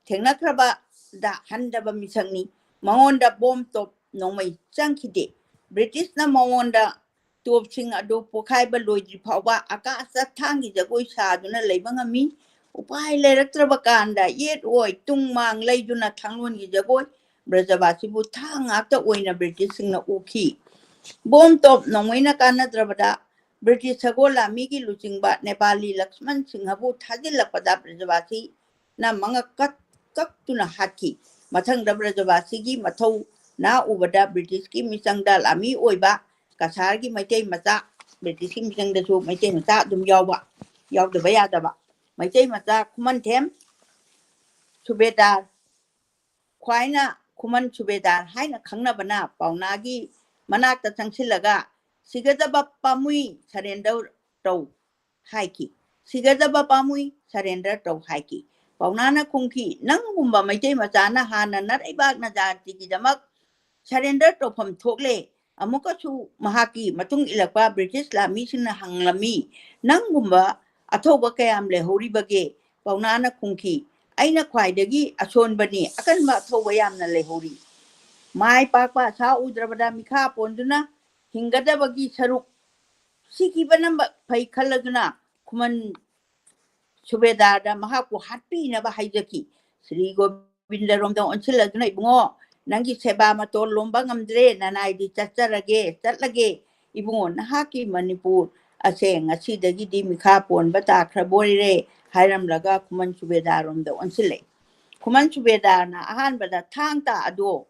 ꯊꯦꯡꯅꯈ꯭ꯔꯕꯗ ꯍꯟꯗꯕ ꯃꯤꯁꯛꯅꯤ꯫ ꯃꯉꯣꯟꯗ ꯕꯣꯝ ꯇꯣꯞ ꯅꯣꯡꯃꯩ ꯆꯪꯈꯤꯗꯦ꯫ ꯕ꯭ꯔꯤꯇꯤꯁꯅ ꯃꯉꯣꯟꯗ ꯇꯣꯞꯁꯤꯡ ꯑꯗꯨ ꯄꯣꯈꯥꯏꯕ ꯂꯣꯏꯗ꯭ꯔꯤ ꯐꯥꯎꯕ ꯑꯀꯥꯁꯇ ꯊꯥꯡꯒꯤ ꯖꯒꯣꯏ ꯁꯥꯗꯨꯅ ꯂꯩꯕ ꯉꯝꯃꯤ꯫ ꯎꯄꯥꯏ ꯂꯩꯔꯛꯇ꯭ꯔꯕ ꯀꯥꯟꯗ ꯌꯦꯠ ꯑꯣꯏ ꯇꯨꯡ ꯃꯥꯡ ꯂꯩꯗꯨꯅ ꯊꯥꯡꯂꯣꯟꯒꯤ ꯖꯒꯣꯏ ꯕ꯭ꯔꯖꯕꯥꯁꯤꯕꯨ ꯊꯥꯡ ꯉꯥꯛꯇ ꯑꯣꯏꯅ ꯕ꯭ꯔꯤꯇꯤꯁꯁꯤꯡꯅ ꯎꯈꯤ꯫ ꯕꯣꯝ ꯇꯣꯞ ꯅꯣꯡꯃꯩꯅ ꯀꯥꯟꯅꯗ꯭ꯔꯕꯗ ꯕ꯭ꯔꯤꯇꯤꯁ ꯁꯒꯣꯜ ꯂꯥꯟꯃꯤꯒꯤ ꯂꯨꯆꯤꯡꯕ ꯅꯦꯄꯥꯂꯤ ꯂꯛꯁꯃꯟ ꯁꯤꯡꯍꯕꯨ ꯊꯥꯖꯤꯜꯂꯛꯄꯗ ꯕ꯭ꯔꯖꯕꯥꯁꯤꯅ ꯃꯉꯛ ꯀꯛ-, ꯀꯛꯇꯨꯅ ꯍꯥꯠꯈꯤ꯫ ꯃꯊꯪꯗ ꯕ꯭ꯔꯖꯕꯥꯁꯤꯒꯤ ꯃꯊꯧ ꯅꯥ ꯎꯕꯗ ꯕ꯭ꯔꯤꯇꯤꯁꯀꯤ ꯃꯤꯆꯪꯗ ꯂꯥꯟꯃꯤ ꯑꯣꯏꯕ ꯀꯁꯥꯔꯒꯤ ꯃꯩꯇꯩ ꯃꯆꯥ, ꯕ꯭ꯔꯤꯇꯤꯁꯀꯤ ꯃꯤꯆꯪꯗꯁꯨ ꯃꯩꯇꯩ ꯃꯆꯥ ꯑꯗꯨꯝ ꯌꯥꯎꯕ, ꯌꯥꯎꯗꯕ ꯌꯥꯗꯕ꯫ ꯃꯩꯇꯩ ꯃꯆꯥ ꯈꯨꯃꯟꯊꯦꯝ ꯁꯨꯕꯦꯗꯥꯔ, ꯈ꯭ꯋꯥꯏꯅ ꯈꯨꯃꯟ ꯁꯨꯕꯦꯗꯥꯔ ꯍꯥꯏꯅ ꯈꯪꯅꯕꯅ ꯄꯥꯎꯅꯥꯒꯤ ꯃꯅꯥꯛꯇ ꯆꯪꯁꯤꯜꯂꯒ ꯁꯤꯒꯗꯕ ꯄꯥꯝꯃꯨꯏ, ꯁꯔꯦꯟꯗꯔ ꯇꯧ ꯍꯥꯏꯈꯤ꯫ ꯁꯤꯒꯗꯕ ꯄꯥꯝꯃꯨꯏ, surrender ꯇꯧ ꯍꯥꯏꯈꯤ꯫ ꯄꯥꯎꯅꯥꯅ ꯈꯨꯝꯈꯤ, "ꯅꯪꯒꯨꯝꯕ ꯃꯩꯇꯩ ꯃꯆꯥꯅ ꯍꯥꯟꯅ ꯅꯔꯩꯕꯥꯛ ꯅꯖꯥꯇꯤꯒꯤꯗꯃꯛ surrender ꯇꯧꯐꯝ ꯊꯣꯛꯂꯦ?" ꯑꯃꯨꯛꯀꯁꯨ ꯃꯍꯥꯛꯀꯤ ꯃꯇꯨꯡ ꯏꯜꯂꯛꯄ ꯕ꯭ꯔꯤꯇꯤꯁ ꯂꯥꯟꯃꯤꯁꯤꯡꯅ ꯍꯪꯂꯝꯃꯤ, "ꯅꯪꯒꯨꯝꯕ ꯑꯊꯧꯕ ꯀꯌꯥꯝ ꯂꯩꯍꯧꯔꯤꯕꯒꯦ?" ꯄꯥꯎꯅꯥꯅ ꯈꯨꯝꯈꯤ, "ꯑꯩꯅ ꯈ꯭ꯋꯥꯏꯗꯒꯤ ꯑꯁꯣꯟꯕꯅꯤ, ꯑꯀꯟꯕ ꯑꯊꯧꯕ ꯌꯥꯝꯅ ꯂꯩꯍꯧꯔꯤ꯫ ꯃꯥꯏ ꯄꯥꯛꯄ ꯑꯁꯥ ꯎꯗ꯭ꯔꯕꯗ ꯃꯤꯈꯥ ꯄꯣꯟꯗꯨꯅ ꯍꯤꯡꯒꯗꯕꯒꯤ ꯁꯔꯨꯛ, ꯁꯤꯈꯤꯕꯅ ꯐꯩ ꯈꯜꯂꯗꯨꯅ ꯈꯨꯃꯟ ꯁꯨꯕꯦꯗꯥꯔꯗ ꯃꯍꯥꯛꯄꯨ ꯍꯥꯠꯄꯤꯅꯕ ꯍꯥꯏꯖꯈꯤ꯫ ꯁ꯭ꯔꯤ ꯒꯣꯕꯤꯟꯗꯔꯣꯝꯗ ꯑꯣꯟꯁꯤꯜꯂꯗꯨꯅ, "ꯏꯕꯨꯡꯉꯣ, ꯅꯪꯒꯤ ꯁꯦꯕꯥ ꯃꯇꯣꯜ ꯂꯣꯝꯕ ꯉꯝꯗ꯭ꯔꯦ, ꯅꯅꯥꯏꯗꯤ ꯆꯠꯆꯔꯒꯦ, ꯆꯠꯂꯒꯦ꯫ ꯏꯕꯨꯡꯉꯣ, ꯅꯍꯥꯛꯀꯤ ꯃꯅꯤꯄꯨꯔ ꯑꯁꯦ ꯉꯁꯤꯗꯒꯤꯗꯤ ꯃꯤꯈꯥ ꯄꯣꯟꯕ ꯇꯥꯈ꯭ꯔꯕꯣꯏꯔꯦ," ꯍꯥꯏꯔꯝꯂꯒ ꯈꯨꯃꯟ ꯁꯨꯕꯦꯗꯥꯔꯣꯝꯗ ꯑꯣꯟꯁꯤꯜꯂꯛꯏ꯫ ꯈꯨꯃꯟ ꯁꯨꯕꯦꯗꯥꯔꯅ ꯑꯍꯥꯟꯕꯗ ꯊꯥꯡ ꯇꯥ ꯑꯗꯣ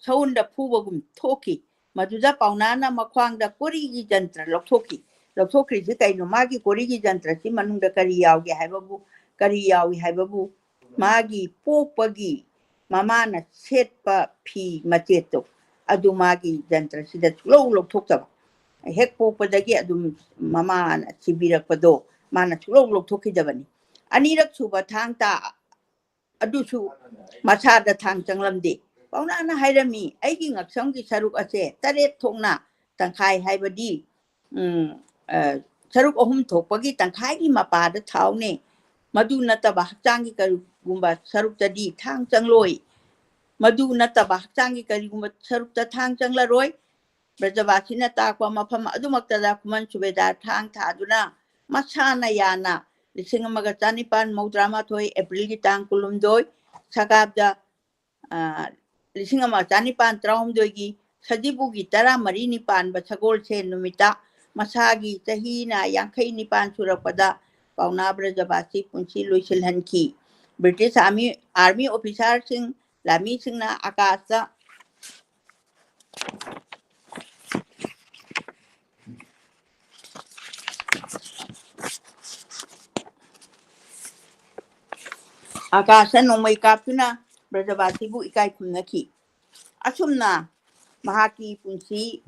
ꯁꯎꯟꯗ ꯐꯨꯕꯒꯨꯝ ꯊꯣꯛꯈꯤ꯫ ꯃꯗꯨꯗ ꯄꯥꯎꯅꯥꯅ ꯃꯈ꯭ꯋꯥꯡꯗ ꯀꯣꯔꯤꯒꯤ ꯖꯟꯇ꯭ꯔ ꯂꯧꯊꯣꯛꯈꯤ꯫ ꯂꯧꯊꯣꯛꯈ꯭ꯔꯤꯁꯤ ꯀꯩꯅꯣ? ꯃꯥꯒꯤ ꯀꯣꯔꯤꯒꯤ ꯖꯟꯇ꯭ꯔꯁꯤ ꯃꯅꯨꯡꯗ ꯀꯔꯤ ꯌꯥꯎꯒꯦ ꯍꯥꯏꯕꯕꯨ, ꯀꯔꯤ ꯌꯥꯎꯏ ꯍꯥꯏꯕꯕꯨ, ꯃꯥꯒꯤ ꯄꯣꯛꯄꯒꯤ ꯃꯃꯥꯅ ꯁꯦꯠꯄ ꯐꯤ ꯃꯆꯦꯠꯇꯣ, ꯑꯗꯨ ꯃꯥꯒꯤ ꯖꯟꯇ꯭ꯔꯁꯤꯗ ꯁꯨꯛꯂꯧ ꯂꯧꯊꯣꯛꯇꯕ꯫ ꯍꯦꯛ ꯄꯣꯛꯄꯗꯒꯤ ꯑꯗꯨꯝ ꯃꯃꯥꯅ ꯁꯤꯕꯤꯔꯛꯄꯗꯣ ꯃꯥꯅ ꯁꯨꯛꯂꯧ ꯂꯧꯊꯣꯛꯈꯤꯗꯕꯅꯤ꯫ ꯑꯅꯤꯔꯛ ꯁꯨꯕ ꯊꯥꯡ ꯇꯥ ꯑꯗꯨꯁꯨ ꯃꯁꯥꯗ ꯊꯥꯡ ꯆꯪꯂꯝꯗꯦ꯫ ꯄꯥꯎꯅꯥꯅ ꯍꯥꯏꯔꯝꯃꯤ, "ꯑꯩꯒꯤ ꯉꯛꯁꯝꯒꯤ ꯁꯔꯨꯛ ꯑꯁꯦ ꯇꯔꯦꯠ ꯊꯣꯛꯅ ꯇꯪꯈꯥꯏ, ꯍꯥꯏꯕꯗꯤ, ꯎꯝ, ꯑ, ꯁꯔꯨꯛ ꯑꯍꯨꯝ ꯊꯣꯛꯄꯒꯤ ꯇꯪꯈꯥꯏꯒꯤ ꯃꯄꯥꯗ ꯊꯥꯎꯅꯦ꯫ ꯃꯗꯨ ꯅꯠꯇꯕ ꯍꯛꯆꯥꯡꯒꯤ ꯀꯔꯤꯒꯨꯝꯕ ꯁꯔꯨꯛꯇꯗꯤ ꯊꯥꯡ ꯆꯪꯂꯣꯏ꯫ ꯃꯗꯨ ꯅꯠꯇꯕ ꯍꯛꯆꯥꯡꯒꯤ ꯀꯔꯤꯒꯨꯝꯕ ꯁꯔꯨꯛꯇ ꯊꯥꯡ ꯆꯪꯂꯔꯣꯏ꯫" ꯕ꯭ꯔꯖꯕꯥꯁꯤꯅ ꯇꯥꯛꯄ ꯃꯐꯝ ꯑꯗꯨꯃꯛꯇꯗ ꯈꯨꯃꯟ ꯁꯨꯕꯦꯗꯥꯔ ꯊꯥꯡ ꯊꯥꯗꯨꯅ ꯃꯁꯥꯅ ꯌꯥꯅ ꯂꯤꯁꯤꯡ ꯑꯃꯒ ꯆꯅꯤꯄꯥꯟ ꯃꯧꯗ꯭ꯔꯥ ꯃꯥꯊꯣꯏ ꯑꯦꯄ꯭ꯔꯤꯜꯒꯤ ꯇꯥꯡ ꯀꯨꯟꯍꯨꯝꯗꯣꯏ ꯁꯒꯥꯕꯗ, ꯑ, ꯂꯤꯁꯤꯡ ꯑꯃ ꯆꯅꯤꯄꯥꯟ ꯇꯔꯥꯍꯨꯝꯗꯣꯏꯒꯤ ꯁꯖꯤꯕꯨꯒꯤ ꯇꯔꯥꯃꯔꯤꯅꯤ ꯄꯥꯟꯕ ꯁꯒꯣꯜꯁꯦꯟ ꯅꯨꯃꯤꯠꯇ ꯃꯁꯥꯒꯤ ꯆꯍꯤꯅ ꯌꯥꯡꯈꯩ ꯅꯤꯄꯥꯟ ꯁꯨꯔꯛꯄꯗ ꯄꯥꯎꯅꯥ ꯕ꯭ꯔꯖꯕꯥꯁꯤ ꯄꯨꯟꯁꯤ ꯂꯣꯏꯁꯤꯜꯍꯟꯈꯤ꯫ ꯕ꯭ꯔꯤꯇꯤꯁ ꯑꯥꯔꯃꯤ, ꯑꯥꯔꯃꯤ ꯑꯣꯐꯤꯁꯥꯔꯁꯤꯡ, ꯂꯥꯟꯃꯤꯁꯤꯡꯅ ꯑꯀꯥꯁꯇ ꯑꯀꯥꯁꯇ ꯅꯣꯡꯃꯩ ꯀꯥꯞꯇꯨꯅ ꯕ꯭ꯔꯖꯕꯥꯁꯤꯕꯨ ꯏꯀꯥꯏ ꯈꯨꯝꯅꯈꯤ꯫ ꯑꯁꯨꯝꯅ ꯃꯍꯥꯛꯀꯤ ꯄꯨꯟꯁꯤ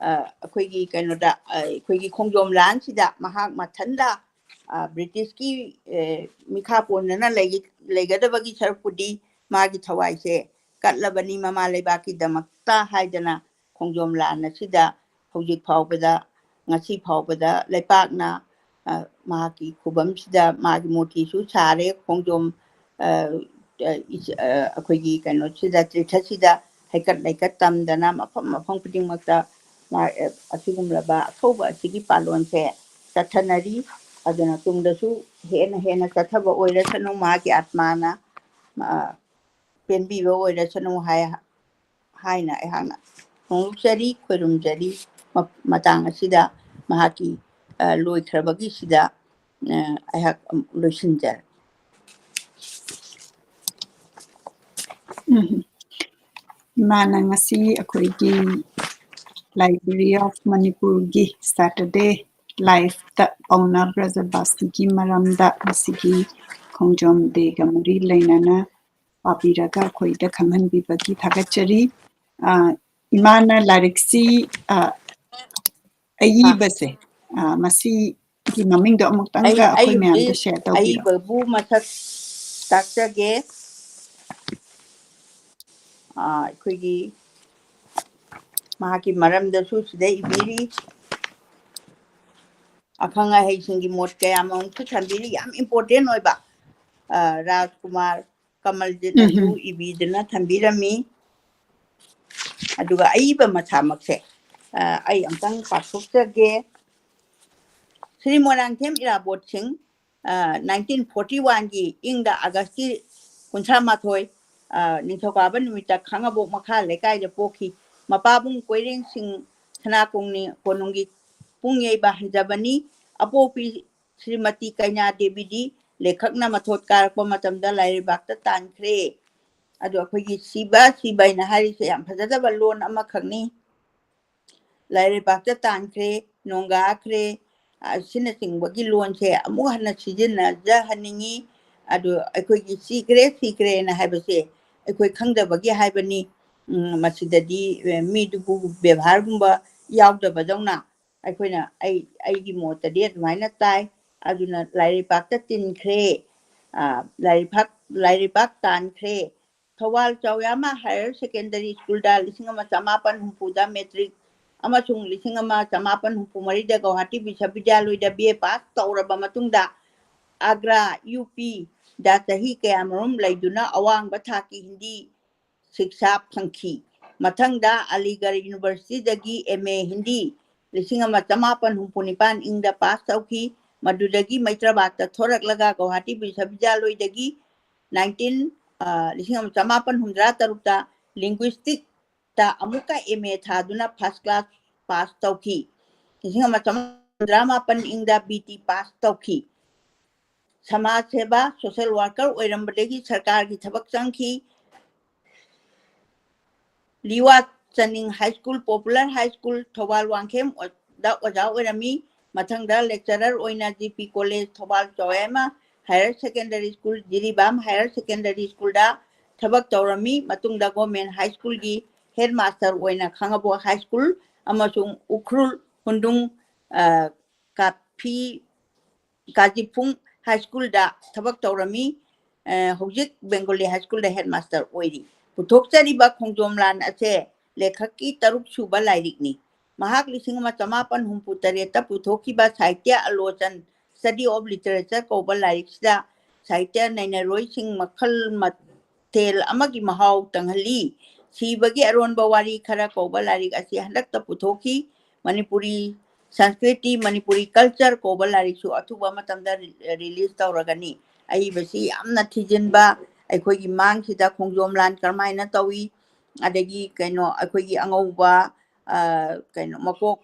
ꯑ, ꯑꯩꯈꯣꯏꯒꯤ ꯀꯩꯅꯣꯗ, ꯑ, ꯑꯩꯈꯣꯏꯒꯤ ꯈꯣꯡꯖꯣꯝ ꯂꯥꯟꯁꯤꯗ ꯃꯍꯥꯛ ꯃꯊꯟꯗ, ꯑ, ꯕ꯭ꯔꯤꯇꯤꯁꯀꯤ, ꯑ, ꯃꯤꯈꯥ ꯄꯣꯟꯗꯅ ꯂꯩ-, ꯂꯩꯒꯗꯕꯒꯤ ꯁꯔꯨꯛꯄꯨꯗꯤ ꯃꯥꯒꯤ ꯊꯋꯥꯏꯁꯦ ꯀꯠꯂꯕꯅꯤ ꯃꯃꯥ ꯂꯩꯕꯥꯛꯀꯤꯗꯃꯛꯇ ꯍꯥꯏꯗꯅ ꯈꯣꯡꯖꯣꯝ ꯂꯥꯟ ꯑꯁꯤꯗ ꯍꯧꯖꯤꯛ ꯐꯥꯎꯕꯗ, ꯉꯁꯤ ꯐꯥꯎꯕꯗ ꯂꯩꯄꯥꯛꯅ, ꯑ, ꯃꯍꯥꯛꯀꯤ ꯈꯨꯕꯝꯁꯤꯗ ꯃꯥꯒꯤ ꯃꯨꯔꯇꯤꯁꯨ ꯁꯥꯔꯦ꯫ ꯈꯣꯡꯖꯣꯝ, ꯑ, ꯑ, ꯏꯁ-, ꯑ, ꯑꯩꯈꯣꯏꯒꯤ ꯀꯩꯅꯣꯁꯤꯗ, ꯇꯤꯔꯊꯁꯤꯗ ꯍꯩꯀꯠ ꯂꯩꯀꯠ ꯇꯝꯗꯅ ꯃꯐꯝ ꯃꯐꯝ ꯈꯨꯗꯤꯡꯃꯛꯇ ꯃꯥ-, ꯑ, ꯑꯁꯤꯒꯨꯝꯂꯕ ꯑꯊꯧꯕ ꯑꯁꯤꯒꯤ ꯄꯥꯂꯣꯟꯁꯦ ꯆꯠꯊꯅꯔꯤ꯫ ꯑꯗꯨꯅ ꯇꯨꯡꯗꯁꯨ ꯍꯦꯟꯅ ꯍꯦꯟꯅ ꯆꯠꯊꯕ ꯑꯣꯏꯔꯁꯅꯨ, ꯃꯥꯒꯤ ꯑꯥꯠꯃꯥꯅ, ꯑ, ꯄꯦꯟꯕꯤꯕ ꯑꯣꯏꯔꯁꯅꯨ ꯍꯥꯏ, ꯍꯥꯏꯅ ꯑꯩꯍꯥꯛꯅ ꯐꯣꯡꯗꯣꯛꯆꯔꯤ, ꯈꯣꯏꯔꯨꯝꯖꯔꯤ꯫ ꯃ-, ꯃꯇꯥꯡ ꯑꯁꯤꯗ ꯃꯍꯥꯛꯀꯤ, ꯑ, ꯂꯣꯏꯈ꯭ꯔꯕꯒꯤꯁꯤꯗ, ꯑ, ꯑꯩꯍꯥꯛ ꯑꯃꯨꯛ ꯂꯣꯏꯁꯤꯟꯖꯔꯦ꯫ ꯎꯝ꯫ ꯏꯃꯥꯅ ꯉꯁꯤ ꯑꯩꯈꯣꯏꯒꯤ Library of ꯃꯅꯤꯄꯨꯔꯒꯤ Saturday Liveꯇ ꯄꯥꯎꯅꯥ ꯕ꯭ꯔꯖꯕꯥꯁꯤꯒꯤ ꯃꯔꯝꯗ ꯉꯁꯤꯒꯤ ꯈꯣꯡꯖꯣꯝ Dayꯒ ꯃꯔꯤ ꯂꯩꯅꯅ ꯄꯥꯕꯤꯔꯒ ꯑꯩꯈꯣꯏꯗ ꯈꯪꯍꯟꯕꯤꯕꯒꯤ ꯊꯥꯒꯠꯆꯔꯤ꯫ ꯑ, ꯏꯃꯥꯅ ꯂꯥꯏꯔꯤꯛꯁꯤ, ꯑ, ꯑꯏꯕꯁꯦ, ꯑ, ꯃꯁꯤꯒꯤ ꯃꯃꯤꯡꯗꯣ ꯑꯃꯨꯛꯇꯪꯒ ꯑꯩ-, ꯑꯩꯈꯣꯏ ꯑꯌꯨꯛꯇꯤ ꯃꯌꯥꯝꯗ share ꯇꯧꯕꯤꯔꯣ꯫ ꯑꯏꯕꯕꯨ ꯃꯁꯛ ꯇꯥꯛꯆꯒꯦ꯫ ꯑ, ꯑꯩꯈꯣꯏꯒꯤ ꯃꯍꯥꯛꯀꯤ ꯃꯔꯝꯗꯁꯨ ꯁꯤꯗ ꯏꯕꯤꯔꯤ꯫ ꯑꯈꯪ ꯑꯍꯩꯁꯤꯡꯒꯤ ꯃꯣꯠ ꯀꯌꯥ ꯑꯃꯁꯨ ꯊꯝꯕꯤꯔꯤ, ꯌꯥꯝ important ꯑꯣꯏꯕ꯫ ꯑ, ꯔꯥꯖꯀꯨꯃꯥꯔ ꯀꯃꯜꯖꯤꯠꯅꯁꯨ ꯎꯝ꯫ ꯏꯕꯤꯗꯨꯅ ꯊꯝꯕꯤꯔꯝꯃꯤ꯫ ꯑꯗꯨꯒ ꯑꯏꯕ ꯃꯁꯥꯃꯛꯁꯦ, ꯑ, ꯑꯩ ꯑꯝꯇꯪ ꯄꯥꯊꯣꯛꯆꯒꯦ꯫ ꯁ꯭ꯔꯤ ꯃꯣꯏꯔꯥꯡꯊꯦꯝ ꯏꯔꯥꯕꯣꯠ ꯁꯤꯡ, ꯑ, nineteen forty oneꯒꯤ ꯏꯪꯗ ꯑꯥꯒꯁꯀꯤ ꯀꯨꯟꯊ꯭ꯔꯥ ꯃꯥꯊꯣꯏ, ꯑ, ꯅꯤꯡꯊꯧꯀꯥꯕ ꯅꯨꯃꯤꯠꯇ ꯈꯥꯡꯉꯕꯣꯛ ꯃꯈꯥ ꯂꯩꯀꯥꯏꯗ ꯄꯣꯛꯈꯤ꯫ ꯃꯄꯥꯕꯨꯡ ꯀꯣꯏꯔꯦꯡ ꯁꯤꯡ ꯁꯅꯥ ꯀꯣꯡꯅꯤ-, ꯀꯣꯅꯨꯡꯒꯤ ꯄꯨꯡ ꯌꯩꯕ ꯍꯟꯖꯕꯅꯤ꯫ ꯑꯄꯣꯛꯄꯤ ꯁ꯭ꯔꯤꯃꯇꯤ ꯀꯩꯅꯥ ꯗꯦꯕꯤꯗꯤ ꯂꯩꯈꯛꯅ ꯃꯊꯣꯠ ꯀꯥꯔꯛꯄ ꯃꯇꯝꯗ ꯂꯥꯏꯔꯩꯕꯥꯛꯇ ꯇꯥꯟꯈ꯭ꯔꯦ꯫ ꯑꯗꯣ ꯑꯩꯈꯣꯏꯒꯤ ꯁꯤꯕ, ꯁꯤꯕ ꯍꯥꯏꯅ ꯍꯥꯏꯔꯤꯁꯦ ꯌꯥꯝ ꯐꯖꯗꯕ ꯂꯣꯟ ꯑꯃꯈꯛꯅꯤ꯫ ꯂꯥꯏꯔꯩꯕꯥꯛꯇ ꯇꯥꯟꯈ꯭ꯔꯦ, ꯅꯣꯡꯒꯥꯈ꯭ꯔꯦ, ꯑꯁꯤꯅꯆꯤꯡꯕꯒꯤ ꯂꯣꯟꯁꯦ ꯑꯃꯨꯛ ꯍꯟꯅ ꯁꯤꯖꯤꯟꯅꯖꯍꯟꯅꯤꯡꯉꯤ꯫ ꯑꯗꯨ ꯑꯩꯈꯣꯏꯒꯤ ꯁꯤꯈ꯭ꯔꯦ, ꯁꯤꯈ꯭ꯔꯦꯅ ꯍꯥꯏꯕꯁꯦ ꯑꯩꯈꯣꯏ ꯈꯪꯗꯕꯒꯤ ꯍꯥꯏꯕꯅꯤ꯫ ꯎꯝ, ꯃꯁꯤꯗꯗꯤ, ꯑꯦ, ꯃꯤꯗꯨꯕꯨ ꯕꯦꯕꯥꯔꯒꯨꯝꯕ ꯌꯥꯎꯗꯕꯗꯧꯅ ꯑꯩꯈꯣꯏꯅ, ꯑꯩ, ꯑꯩꯒꯤ ꯃꯣꯠꯇꯗꯤ ꯑꯗꯨꯃꯥꯏꯅ ꯇꯥꯏ꯫ ꯑꯗꯨꯅ ꯂꯥꯏꯔꯩꯄꯥꯛꯇ ꯇꯤꯟꯈ꯭ꯔꯦ, ꯑ, ꯂꯥꯏꯔꯩꯄꯥꯛ, ꯂꯥꯏꯔꯩꯄꯥꯛ ꯇꯥꯟꯈ꯭ꯔꯦ꯫ ꯊꯧꯕꯥꯜ ꯆꯥꯎꯌꯥꯃ Higher Secondary Schoolꯗ ꯂꯤꯁꯤꯡ ꯑꯃ ꯆꯃꯥꯄꯟ ꯍꯨꯝꯐꯨꯗ matric ꯑꯃꯁꯨꯡ ꯂꯤꯁꯤꯡ ꯑꯃ ꯆꯃꯥꯄꯟ ꯍꯨꯝꯐꯨ ꯃꯔꯤꯗ ꯒꯧꯍꯥꯇꯤ ꯕꯤꯁ꯭ꯋꯕꯤꯗ꯭ꯌꯥꯂꯣꯏꯗ B A pass ꯇꯧꯔꯕ ꯃꯇꯨꯡꯗ ꯑꯒ꯭ꯔꯥ, UPꯗ ꯆꯍꯤ ꯀꯌꯥꯃꯔꯨꯝ ꯂꯩꯗꯨꯅ ꯑꯋꯥꯡꯕ ꯊꯥꯛꯀꯤ ꯍꯤꯟꯗꯤ ꯁꯤꯛꯁꯥ ꯐꯪꯈꯤ꯫ ꯃꯊꯪꯗ ꯑꯂꯤꯒꯔ Universityꯗꯒꯤ M A ꯍꯤꯟꯗꯤ ꯂꯤꯁꯤꯡ ꯑꯃ ꯆꯃꯥꯄꯟ ꯍꯨꯝꯐꯨ ꯅꯤꯄꯥꯟ ꯏꯪꯗ pass ꯇꯧꯈꯤ꯫ ꯃꯗꯨꯗꯒꯤ ꯃꯩꯇ꯭ꯔꯕꯥꯗꯇ ꯊꯣꯔꯛꯂꯒ ꯒꯧꯍꯥꯇꯤ ꯕꯤꯁ꯭ꯋꯕꯤꯗ꯭ꯌꯥꯂꯣꯏꯗꯒꯤ nineteen, ꯑ, ꯂꯤꯁꯤꯡ ꯑꯃ ꯆꯃꯥꯄꯟ ꯍꯨꯝꯗ꯭ꯔꯥ ꯇꯔꯨꯛꯇ linguisticꯇ ꯑꯃꯨꯛꯀ M A ꯊꯥꯗꯨꯅ first class pass ꯇꯧꯈꯤ꯫ ꯂꯤꯁꯤꯡ ꯑꯃ ꯆꯃꯥꯄꯟ ꯍꯨꯝꯗ꯭ꯔꯥ ꯃꯥꯄꯟ ꯏꯪꯗ B T pass ꯇꯧꯈꯤ꯫ ꯁꯃꯥꯖ ꯁꯦꯕꯥ, social worker ꯑꯣꯏꯔꯝꯕꯗꯒꯤ ꯁꯔꯀꯥꯔꯒꯤ ꯊꯕꯛ ꯆꯪꯈꯤ꯫ ꯂꯤꯋꯥ ꯆꯅꯤꯡ High School, Popular High School, Thoubal ꯋꯥꯡꯈꯦꯝꯗ ꯑꯣꯖꯥ ꯑꯣꯏꯔꯝꯃꯤ꯫ ꯃꯊꯪꯗ lecturer ꯑꯣꯏꯅ G P College, Thoubal ꯆꯥꯎꯌꯥꯃ Higher Secondary School, Jiribam Higher Secondary Schoolꯗ ꯊꯕꯛ ꯇꯧꯔꯝꯃꯤ꯫ ꯃꯇꯨꯡꯗ Government High Schoolꯒꯤ headmaster ꯑꯣꯏꯅ ꯈꯥꯉꯕꯣꯛ High School ꯑꯃꯁꯨꯡ ꯎꯈ꯭ꯔꯨꯜ ꯍꯨꯟꯗꯨꯡ, ꯑ, ꯀꯥꯐꯤ, ꯀꯥꯖꯤꯐꯨꯡ High Schoolꯗ ꯊꯕꯛ ꯇꯧꯔꯝꯃꯤ꯫ ꯑ, ꯍꯧꯖꯤꯛ Bengali High Schoolꯗ headmaster ꯑꯣꯏꯔꯤ꯫ ꯄꯨꯊꯣꯛꯆꯔꯤꯕ ꯈꯣꯡꯖꯣꯝ ꯂꯥꯟ ꯑꯁꯦ ꯂꯦꯈꯛꯀꯤ ꯇꯔꯨꯛ ꯁꯨꯕ ꯂꯥꯏꯔꯤꯛꯅꯤ꯫ ꯃꯍꯥꯛ ꯂꯤꯁꯤꯡ ꯑꯃ ꯆꯃꯥꯄꯟ ꯍꯨꯝꯐꯨ ꯇꯔꯦꯠꯇ ꯄꯨꯊꯣꯛꯈꯤꯕ ꯁꯥꯍꯤꯇ꯭ꯌ ꯑꯂꯣꯆꯟ, Study of Literature ꯀꯧꯕ ꯂꯥꯏꯔꯤꯛꯁꯤꯗ ꯁꯥꯍꯤꯇ꯭ꯌ ꯅꯩꯅꯔꯣꯏꯁꯤꯡ ꯃꯈꯜ ꯃꯊꯦꯜ ꯑꯃꯒꯤ ꯃꯍꯥꯎ ꯇꯪꯍꯜꯂꯤ꯫ ꯁꯤꯕꯒꯤ ꯑꯔꯣꯟꯕ ꯋꯥꯔꯤ ꯈꯔ ꯀꯧꯕ ꯂꯥꯏꯔꯤꯛ ꯑꯁꯤ ꯍꯟꯗꯛꯇ ꯄꯨꯊꯣꯛꯈꯤ꯫ ꯃꯅꯤꯄꯨꯔꯤ ꯁꯪꯁꯀ꯭ꯔꯤꯇꯤ, ꯃꯅꯤꯄꯨꯔꯤ culture ꯀꯧꯕ ꯂꯥꯏꯔꯤꯛꯁꯨ ꯑꯊꯨꯕ ꯃꯇꯝꯗ ꯔꯤ-, release ꯇꯧꯔꯒꯅꯤ꯫ ꯑꯏꯕꯁꯤ ꯌꯥꯝꯅ ꯊꯤꯖꯤꯟꯕ, ꯑꯩꯈꯣꯏꯒꯤ ꯃꯥꯡꯁꯤꯗ ꯈꯣꯡꯖꯣꯝ ꯂꯥꯟ ꯀꯔꯝꯍꯥꯏꯅ ꯇꯧꯏ, ꯑꯗꯒꯤ ꯀꯩꯅꯣ ꯑꯩꯈꯣꯏꯒꯤ ꯑꯉꯧꯕ, ꯑ, ꯀꯩꯅꯣ ꯃꯀꯣꯛ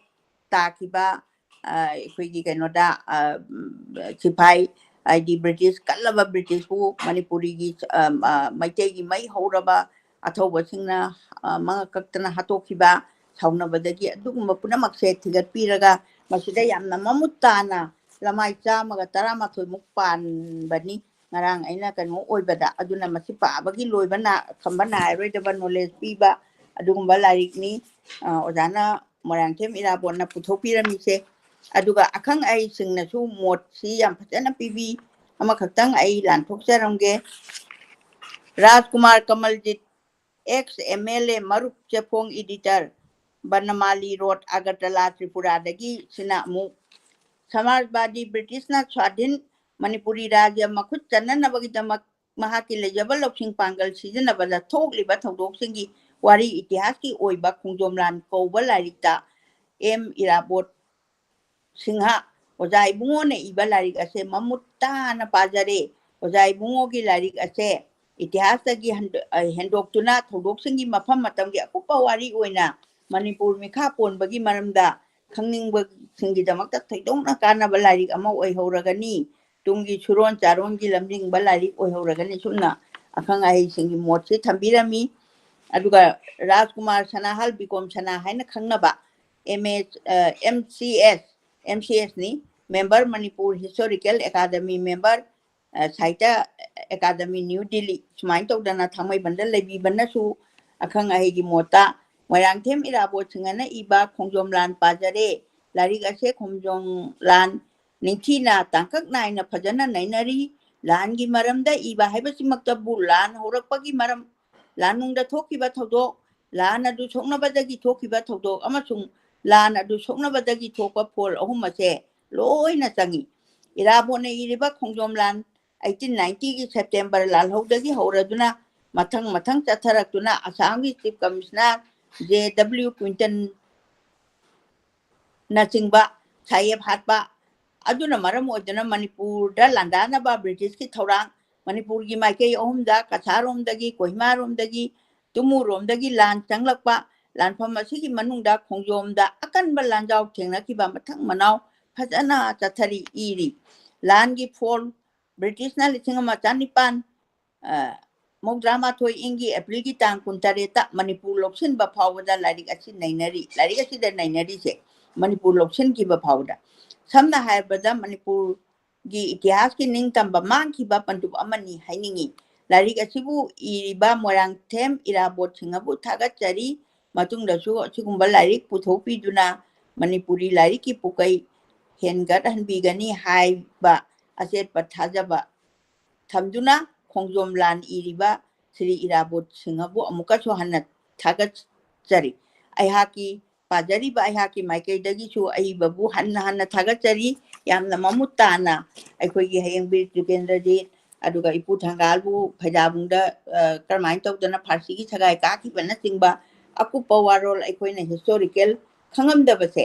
ꯇꯥꯈꯤꯕ, ꯑ, ꯑꯩꯈꯣꯏꯒꯤ ꯀꯩꯅꯣꯗ, ꯑ, ꯎꯝ, ꯁꯤꯐꯥꯏ, ꯍꯥꯏꯗꯤ British, ꯀꯜꯂꯕ Britishꯄꯨ ꯃꯅꯤꯄꯨꯔꯤꯒꯤ, ꯑ, ꯑ, ꯃꯩꯇꯩꯒꯤ ꯃꯩ ꯍꯧꯔꯕ ꯑꯊꯧꯕꯁꯤꯡꯅ, ꯑ, ꯃꯉꯛ ꯀꯛꯇꯅ ꯍꯥꯠꯇꯣꯛꯈꯤꯕ, ꯁꯥꯎꯅꯕꯗꯒꯤ ꯑꯗꯨꯒꯨꯝꯕ ꯄꯨꯝꯅꯃꯛꯁꯦ ꯊꯤꯒꯠꯄꯤꯔꯒ ꯃꯁꯤꯗ ꯌꯥꯝꯅ ꯃꯃꯨꯠ ꯇꯥꯅ ꯂꯃꯥꯏ ꯆꯥꯝꯃꯒ ꯇꯔꯥꯃꯥꯊꯣꯏꯃꯨꯛ ꯄꯥꯟꯕꯅꯤ꯫ ꯉꯔꯥꯡ ꯑꯩꯅ ꯀꯩꯅꯣ ꯑꯣꯏꯕꯗ, ꯑꯗꯨꯅ ꯃꯁꯤ ꯄꯥꯕꯒꯤ ꯂꯣꯏꯕ ꯅꯥ-, ꯈꯝꯕ ꯅꯥꯏꯔꯣꯏꯗꯕ knowledge ꯄꯤꯕ ꯑꯗꯨꯒꯨꯝꯕ ꯂꯥꯏꯔꯤꯛꯅꯤ꯫ ꯑ, ꯑꯣꯖꯥꯅ ꯃꯣꯏꯔꯥꯡꯊꯦꯝ ꯏꯔꯥꯕꯣꯠꯅ ꯄꯨꯊꯣꯛꯄꯤꯔꯝꯃꯤꯁꯦ꯫ ꯑꯗꯨꯒ ꯑꯈꯪ ꯑꯍꯩꯁꯤꯡꯅꯁꯨ ꯃꯣꯠꯁꯤ ꯌꯥꯝ ꯐꯖꯅ ꯄꯤꯕꯤ꯫ ꯑꯃꯈꯛꯇꯪ ꯑꯩ ꯂꯥꯟꯊꯣꯛꯆꯔꯝꯒꯦ꯫ ꯔꯥꯖꯀꯨꯃꯥꯔ ꯀꯃꯜꯖꯤꯠ, ex M L A, ꯃꯔꯨꯞ ꯆꯦꯐꯣꯡ editor, ꯕꯅꯃꯥꯂꯤ ꯔꯣꯗ, ꯑꯒꯔꯇꯂꯥ, ꯇ꯭ꯔꯤꯄꯨꯔꯥꯗꯒꯤ꯫ ꯁꯤꯅ ꯑꯃꯨꯛ ꯁꯃꯥꯖꯕꯥꯗꯤ ꯕ꯭ꯔꯤꯇꯤꯁꯅ ꯁ꯭ꯋꯥꯙꯤꯟ ꯃꯅꯤꯄꯨꯔꯤ ꯔꯥꯖ꯭ꯌ ꯃꯈꯨꯠ ꯆꯟꯅꯅꯕꯒꯤꯗꯃꯛ ꯃꯍꯥꯛꯀꯤ ꯂꯩꯖꯕ ꯂꯧꯁꯤꯡ ꯄꯥꯡꯒꯜ ꯁꯤꯖꯤꯟꯅꯕꯗ ꯊꯣꯛꯂꯤꯕ ꯊꯧꯗꯣꯛꯁꯤꯡꯒꯤ ꯋꯥꯔꯤ ꯏꯇꯤꯍꯥꯁꯀꯤ ꯑꯣꯏꯕ ꯈꯣꯡꯖꯣꯝ ꯂꯥꯟ ꯀꯧꯕ ꯂꯥꯏꯔꯤꯛꯇ ꯑꯦꯝ ꯏꯔꯥꯕꯣꯠ ꯁꯤꯡꯍ ꯑꯣꯖꯥ ꯏꯕꯨꯡꯉꯣꯅ ꯏꯕ ꯂꯥꯏꯔꯤꯛ ꯑꯁꯦ ꯃꯃꯨꯠ ꯇꯥꯅ ꯄꯥꯖꯔꯦ꯫ ꯑꯣꯖꯥ ꯏꯕꯨꯡꯉꯣꯒꯤ ꯂꯥꯏꯔꯤꯛ ꯑꯁꯦ ꯏꯇꯤꯍꯥꯁꯇꯒꯤ ꯍꯟꯗꯣ-, ꯑ, ꯍꯦꯟꯗꯣꯛꯇꯨꯅ ꯊꯧꯗꯣꯛꯁꯤꯡꯒꯤ ꯃꯐꯝ ꯃꯇꯝꯒꯤ ꯑꯀꯨꯞꯄ ꯋꯥꯔꯤ ꯑꯣꯏꯅ ꯃꯅꯤꯄꯨꯔ ꯃꯤꯈꯥ ꯄꯣꯟꯕꯒꯤ ꯃꯔꯝꯗ ꯈꯪꯅꯤꯡꯕꯁꯤꯡꯒꯤꯗꯃꯛꯇ ꯊꯣꯏꯗꯣꯛꯅ ꯀꯥꯟꯅꯕ ꯂꯥꯏꯔꯤꯛ ꯑꯃ ꯑꯣꯏꯍꯧꯔꯒꯅꯤ꯫ ꯇꯨꯡꯒꯤ ꯁꯨꯔꯣꯟ ꯆꯥꯔꯣꯟꯒꯤ ꯂꯝꯖꯤꯡꯕ ꯂꯥꯏꯔꯤꯛ ꯑꯣꯏꯍꯧꯔꯒꯅꯤ꯫ ꯁꯨꯝꯅ ꯑꯈꯪ ꯑꯍꯩꯁꯤꯡꯒꯤ ꯃꯣꯠꯁꯤ ꯊꯝꯕꯤꯔꯝꯃꯤ꯫ ꯑꯗꯨꯒ ꯔꯥꯖꯀꯨꯃꯥꯔ ꯁꯅꯥꯍꯜ, ꯕꯤꯀꯣꯝ ꯁꯅꯥ ꯍꯥꯏꯅ ꯈꯪꯅꯕ, M A, ꯑ, M C S, M C S ꯅꯤ, member Manipur Historical Academy member, ꯑ, ꯁꯥꯍꯤꯇ꯭ꯌ ꯑꯦꯀꯥꯗꯃꯤ ꯅ꯭ꯌꯨ ꯗꯤꯜꯂꯤ, ꯁꯨꯃꯥꯏꯅ ꯇꯧꯗꯅ ꯊꯥꯡꯃꯩꯕꯟꯗ ꯂꯩꯕꯤꯕꯅꯁꯨ ꯑꯈꯪ ꯑꯍꯩꯒꯤ ꯃꯣꯠꯇ ꯃꯣꯏꯔꯥꯡꯊꯦꯝ ꯏꯔꯥꯕꯣꯠ ꯁꯤꯡꯍꯅ ꯏꯕ ꯈꯣꯡꯖꯣꯝ ꯂꯥꯟ ꯄꯥꯖꯔꯦ꯫ ꯂꯥꯏꯔꯤꯛ ꯑꯁꯦ ꯈꯣꯡꯖꯣꯝ ꯂꯥꯟ ꯅꯤꯡꯊꯤꯅ ꯇꯥꯡꯀꯛ ꯅꯥꯏꯅ ꯐꯖꯅ ꯅꯩꯅꯔꯤ꯫ ꯂꯥꯟꯒꯤ ꯃꯔꯝꯗ ꯏꯕ ꯍꯥꯏꯕꯁꯤꯃꯛꯇꯕꯨ ꯂꯥꯟ ꯍꯧꯔꯛꯄꯒꯤ ꯃꯔꯝ, ꯂꯥꯟꯅꯨꯡꯗ ꯊꯣꯛꯈꯤꯕ ꯊꯧꯗꯣꯛ, ꯂꯥꯟ ꯑꯗꯨ ꯁꯣꯛꯅꯕꯗꯒꯤ ꯊꯣꯛꯈꯤꯕ ꯊꯧꯗꯣꯛ ꯑꯃꯁꯨꯡ ꯂꯥꯟ ꯑꯗꯨ ꯁꯣꯛꯅꯕꯗꯒꯤ ꯊꯣꯛꯄ ꯐꯣꯜ ꯑꯍꯨꯝ ꯑꯁꯦ ꯂꯣꯏꯅ ꯆꯪꯏ꯫ ꯏꯔꯥꯕꯣꯠꯅ ꯏꯔꯤꯕ ꯈꯣꯡꯖꯣꯝ ꯂꯥꯟ eighteen ninety ꯒꯤ September ꯂꯥꯜꯍꯧꯗꯒꯤ ꯍꯧꯔꯗꯨꯅ ꯃꯊꯪ ꯃꯊꯪ ꯆꯠꯊꯔꯛꯇꯨꯅ ꯑꯁꯥꯝꯒꯤ Chief Commissioner J W Quinton ꯅꯆꯤꯡꯕ ꯁꯥꯍꯦꯕ ꯍꯥꯠꯄ ꯑꯗꯨꯅ ꯃꯔꯝ ꯑꯣꯏꯗꯨꯅ ꯃꯅꯤꯄꯨꯔꯗ ꯂꯥꯟꯗꯥꯅꯕ ꯕ꯭ꯔꯤꯇꯤꯁꯀꯤ ꯊꯧꯔꯥꯡ, ꯃꯅꯤꯄꯨꯔꯒꯤ ꯃꯥꯏꯀꯩ ꯑꯍꯨꯝꯗ, ꯀꯁꯥꯔꯣꯝꯗꯒꯤ, ꯀꯣꯍꯤꯃꯥꯔꯣꯝꯗꯒꯤ, ꯇꯨꯃꯨꯔꯣꯝꯗꯒꯤ ꯂꯥꯟ ꯆꯪꯂꯛꯄ, ꯂꯥꯟꯐꯝ ꯑꯁꯤꯒꯤ ꯃꯅꯨꯡꯗ ꯈꯣꯡꯖꯣꯝꯗ ꯑꯀꯟꯕ ꯂꯥꯟꯖꯥꯎ ꯊꯦꯡꯅꯈꯤꯕ ꯃꯊꯪ ꯃꯅꯥꯎ ꯐꯖꯅ ꯆꯠꯊꯔꯤ ꯏꯔꯤ꯫ ꯂꯥꯟꯒꯤ ꯐꯣꯜ, ꯕ꯭ꯔꯤꯇꯤꯁꯅ ꯂꯤꯁꯤꯡ ꯑꯃ ꯆꯅꯤꯄꯥꯟ ꯑ, ꯃꯧꯗ꯭ꯔꯥ ꯃꯥꯊꯣꯏ ꯏꯪꯒꯤ April ꯒꯤ ꯇꯥꯡ ꯀꯨꯟꯇꯔꯦꯠꯇ ꯃꯅꯤꯄꯨꯔ ꯂꯧꯁꯤꯟꯕ ꯐꯥꯎꯕꯗ ꯂꯥꯏꯔꯤꯛ ꯑꯁꯤ ꯅꯩꯅꯔꯤ꯫ ꯂꯥꯏꯔꯤꯛ ꯑꯁꯤꯗ ꯅꯩꯅꯔꯤꯁꯦ ꯃꯅꯤꯄꯨꯔ ꯂꯧꯁꯤꯟꯈꯤꯕ ꯐꯥꯎꯕꯗ꯫ ꯁꯝꯅ ꯍꯥꯏꯔꯕꯗ ꯃꯅꯤꯄꯨꯔꯒꯤ ꯏꯇꯤꯍꯥꯁꯀꯤ ꯅꯤꯡꯇꯝꯕ ꯃꯥꯡꯈꯤꯕ ꯄꯟꯗꯨꯞ ꯑꯃꯅꯤ ꯍꯥꯏꯅꯤꯡꯏ꯫ ꯂꯥꯏꯔꯤꯛ ꯑꯁꯤꯕꯨ ꯏꯔꯤꯕ ꯃꯣꯏꯔꯥꯡꯊꯦꯝ ꯏꯔꯥꯕꯣꯠ ꯁꯤꯡꯍꯕꯨ ꯊꯥꯒꯠꯆꯔꯤ꯫ ꯃꯇꯨꯡꯗꯁꯨ ꯑꯁꯤꯒꯨꯝꯕ ꯂꯥꯏꯔꯤꯛ ꯄꯨꯊꯣꯛꯄꯤꯗꯨꯅ ꯃꯅꯤꯄꯨꯔꯤ ꯂꯥꯏꯔꯤꯛꯀꯤ ꯄꯨꯀꯩ ꯍꯦꯟꯒꯠꯍꯟꯕꯤꯒꯅꯤ ꯍꯥꯏꯕ ꯑꯆꯦꯠꯄ ꯊꯥꯖꯕ ꯊꯝꯗꯨꯅ ꯈꯣꯡꯖꯣꯝ ꯂꯥꯟ ꯏꯔꯤꯕ ꯁ꯭ꯔꯤ ꯏꯔꯥꯕꯣꯠ ꯁꯤꯡꯍꯕꯨ ꯑꯃꯨꯛꯀꯁꯨ ꯍꯟꯅ ꯊꯥꯒꯠꯆꯔꯤ꯫ ꯑꯩꯍꯥꯛꯀꯤ ꯄꯥꯖꯔꯤꯕ ꯑꯩꯍꯥꯛꯀꯤ ꯃꯥꯏꯀꯩꯗꯒꯤꯁꯨ ꯑꯏꯕꯕꯨ ꯍꯟꯅ ꯍꯟꯅ ꯊꯥꯒꯠꯆꯔꯤ꯫ ꯌꯥꯝꯅ ꯃꯃꯨꯠ ꯇꯥꯅ ꯑꯩꯈꯣꯏꯒꯤ ꯍꯌꯦꯡ ꯕꯤꯔ ꯇꯤꯀꯦꯟꯗ꯭ꯔꯖꯤꯠ, ꯑꯗꯨꯒ ꯏꯄꯨ ꯊꯪꯒꯥꯜꯕꯨ ꯐꯩꯖꯥꯕꯨꯡꯗ, ꯑ, ꯀꯔꯝꯍꯥꯏꯅ ꯇꯧꯗꯅ ꯐꯥꯔꯁꯤꯒꯤ ꯁꯒꯥꯏ ꯀꯥꯈꯤꯕꯅꯆꯤꯡꯕ ꯑꯀꯨꯞꯄ ꯋꯥꯔꯣꯜ ꯑꯩꯈꯣꯏꯅ ꯍꯤꯁꯇꯣꯔꯤꯀꯦꯜ ꯈꯪꯉꯝꯗꯕꯁꯦ,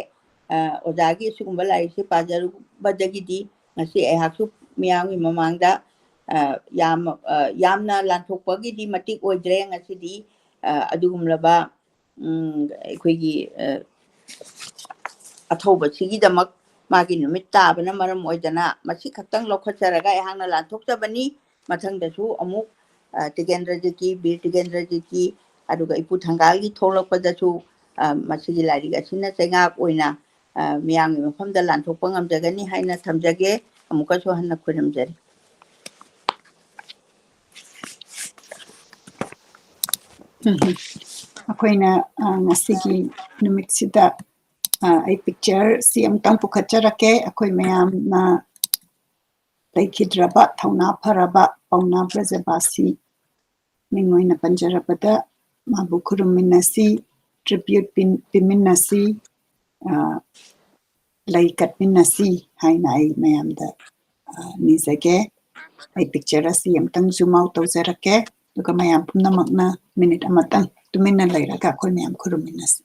ꯑ, ꯑꯣꯖꯥꯒꯤ ꯑꯁꯤꯒꯨꯝꯕ ꯂꯥꯏꯔꯤꯛꯁꯦ ꯄꯥꯖꯔꯨꯕꯗꯒꯤꯗꯤ ꯉꯁꯤ ꯑꯩꯍꯥꯛꯁꯨ ꯃꯤꯌꯥꯝꯒꯤ ꯃꯃꯥꯡꯗ, ꯑ, ꯌꯥꯝ, ꯑ, ꯌꯥꯝꯅ ꯂꯥꯟꯊꯣꯛꯄꯒꯤꯗꯤ ꯃꯇꯤꯛ ꯑꯣꯏꯗ꯭ꯔꯦ꯫ ꯉꯁꯤꯗꯤ, ꯑ, ꯑꯗꯨꯒꯨꯝꯂꯕ, ꯎꯝ, ꯑꯩꯈꯣꯏꯒꯤ, ꯑ, ꯑꯊꯧꯕꯁꯤꯒꯤꯗꯃꯛ ꯃꯥꯒꯤ ꯅꯨꯃꯤꯠ ꯇꯥꯕꯅ ꯃꯔꯝ ꯑꯣꯏꯗꯅ ꯃꯁꯤ ꯈꯛꯇꯪ ꯂꯧꯈꯠꯆꯔꯒ ꯑꯩꯍꯥꯛꯅ ꯂꯥꯟꯊꯣꯛꯆꯕꯅꯤ꯫ ꯃꯊꯪꯗꯁꯨ ꯑꯃꯨꯛ, ꯑ, ꯇꯤꯀꯦꯟꯗ꯭ꯔꯖꯤꯠꯀꯤ, ꯕꯤꯔ ꯇꯤꯀꯦꯟꯗ꯭ꯔꯖꯤꯠꯀꯤ, ꯑꯗꯨꯒ ꯏꯄꯨ ꯊꯪꯒꯥꯜꯒꯤ ꯊꯣꯛꯂꯛꯄꯗꯁꯨ, ꯑ, ꯃꯁꯤꯒꯤ ꯂꯥꯏꯔꯤꯛ ꯑꯁꯤꯅ ꯆꯩꯉꯥꯛ ꯑꯣꯏꯅ, ꯑ, ꯃꯤꯌꯥꯝꯒꯤ ꯃꯐꯝꯗ ꯂꯥꯟꯊꯣꯛꯄ ꯉꯝꯖꯒꯅꯤ ꯍꯥꯏꯅ ꯊꯝꯖꯒꯦ꯫ ꯑꯃꯨꯛꯀꯁꯨ ꯍꯟꯅ ꯈꯨꯔꯨꯝꯖꯔꯤ꯫ ꯎꯝ꯫ ꯑꯩꯈꯣꯏꯅ, ꯑ, ꯉꯁꯤꯒꯤ ꯅꯨꯃꯤꯠꯁꯤꯗ, ꯑ, ꯑꯩ ꯄꯤꯛꯆꯔꯁꯤ ꯑꯃꯨꯛꯇꯪ ꯄꯨꯈꯠꯆꯔꯛꯀꯦ꯫ ꯑꯩꯈꯣꯏ ꯃꯌꯥꯝꯅ ꯂꯩꯈꯤꯗ꯭ꯔꯕ ꯊꯧꯅꯥ ꯐꯔꯕ ꯄꯥꯎꯅꯥ ꯕ꯭ꯔꯖꯕꯥꯁꯤ ꯃꯤꯡ ꯑꯣꯏꯅ ꯄꯟꯖꯔꯕꯗ ꯃꯥꯕꯨ ꯈꯨꯔꯨꯝꯃꯤꯟꯅꯁꯤ, ꯇ꯭ꯔꯤꯕ꯭ꯌꯨꯠ ꯄꯤ-, ꯄꯤꯃꯤꯟꯅꯁꯤ, ꯑ, ꯂꯩ ꯀꯠꯃꯤꯟꯅꯁꯤ ꯍꯥꯏꯅ ꯑꯩ ꯃꯌꯥꯝꯗ, ꯑ, ꯅꯤꯖꯒꯦ꯫ ꯑꯩ ꯄꯤꯛꯆꯔ ꯑꯁꯤ ꯑꯃꯨꯛꯇꯪ ꯖꯨꯝ ꯑꯥꯎꯠ ꯇꯧꯖꯔꯛꯀꯦ, ꯑꯗꯨꯒ ꯃꯌꯥꯝ ꯄꯨꯝꯅꯃꯛꯅ ꯃꯤꯅꯤꯠ ꯑꯃꯇꯪ ꯇꯨꯃꯤꯟꯅ ꯂꯩꯔꯒ ꯑꯩꯈꯣꯏ ꯃꯌꯥꯝ ꯈꯨꯔꯨꯝꯃꯤꯟꯅꯁꯤ꯫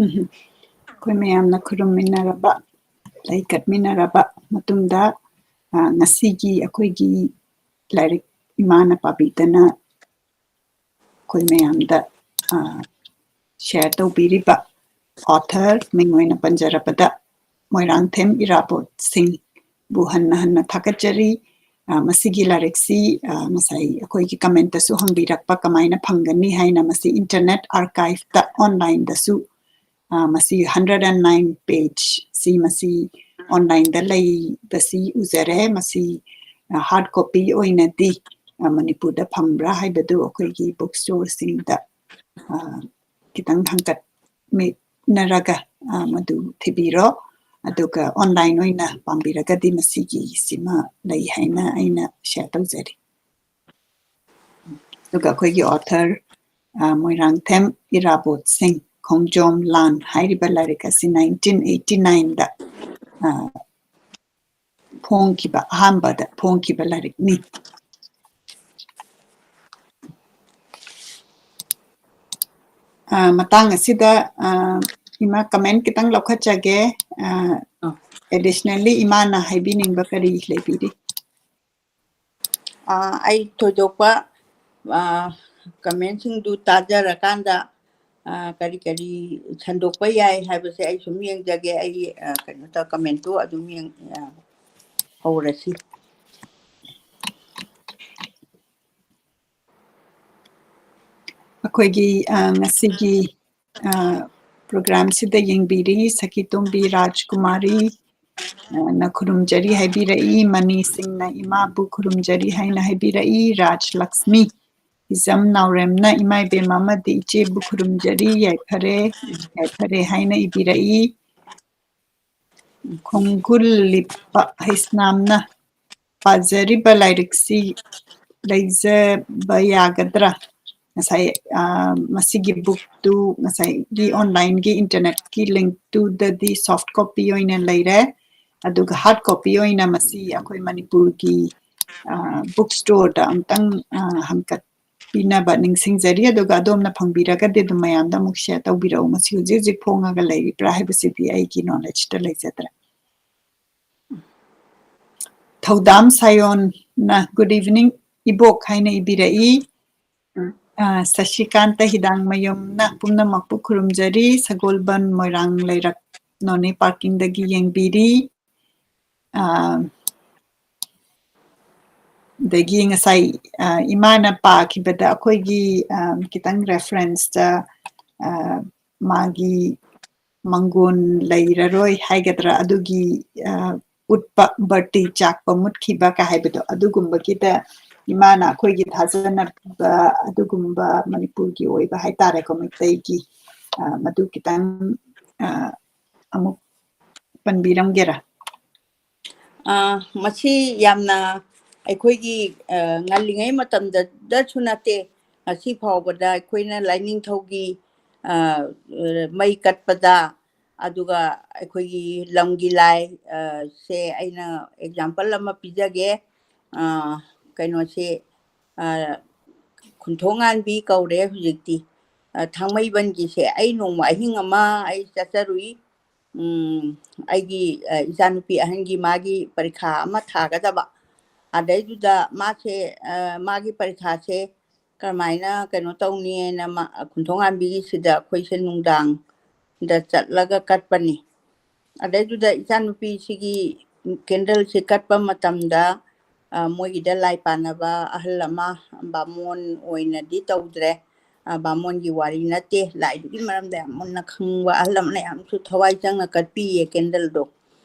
ꯎꯝ꯫ ꯑꯩꯈꯣꯏ ꯃꯌꯥꯝꯅ ꯈꯨꯔꯨꯝꯃꯤꯟꯅꯔꯕ, ꯂꯩ ꯀꯠꯃꯤꯟꯅꯔꯕ ꯃꯇꯨꯡꯗ, ꯑ, ꯉꯁꯤꯒꯤ ꯑꯩꯈꯣꯏꯒꯤ ꯂꯥꯏꯔꯤꯛ ꯏꯃꯥꯅ ꯄꯥꯕꯤꯗꯅ ꯑꯩꯈꯣꯏ ꯃꯌꯥꯝꯗ, ꯑ, share ꯇꯧꯕꯤꯔꯤꯕ author, ꯃꯤꯡ ꯑꯣꯏꯅ ꯄꯟꯖꯔꯕꯗ ꯃꯣꯏꯔꯥꯡꯊꯦꯝ ꯏꯔꯥꯕꯣꯠ ꯁꯤꯡꯕꯨ ꯍꯟꯅ ꯍꯟꯅ ꯊꯥꯒꯠꯆꯔꯤ꯫ ꯑ, ꯃꯁꯤꯒꯤ ꯂꯥꯏꯔꯤꯛꯁꯤ, ꯑ, ꯉꯁꯥꯏ ꯑꯩꯈꯣꯏꯒꯤ comment ꯇꯁꯨ ꯍꯪꯕꯤꯔꯛꯄ ꯀꯃꯥꯏꯅ ꯐꯪꯒꯅꯤ ꯍꯥꯏꯅ, ꯃꯁꯤ internet archive ꯇ, online ꯗꯁꯨ, ꯑ, ꯃꯁꯤ hundred and nine page ꯁꯤ ꯃꯁꯤ online ꯗ ꯂꯩꯕꯁꯤ ꯎꯖꯔꯦ꯫ ꯃꯁꯤ, ꯑ, hard copy ꯑꯣꯏꯅꯗꯤ, ꯑ, ꯃꯅꯤꯄꯨꯔꯗ ꯐꯪꯕ꯭ꯔꯥ ꯍꯥꯏꯕꯗꯨ ꯑꯩꯈꯣꯏꯒꯤ book store ꯁꯤꯡꯗ, ꯑ, ꯈꯤꯇꯪ ꯍꯪꯀꯠꯃꯤꯟꯅꯔꯒ, ꯑ, ꯃꯗꯨ ꯊꯤꯕꯤꯔꯣ꯫ ꯑꯗꯨꯒ online ꯑꯣꯏꯅ ꯄꯥꯝꯕꯤꯔꯒꯗꯤ ꯃꯁꯤꯒꯤꯁꯤꯃ ꯂꯩ ꯍꯥꯏꯅ ꯑꯩꯅ share ꯇꯧꯖꯔꯤ꯫ ꯑꯗꯨꯒ ꯑꯩꯈꯣꯏꯒꯤ author, ꯑ, ꯃꯣꯏꯔꯥꯡꯊꯦꯝ ꯏꯔꯥꯕꯣꯠ ꯁꯤꯡ, ꯈꯣꯡꯖꯣꯝ ꯂꯥꯟ ꯍꯥꯏꯔꯤꯕ ꯂꯥꯏꯔꯤꯛ ꯑꯁꯤ nineteen eighty nine ꯗ, ꯑ, ꯐꯣꯡꯈꯤꯕ, ꯑꯍꯥꯟꯕꯗ ꯐꯣꯡꯈꯤꯕ ꯂꯥꯏꯔꯤꯛꯅꯤ꯫ ꯑ, ꯃꯇꯥꯡ ꯑꯁꯤꯗ, ꯑ, ꯏꯃꯥ comment ꯈꯤꯇꯪ ꯂꯧꯈꯠꯆꯒꯦ꯫ ꯑ, ꯑ꯫ Additionally ꯏꯃꯥꯅ ꯍꯥꯏꯕꯤꯅꯤꯡꯕ ꯀꯔꯤ ꯂꯩꯕꯤꯔꯤ? ꯑ, ꯑꯩ ꯊꯣꯏꯗꯣꯛꯄ, ꯑ, comment ꯁꯤꯡꯗꯨ ꯇꯥꯖꯔꯀꯥꯟꯗ, ꯑ, ꯀꯔꯤ ꯀꯔꯤ ꯁꯟꯗꯣꯛꯄ ꯌꯥꯏ ꯍꯥꯏꯕꯁꯦ ꯑꯩ ꯁꯨꯝ ꯌꯦꯡꯖꯒꯦ꯫ ꯑꯩ, ꯑ, ꯀꯩꯅꯣ ꯇꯧ, comment ꯇꯨ ꯑꯗꯨꯝ ꯌꯦꯡ-, ꯑ, ꯍꯧꯔꯁꯤ꯫ ꯑꯩꯈꯣꯏꯒꯤ, ꯑ, ꯉꯁꯤꯒꯤ, ꯑ, program ꯁꯤꯗ ꯌꯦꯡꯕꯤꯔꯤ ꯁꯈꯤꯇꯣꯝꯕꯤ ꯔꯥꯖꯀꯨꯃꯥꯔꯤ, ꯑ, ꯅ ꯈꯨꯔꯨꯝꯖꯔꯤ ꯍꯥꯏꯕꯤꯔꯛꯏ, ꯃꯅꯤ ꯁꯤꯡꯅ ꯏꯃꯥꯕꯨ ꯈꯨꯔꯨꯝꯖꯔꯤ ꯍꯥꯏꯅ ꯍꯥꯏꯕꯤꯔꯛꯏ, ꯔꯥꯖ ꯂꯛꯁꯃꯤ ꯍꯤꯖꯝ ꯅꯥꯎꯔꯦꯝꯅ ꯏꯃꯥ ꯏꯕꯦꯝꯃ ꯑꯃꯗꯤ ꯏꯆꯦꯕꯨ ꯈꯨꯔꯨꯝꯖꯔꯤ, ꯌꯥꯏꯐꯔꯦ, ꯌꯥꯏꯐꯔꯦ ꯍꯥꯏꯅ ꯏꯕꯤꯔꯛꯏ꯫ ꯈꯣꯡꯒꯨꯜ ꯂꯤꯞꯄ ꯍꯩꯁꯅꯥꯝꯅ ꯄꯥꯖꯔꯤꯕ ꯂꯥꯏꯔꯤꯛꯁꯤ ꯂꯩꯖꯕ ꯌꯥꯒꯗ꯭ꯔꯥ? ꯉꯁꯥꯏ, ꯑ, ꯃꯁꯤꯒꯤ book ꯇꯨ ꯉꯁꯥꯏꯒꯤ online ꯒꯤ internet ꯀꯤ link ꯇꯨꯗꯗꯤ soft copy ꯑꯣꯏꯅ ꯂꯩꯔꯦ, ꯑꯗꯨꯒ hard copy ꯑꯣꯏꯅ ꯃꯁꯤ ꯑꯩꯈꯣꯏ ꯃꯅꯤꯄꯨꯔꯒꯤ, ꯑ, book store ꯗ ꯑꯃꯨꯛꯇꯪ, ꯑ, ꯍꯪꯀꯠ ꯄꯤꯅꯕ ꯅꯤꯡꯁꯤꯡꯖꯔꯤ꯫ ꯑꯗꯨꯒ ꯑꯗꯣꯝꯅ ꯐꯪꯕꯤꯔꯒꯗꯤ ꯑꯗꯨꯝ ꯃꯌꯥꯝꯗ ꯑꯃꯨꯛ share ꯇꯧꯕꯤꯔꯛꯎ꯫ ꯃꯁꯤ ꯍꯧꯖꯤꯛ ꯍꯧꯖꯤꯛ ꯐꯣꯡꯉꯒ ꯂꯩꯔꯤꯕ꯭ꯔꯥ ꯍꯥꯏꯕꯁꯤꯗꯤ ꯑꯩꯒꯤ knowledgeꯇ ꯂꯩꯖꯗ꯭ꯔꯦ꯫ ꯊꯧꯗꯥꯝ ꯁꯥꯌꯣꯟꯅ "Good evening ꯏꯕꯣꯛ" ꯍꯥꯏꯅ ꯏꯕꯤꯔꯛꯏ꯫ ꯑ, ꯁꯁꯤꯀꯥꯟꯇ ꯍꯤꯗꯥꯡꯃꯌꯨꯝꯅ "ꯄꯨꯝꯅꯃꯛꯄꯨ ꯈꯨꯔꯨꯝꯖꯔꯤ, ꯁꯒꯣꯜꯕꯟ ꯃꯣꯏꯔꯥꯡ ꯂꯩꯔꯛ ꯅꯣꯅꯦ parkingꯗꯒꯤ ꯌꯦꯡꯕꯤꯔꯤ"꯫ ꯑ, ꯑꯗꯒꯤ ꯉꯁꯥꯏ, ꯑ, ꯏꯃꯥꯅ ꯄꯥꯈꯤꯕꯗ ꯑꯩꯈꯣꯏꯒꯤ, ꯑ, ꯈꯤꯇꯪ referenceꯇ, ꯑ, ꯃꯥꯒꯤ ꯃꯪꯒꯣꯟ ꯂꯩꯔꯔꯣꯏ ꯍꯥꯏꯒꯗ꯭ꯔꯥ, ꯑꯗꯨꯒꯤ, ꯑ, ꯎꯠꯄ birthday ꯆꯥꯛꯄ ꯃꯨꯠꯈꯤꯕ ꯀ ꯍꯥꯏꯕꯗꯣ, ꯑꯗꯨꯒꯨꯝꯕꯒꯤꯗ ꯏꯃꯥꯅ ꯑꯩꯈꯣꯏꯒꯤ ꯊꯥꯖꯅꯕ ꯑꯗꯨꯒꯨꯝꯕ ꯃꯅꯤꯄꯨꯔꯒꯤ ꯑꯣꯏꯕ ꯍꯥꯏꯇꯥꯔꯦꯀꯣ, ꯃꯩꯇꯩꯒꯤ, ꯑ, ꯃꯗꯨ ꯈꯤꯇꯪ, ꯑ, ꯑꯃꯨꯛ ꯄꯟꯕꯤꯔꯝꯒꯦꯔꯥ? ꯑ, ꯃꯁꯤ ꯌꯥꯝꯅ ꯑꯩꯈꯣꯏꯒꯤ, ꯑ, ꯉꯜꯂꯤꯉꯩ ꯃꯇꯝꯗꯗꯁꯨ ꯅꯠꯇꯦ, ꯉꯁꯤ ꯐꯥꯎꯕꯗ ꯑꯩꯈꯣꯏꯅ ꯂꯥꯏꯅꯤꯡꯊꯧꯒꯤ, ꯑ, ꯃꯩ ꯀꯠꯄꯗ, ꯑꯗꯨꯒ ꯑꯩꯈꯣꯏꯒꯤ ꯂꯝꯒꯤ ꯂꯥꯏ, ꯑ, ꯁꯦ ꯑꯩꯅ example ꯑꯃ ꯄꯤꯖꯒꯦ꯫ ꯑ, ꯀꯩꯅꯣꯁꯦ, ꯑ, ꯈꯨꯟꯊꯣꯡꯉꯥꯟꯕꯤ ꯀꯧꯔꯦ ꯍꯧꯖꯤꯛꯇꯤ꯫ ꯑ, ꯊꯥꯡꯃꯩꯕꯟꯒꯤꯁꯦ ꯑꯩ ꯅꯣꯡꯃ ꯑꯍꯤꯡ ꯑꯃ ꯑꯩ ꯆꯠꯆꯔꯨꯏ꯫ ꯎꯝ, ꯑꯩꯒꯤ, ꯑ, ꯏꯆꯥꯅꯨꯄꯤ ꯑꯍꯟꯒꯤ ꯃꯥꯒꯤ ꯄꯔꯤꯈꯥ ꯑꯃ ꯊꯥꯒꯗꯕ꯫ ꯑꯗꯩꯗꯨꯗ ꯃꯥꯁꯦ, ꯑ, ꯃꯥꯒꯤ ꯄꯔꯤꯈꯥꯁꯦ ꯀꯔꯝꯍꯥꯏꯅ ꯀꯩꯅꯣ ꯇꯧꯅꯤ ꯍꯥꯏꯅ ꯃꯥ, ꯈꯨꯟꯊꯣꯡꯉꯥꯟꯕꯤꯒꯤꯁꯤꯗ ꯑꯩꯈꯣꯏꯁꯦ ꯅꯨꯡꯗꯥꯡꯗ ꯆꯠꯂꯒ ꯀꯠꯄꯅꯤ꯫ ꯑꯗꯩꯗꯨꯗ ꯏꯆꯥꯅꯨꯄꯤꯁꯤꯒꯤ candleꯁꯦ ꯀꯠꯄ ꯃꯇꯝꯗ, ꯑ, ꯃꯣꯏꯒꯤꯗ ꯂꯥꯏ ꯄꯥꯟꯅꯕ ꯑꯍꯜ ꯑꯃ, ꯕꯥꯃꯣꯟ ꯑꯣꯏꯅꯗꯤ ꯇꯧꯗ꯭ꯔꯦ, ꯑ, ꯕꯥꯃꯣꯟꯒꯤ ꯋꯥꯔꯤ ꯅꯠꯇꯦ, ꯂꯥꯏꯗꯨꯒꯤ ꯃꯔꯝꯗ ꯌꯥꯝ ꯃꯨꯟꯅ ꯈꯪꯕ ꯑꯍꯜ ꯑꯃꯅ ꯌꯥꯝꯁꯨ ꯊꯋꯥꯏ ꯆꯪꯅ ꯀꯠꯄꯤꯌꯦ candleꯗꯣ꯫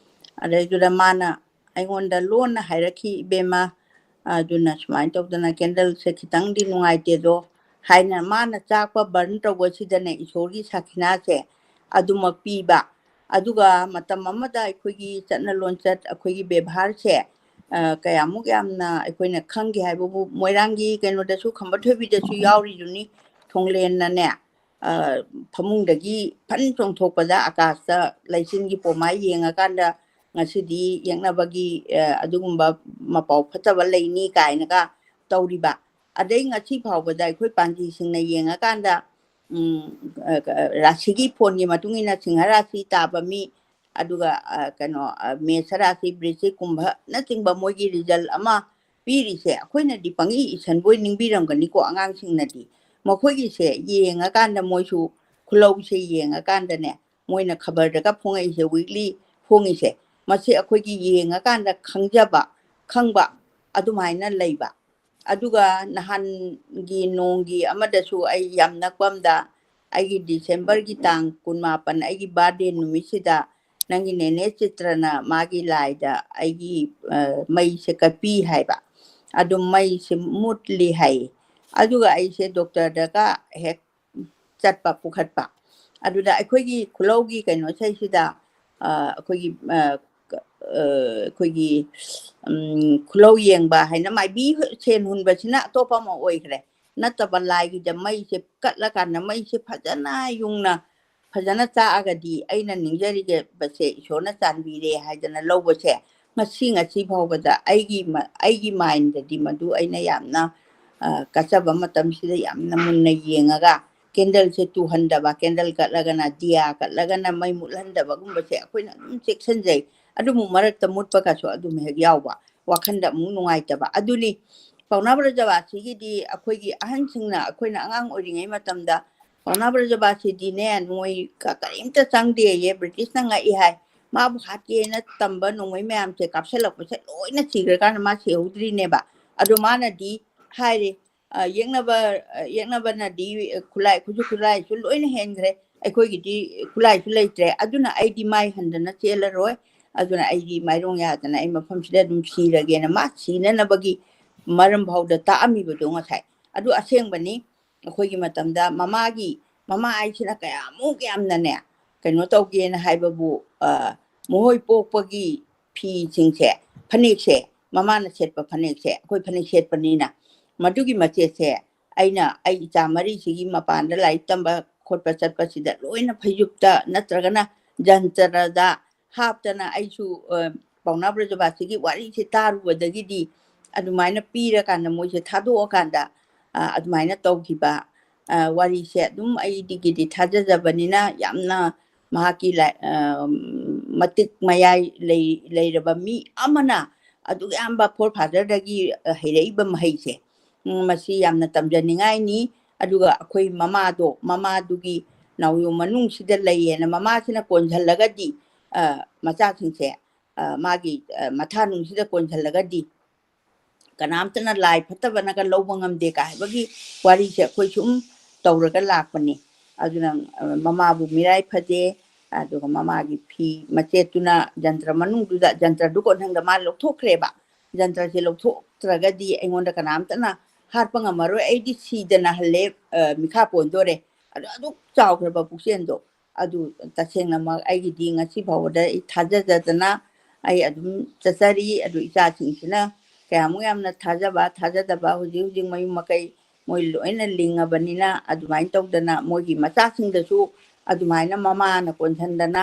ꯑꯗꯩꯗꯨꯗ ꯃꯥꯅ ꯑꯩꯉꯣꯟꯗ ꯂꯣꯟꯅ ꯍꯥꯏꯔꯛꯈꯤ, "ꯏꯕꯦꯝꯃ, ꯑꯗꯨꯅ ꯁꯨꯃꯥꯏꯅ ꯇꯧꯗꯅ candleꯁꯦ ꯈꯤꯇꯪꯗꯤ ꯅꯨꯡꯉꯥꯏꯇꯦꯗꯣ" ꯍꯥꯏꯅ ꯃꯥꯅ ꯆꯥꯛꯄ burn ꯇꯧꯕꯁꯤꯗꯅꯦ ꯏꯁꯣꯔꯒꯤ ꯁꯥꯈꯤꯅꯥꯁꯦ ꯑꯗꯨꯃꯛ ꯄꯤꯕ꯫ ꯑꯗꯨꯒ ꯃꯇꯝ ꯑꯃꯗ ꯑꯩꯈꯣꯏꯒꯤ ꯆꯠꯅ ꯂꯣꯟꯆꯠ, ꯑꯩꯈꯣꯏꯒꯤ ꯕꯦꯕꯥꯔꯁꯦ, ꯑ, ꯀꯌꯥꯃꯨꯛ ꯌꯥꯝꯅ ꯑꯩꯈꯣꯏꯅ ꯈꯪꯒꯦ ꯍꯥꯏꯕꯕꯨ, ꯃꯣꯏꯔꯥꯡꯒꯤ ꯀꯩꯅꯣꯗꯁꯨ, ꯈꯝꯕ ꯊꯣꯏꯕꯤꯗꯁꯨ ꯌꯥꯎꯔꯤꯗꯨꯅꯤ, ꯊꯣꯡꯂꯦꯟꯅꯅꯦ, ꯑ, ꯐꯃꯨꯡꯗꯒꯤ ꯐꯟ ꯆꯣꯡꯊꯣꯛꯄꯗ ꯑꯀꯥꯁꯇ ꯂꯩꯆꯤꯟꯒꯤ ꯄꯣꯝꯃꯥꯏ ꯌꯦꯡꯉꯀꯥꯟꯗ ꯉꯁꯤꯗꯤ ꯌꯦꯛꯅꯕꯒꯤ, ꯑ, ꯑꯗꯨꯒꯨꯝꯕ ꯃꯄꯥꯎ ꯐꯠꯇꯕ ꯂꯩꯅꯤ ꯀꯥꯏꯅꯒ ꯇꯧꯔꯤꯕ꯫ ꯑꯗꯩ ꯉꯁꯤ ꯐꯥꯎꯕꯗ ꯑꯩꯈꯣꯏ ꯄꯥꯟꯖꯤꯁꯤꯡꯅ ꯌꯦꯡꯉꯀꯥꯟꯗ, ꯎꯝ, ꯑ, ꯑ, ꯔꯥꯁꯤꯒꯤ ꯐꯣꯟꯒꯤ ꯃꯇꯨꯡ ꯏꯟꯅ ꯁꯤꯡꯍ ꯔꯥꯁꯤ ꯇꯥꯕ ꯃꯤ, ꯑꯗꯨꯒ, ꯑ, ꯀꯩꯅꯣ, ꯑ, ꯃꯦꯁ ꯔꯥꯁꯤ, ꯕ꯭ꯔꯤꯖꯤꯛ, ꯀꯨꯝꯚꯅꯆꯤꯡꯕ ꯃꯣꯏꯒꯤ ꯔꯤꯖꯜ ꯑꯃ ꯄꯤꯔꯤꯁꯦ ꯑꯩꯈꯣꯏꯅꯗꯤ ꯄꯪꯏ ꯏꯁꯟꯕꯣꯏ ꯅꯤꯡꯕꯤꯔꯝꯒꯅꯤꯀꯣ꯫ ꯑꯉꯥꯡꯁꯤꯡꯅꯗꯤ ꯃꯈꯣꯏꯒꯤꯁꯦ ꯌꯦꯡꯉꯀꯥꯟꯗ ꯃꯣꯏꯁꯨ ꯈꯨꯂꯧꯁꯦ ꯌꯦꯡꯉꯀꯥꯟꯗꯅꯦ, ꯃꯣꯏꯅ ꯈꯕꯔꯗꯒ ꯐꯣꯡꯉꯛꯏꯁꯦ, ꯋꯤꯛꯂꯤ ꯐꯣꯡꯉꯤꯁꯦ, ꯃꯁꯤ ꯑꯩꯈꯣꯏꯒꯤ ꯌꯦꯡꯉꯀꯥꯟꯗ ꯈꯪꯖꯕ, ꯈꯪꯕ ꯑꯗꯨꯃꯥꯏꯅ ꯂꯩꯕ꯫ ꯑꯗꯨꯒ ꯅꯍꯥꯟꯒꯤ ꯅꯣꯡꯒꯤ ꯑꯃꯗꯁꯨ ꯑꯩ ꯌꯥꯝ ꯅꯛꯄ ꯑꯝꯗ ꯑꯩꯒꯤ ꯗꯤꯁꯦꯝꯕꯔꯒꯤ ꯇꯥꯡ ꯀꯨꯟꯃꯥꯄꯟ, ꯑꯩꯒꯤ ꯕꯥꯔꯗꯦ ꯅꯨꯃꯤꯠꯁꯤꯗ ꯅꯪꯒꯤ ꯅꯦꯅꯦ ꯆꯤꯇ꯭ꯔꯅ ꯃꯥꯒꯤ ꯂꯥꯏꯗ ꯑꯩꯒꯤ, ꯑ, ꯃꯩꯁꯦ ꯀꯠꯄꯤ ꯍꯥꯏꯕ꯫ ꯑꯗꯨ ꯃꯩꯁꯦ ꯃꯨꯠꯂꯤ ꯍꯥꯏꯌꯦ꯫ ꯑꯗꯨꯒ ꯑꯩꯁꯦ ꯗꯣꯛꯇꯔꯗꯒ ꯍꯦꯛ ꯆꯠꯄ, ꯄꯨꯈꯠꯄ꯫ ꯑꯗꯨꯗ ꯑꯩꯈꯣꯏꯒꯤ ꯈꯨꯂꯧꯒꯤ ꯀꯩꯅꯣꯁꯤꯗꯩꯁꯤꯗ, ꯑ, ꯑꯩꯈꯣꯏꯒꯤ, ꯑ, ꯀ-, ꯑ, ꯑꯩꯈꯣꯏꯒꯤ, ꯎꯝ, ꯈꯨꯂꯧ ꯌꯦꯡꯕ ꯍꯥꯏꯅ ꯃꯥꯏꯕꯤ ꯁꯦꯟ ꯍꯨꯟꯕꯁꯤꯅ ꯑꯇꯣꯞꯄ ꯑꯃ ꯑꯣꯏꯈ꯭ꯔꯦ꯫ ꯅꯠꯇꯕ ꯂꯥꯏꯒꯤꯗ ꯃꯩꯁꯦ ꯀꯠꯂꯀꯥꯟꯗ ꯃꯩꯁꯦ ꯐꯖꯅ ꯌꯨꯡꯅ ꯐꯖꯅ ꯆꯥꯛꯑꯒꯗꯤ ꯑꯩꯅ ꯅꯤꯡꯖꯔꯤꯕꯁꯦ ꯏꯁꯣꯔꯅ ꯆꯥꯟꯕꯤꯔꯦ ꯍꯥꯏꯗꯅ ꯂꯧꯕꯁꯦ ꯉꯁꯤ, ꯉꯁꯤ ꯐꯥꯎꯕꯗ ꯑꯩꯒꯤ ꯃ-, ꯑꯩꯒꯤ ꯃꯥꯏꯟꯗꯗꯤ ꯃꯗꯨ ꯑꯩꯅ ꯌꯥꯝꯅ, ꯑ, ꯀꯠꯆꯕ ꯃꯇꯝꯁꯤꯗ ꯌꯥꯝꯅ ꯃꯨꯟꯅ ꯌꯦꯡꯉꯒ ꯀꯦꯟꯗꯜꯁꯦ ꯇꯨꯍꯟꯗꯕ, ꯀꯦꯟꯗꯜ ꯀꯠꯂꯒꯅ, ꯗꯤꯌꯥ ꯀꯠꯂꯒꯅ ꯃꯩ ꯃꯨꯠꯍꯟꯗꯕꯒꯨꯝꯕꯁꯦ ꯑꯩꯈꯣꯏꯅ ꯑꯗꯨꯝ ꯆꯦꯛꯁꯤꯟꯖꯩ꯫ ꯑꯗꯨꯕꯨ ꯃꯔꯛꯇ ꯃꯨꯠꯄꯒꯁꯨ ꯑꯗꯨꯝ ꯍꯦꯛ ꯌꯥꯎꯕ, ꯋꯥꯈꯟꯗ ꯑꯃꯨꯛ ꯅꯨꯡꯉꯥꯏꯇꯕ꯫ ꯑꯗꯨꯅꯤ ꯄꯥꯎꯅꯥ ꯕ꯭ꯔꯖꯕꯥꯁꯤꯒꯤꯗꯤ ꯑꯩꯈꯣꯏꯒꯤ ꯑꯍꯟꯁꯤꯡꯅ, ꯑꯩꯈꯣꯏꯅ ꯑꯉꯥꯡ ꯑꯣꯏꯔꯤꯉꯩ ꯃꯇꯝꯗ ꯄꯥꯎꯅꯥ ꯕ꯭ꯔꯖꯕꯥꯁꯤꯗꯤꯅꯦ, ꯅꯣꯏ ꯀ-, ꯀꯔꯤꯝꯇ ꯆꯪꯗꯦꯌꯦ, ꯕ꯭ꯔꯤꯇꯤꯁꯅ ꯉꯛꯏ ꯍꯥꯏ꯫ ꯃꯥꯕꯨ ꯍꯥꯠꯀꯦꯅ ꯇꯝꯕ ꯅꯣꯡꯃꯩ ꯃꯌꯥꯝꯁꯦ ꯀꯥꯞꯁꯤꯜꯂꯛꯄꯁꯦ ꯂꯣꯏꯅ ꯁꯤꯈ꯭ꯔꯀꯥꯟꯗ ꯃꯥ ꯁꯤꯍꯧꯗ꯭ꯔꯤꯅꯦꯕ꯫ ꯑꯗꯣ ꯃꯥꯅꯗꯤ ꯍꯥꯏꯔꯦ, ꯑ, ꯌꯦꯛꯅꯕ, ꯑ, ꯌꯦꯛꯅꯕꯅꯗꯤ, ꯑ, ꯈꯨꯠꯂꯥꯏ, ꯈꯨꯠꯁꯨ ꯈꯨꯠꯂꯥꯏꯁꯨ ꯂꯣꯏꯅ ꯍꯦꯟꯈ꯭ꯔꯦ, ꯑꯩꯈꯣꯏꯒꯤꯗꯤ ꯈꯨꯠꯂꯥꯏꯁꯨ ꯂꯩꯇ꯭ꯔꯦ, ꯑꯗꯨꯅ ꯑꯩꯗꯤ ꯃꯥꯏ ꯍꯟꯗꯅ ꯆꯦꯜꯂꯔꯣꯏ, ꯑꯗꯨꯅ ꯑꯩꯗꯤ ꯃꯥꯏꯔꯣꯡ ꯌꯥꯗꯅ ꯑꯩ ꯃꯐꯝꯁꯤꯗ ꯑꯗꯨꯝ ꯁꯤꯔꯒꯦꯅ ꯃꯥ ꯁꯤꯅꯅꯕꯒꯤ ꯃꯔꯝ ꯐꯥꯎꯗ ꯇꯥꯛꯑꯝꯃꯤꯕꯗꯣ ꯉꯁꯥꯏ꯫ ꯑꯗꯨ ꯑꯁꯦꯡꯕꯅꯤ꯫ ꯑꯩꯈꯣꯏꯒꯤ ꯃꯇꯝꯗ ꯃꯃꯥꯒꯤ, ꯃꯃꯥ ꯍꯥꯏꯁꯤꯅ ꯀꯌꯥꯃꯨꯛ ꯌꯥꯝꯅꯅꯦ, ꯀꯩꯅꯣ ꯇꯧꯒꯦꯅ ꯍꯥꯏꯕꯕꯨ, ꯑ, ꯃꯈꯣꯏ ꯄꯣꯛꯄꯒꯤ ꯐꯤꯁꯤꯡꯁꯦ, ꯐꯅꯦꯛꯁꯦ, ꯃꯃꯥꯅ ꯁꯦꯠꯄ ꯐꯅꯦꯛꯁꯦ, ꯑꯩꯈꯣꯏ ꯐꯅꯦꯛ ꯁꯦꯠꯄꯅꯤꯅ, ꯃꯗꯨꯒꯤ ꯃꯆꯦꯠꯁꯦ ꯑꯩꯅ ꯑꯩ ꯏꯆꯥ ꯃꯔꯤꯁꯤꯒꯤ ꯃꯄꯥꯟꯗ ꯂꯥꯏꯔꯤꯛ ꯇꯝꯕ ꯈꯣꯠꯄ ꯆꯠꯄꯁꯤꯗ ꯂꯣꯏꯅ ꯐꯩꯖꯨꯞꯇ ꯅꯠꯇ꯭ꯔꯒꯅ ꯖꯟꯇ꯭ꯔꯗ ꯍꯥꯞꯇꯅ ꯑꯩꯁꯨ, ꯑ, ꯄꯥꯎꯅꯥ ꯕ꯭ꯔꯖꯕꯥꯁꯤꯒꯤ ꯋꯥꯔꯤꯁꯦ ꯇꯥꯔꯨꯕꯗꯒꯤꯗꯤ ꯑꯗꯨꯃꯥꯏꯅ ꯄꯤꯔꯀꯥꯟꯗ ꯃꯣꯏꯁꯦ ꯊꯥꯗꯣꯛꯑꯀꯥꯟꯗ ꯑꯗꯨꯃꯥꯏꯅ ꯇꯧꯈꯤꯕ꯫ ꯋꯥꯔꯤꯁꯦ ꯑꯗꯨꯝ ꯑꯩꯗꯤꯒꯤꯗꯤ ꯊꯥꯖꯖꯕꯅꯤꯅ ꯌꯥꯝꯅ ꯃꯍꯥꯛꯀꯤ ꯃꯇꯤꯛ ꯃꯌꯥꯏ ꯂꯩꯔꯕ ꯃꯤ ꯑꯃꯅ ꯑꯗꯨꯛ ꯌꯥꯝꯕ ꯐꯣꯔ ꯐꯥꯗꯔꯗꯒꯤ ꯍꯩꯔꯛꯏꯕ ꯃꯍꯩꯁꯦ, ꯃꯁꯤ ꯌꯥꯝꯅ ꯇꯝꯖꯅꯤꯡꯉꯥꯏꯅꯤ꯫ ꯑꯗꯨꯒ ꯑꯩꯈꯣꯏ ꯃꯃꯥꯗꯣ, ꯃꯃꯥꯗꯨꯒꯤ ꯅꯥꯎꯌꯣ ꯃꯅꯨꯡꯁꯤꯗ ꯂꯩꯌꯦꯅ ꯃꯃꯥꯁꯤꯅ ꯀꯣꯟꯁꯤꯜꯂꯒꯗꯤ ꯃꯆꯥꯁꯤꯡꯁꯦ ꯃꯥꯒꯤ ꯃꯊꯥꯅꯨꯡꯁꯤꯗ ꯀꯣꯟꯁꯤꯜꯂꯒꯗꯤ ꯀꯅꯥꯝꯇꯅ ꯂꯥꯏ ꯐꯠꯇꯕꯅꯒ ꯂꯧꯕ ꯉꯝꯗꯦ ꯀꯥꯏ ꯍꯥꯏꯕꯒꯤ ꯋꯥꯔꯤꯁꯦ ꯑꯩꯈꯣꯏ ꯁꯨꯝ ꯇꯧꯔꯒ ꯂꯥꯛꯄꯅꯤ꯫ ꯑꯗꯨꯅ ꯃꯃꯥꯕꯨ ꯃꯤꯔꯥꯏ ꯐꯗꯦ, ꯑꯗꯨꯒ ꯃꯃꯥꯒꯤ ꯐꯤ ꯃꯆꯦꯠꯇꯨꯅ ꯖꯟꯇ꯭ꯔ ꯃꯅꯨꯡꯗꯨꯗ, ꯖꯟꯇ꯭ꯔꯗꯨ ꯀꯣꯟꯊꯪꯗ ꯃꯥ ꯂꯧꯊꯣꯛꯈ꯭ꯔꯦꯕ꯫ ꯖꯟꯇ꯭ꯔꯁꯦ ꯂꯧꯊꯣꯛꯇ꯭ꯔꯒꯗꯤ ꯑꯩꯉꯣꯟꯗ ꯀꯅꯥꯝꯇꯅ ꯍꯥꯠꯄ ꯉꯝꯃꯔꯣꯏ, ꯑꯩꯗꯤ ꯁꯤꯗꯅ ꯍꯜꯂꯦ, ꯃꯤꯈꯥ ꯄꯣꯟꯗꯣꯔꯦ꯫ ꯑꯗꯨ ꯑꯗꯨꯛ ꯆꯥꯎꯈ꯭ꯔꯕ ꯄꯨꯛꯆꯦꯜꯗꯣ꯫ ꯑꯗꯨ ꯇꯁꯦꯡꯅꯃꯛ ꯑꯩꯒꯤꯗꯤ ꯉꯁꯤ ꯐꯥꯎꯕꯗ ꯑꯩ ꯊꯥꯖꯖꯗꯅ ꯑꯩ ꯑꯗꯨꯝ ꯆꯠꯆꯔꯤ꯫ ꯑꯗꯨ ꯏꯆꯥꯁꯤꯡꯁꯤꯅ ꯀꯌꯥꯃꯨꯛ ꯌꯥꯝꯅ ꯊꯥꯖꯕ, ꯊꯥꯖꯗꯕ, ꯍꯧꯖꯤꯛ ꯍꯧꯖꯤꯛ ꯃꯌꯨꯝ ꯃꯀꯩ ꯃꯣꯏ ꯂꯣꯏꯅ ꯂꯤꯡꯉꯕꯅꯤꯅ, ꯑꯗꯨꯃꯥꯏꯅ ꯇꯧꯗꯅ ꯃꯣꯏꯒꯤ ꯃꯆꯥꯁꯤꯡꯗꯁꯨ ꯑꯗꯨꯃꯥꯏꯅ ꯃꯃꯥꯅ ꯀꯣꯟꯁꯤꯟꯗꯅ,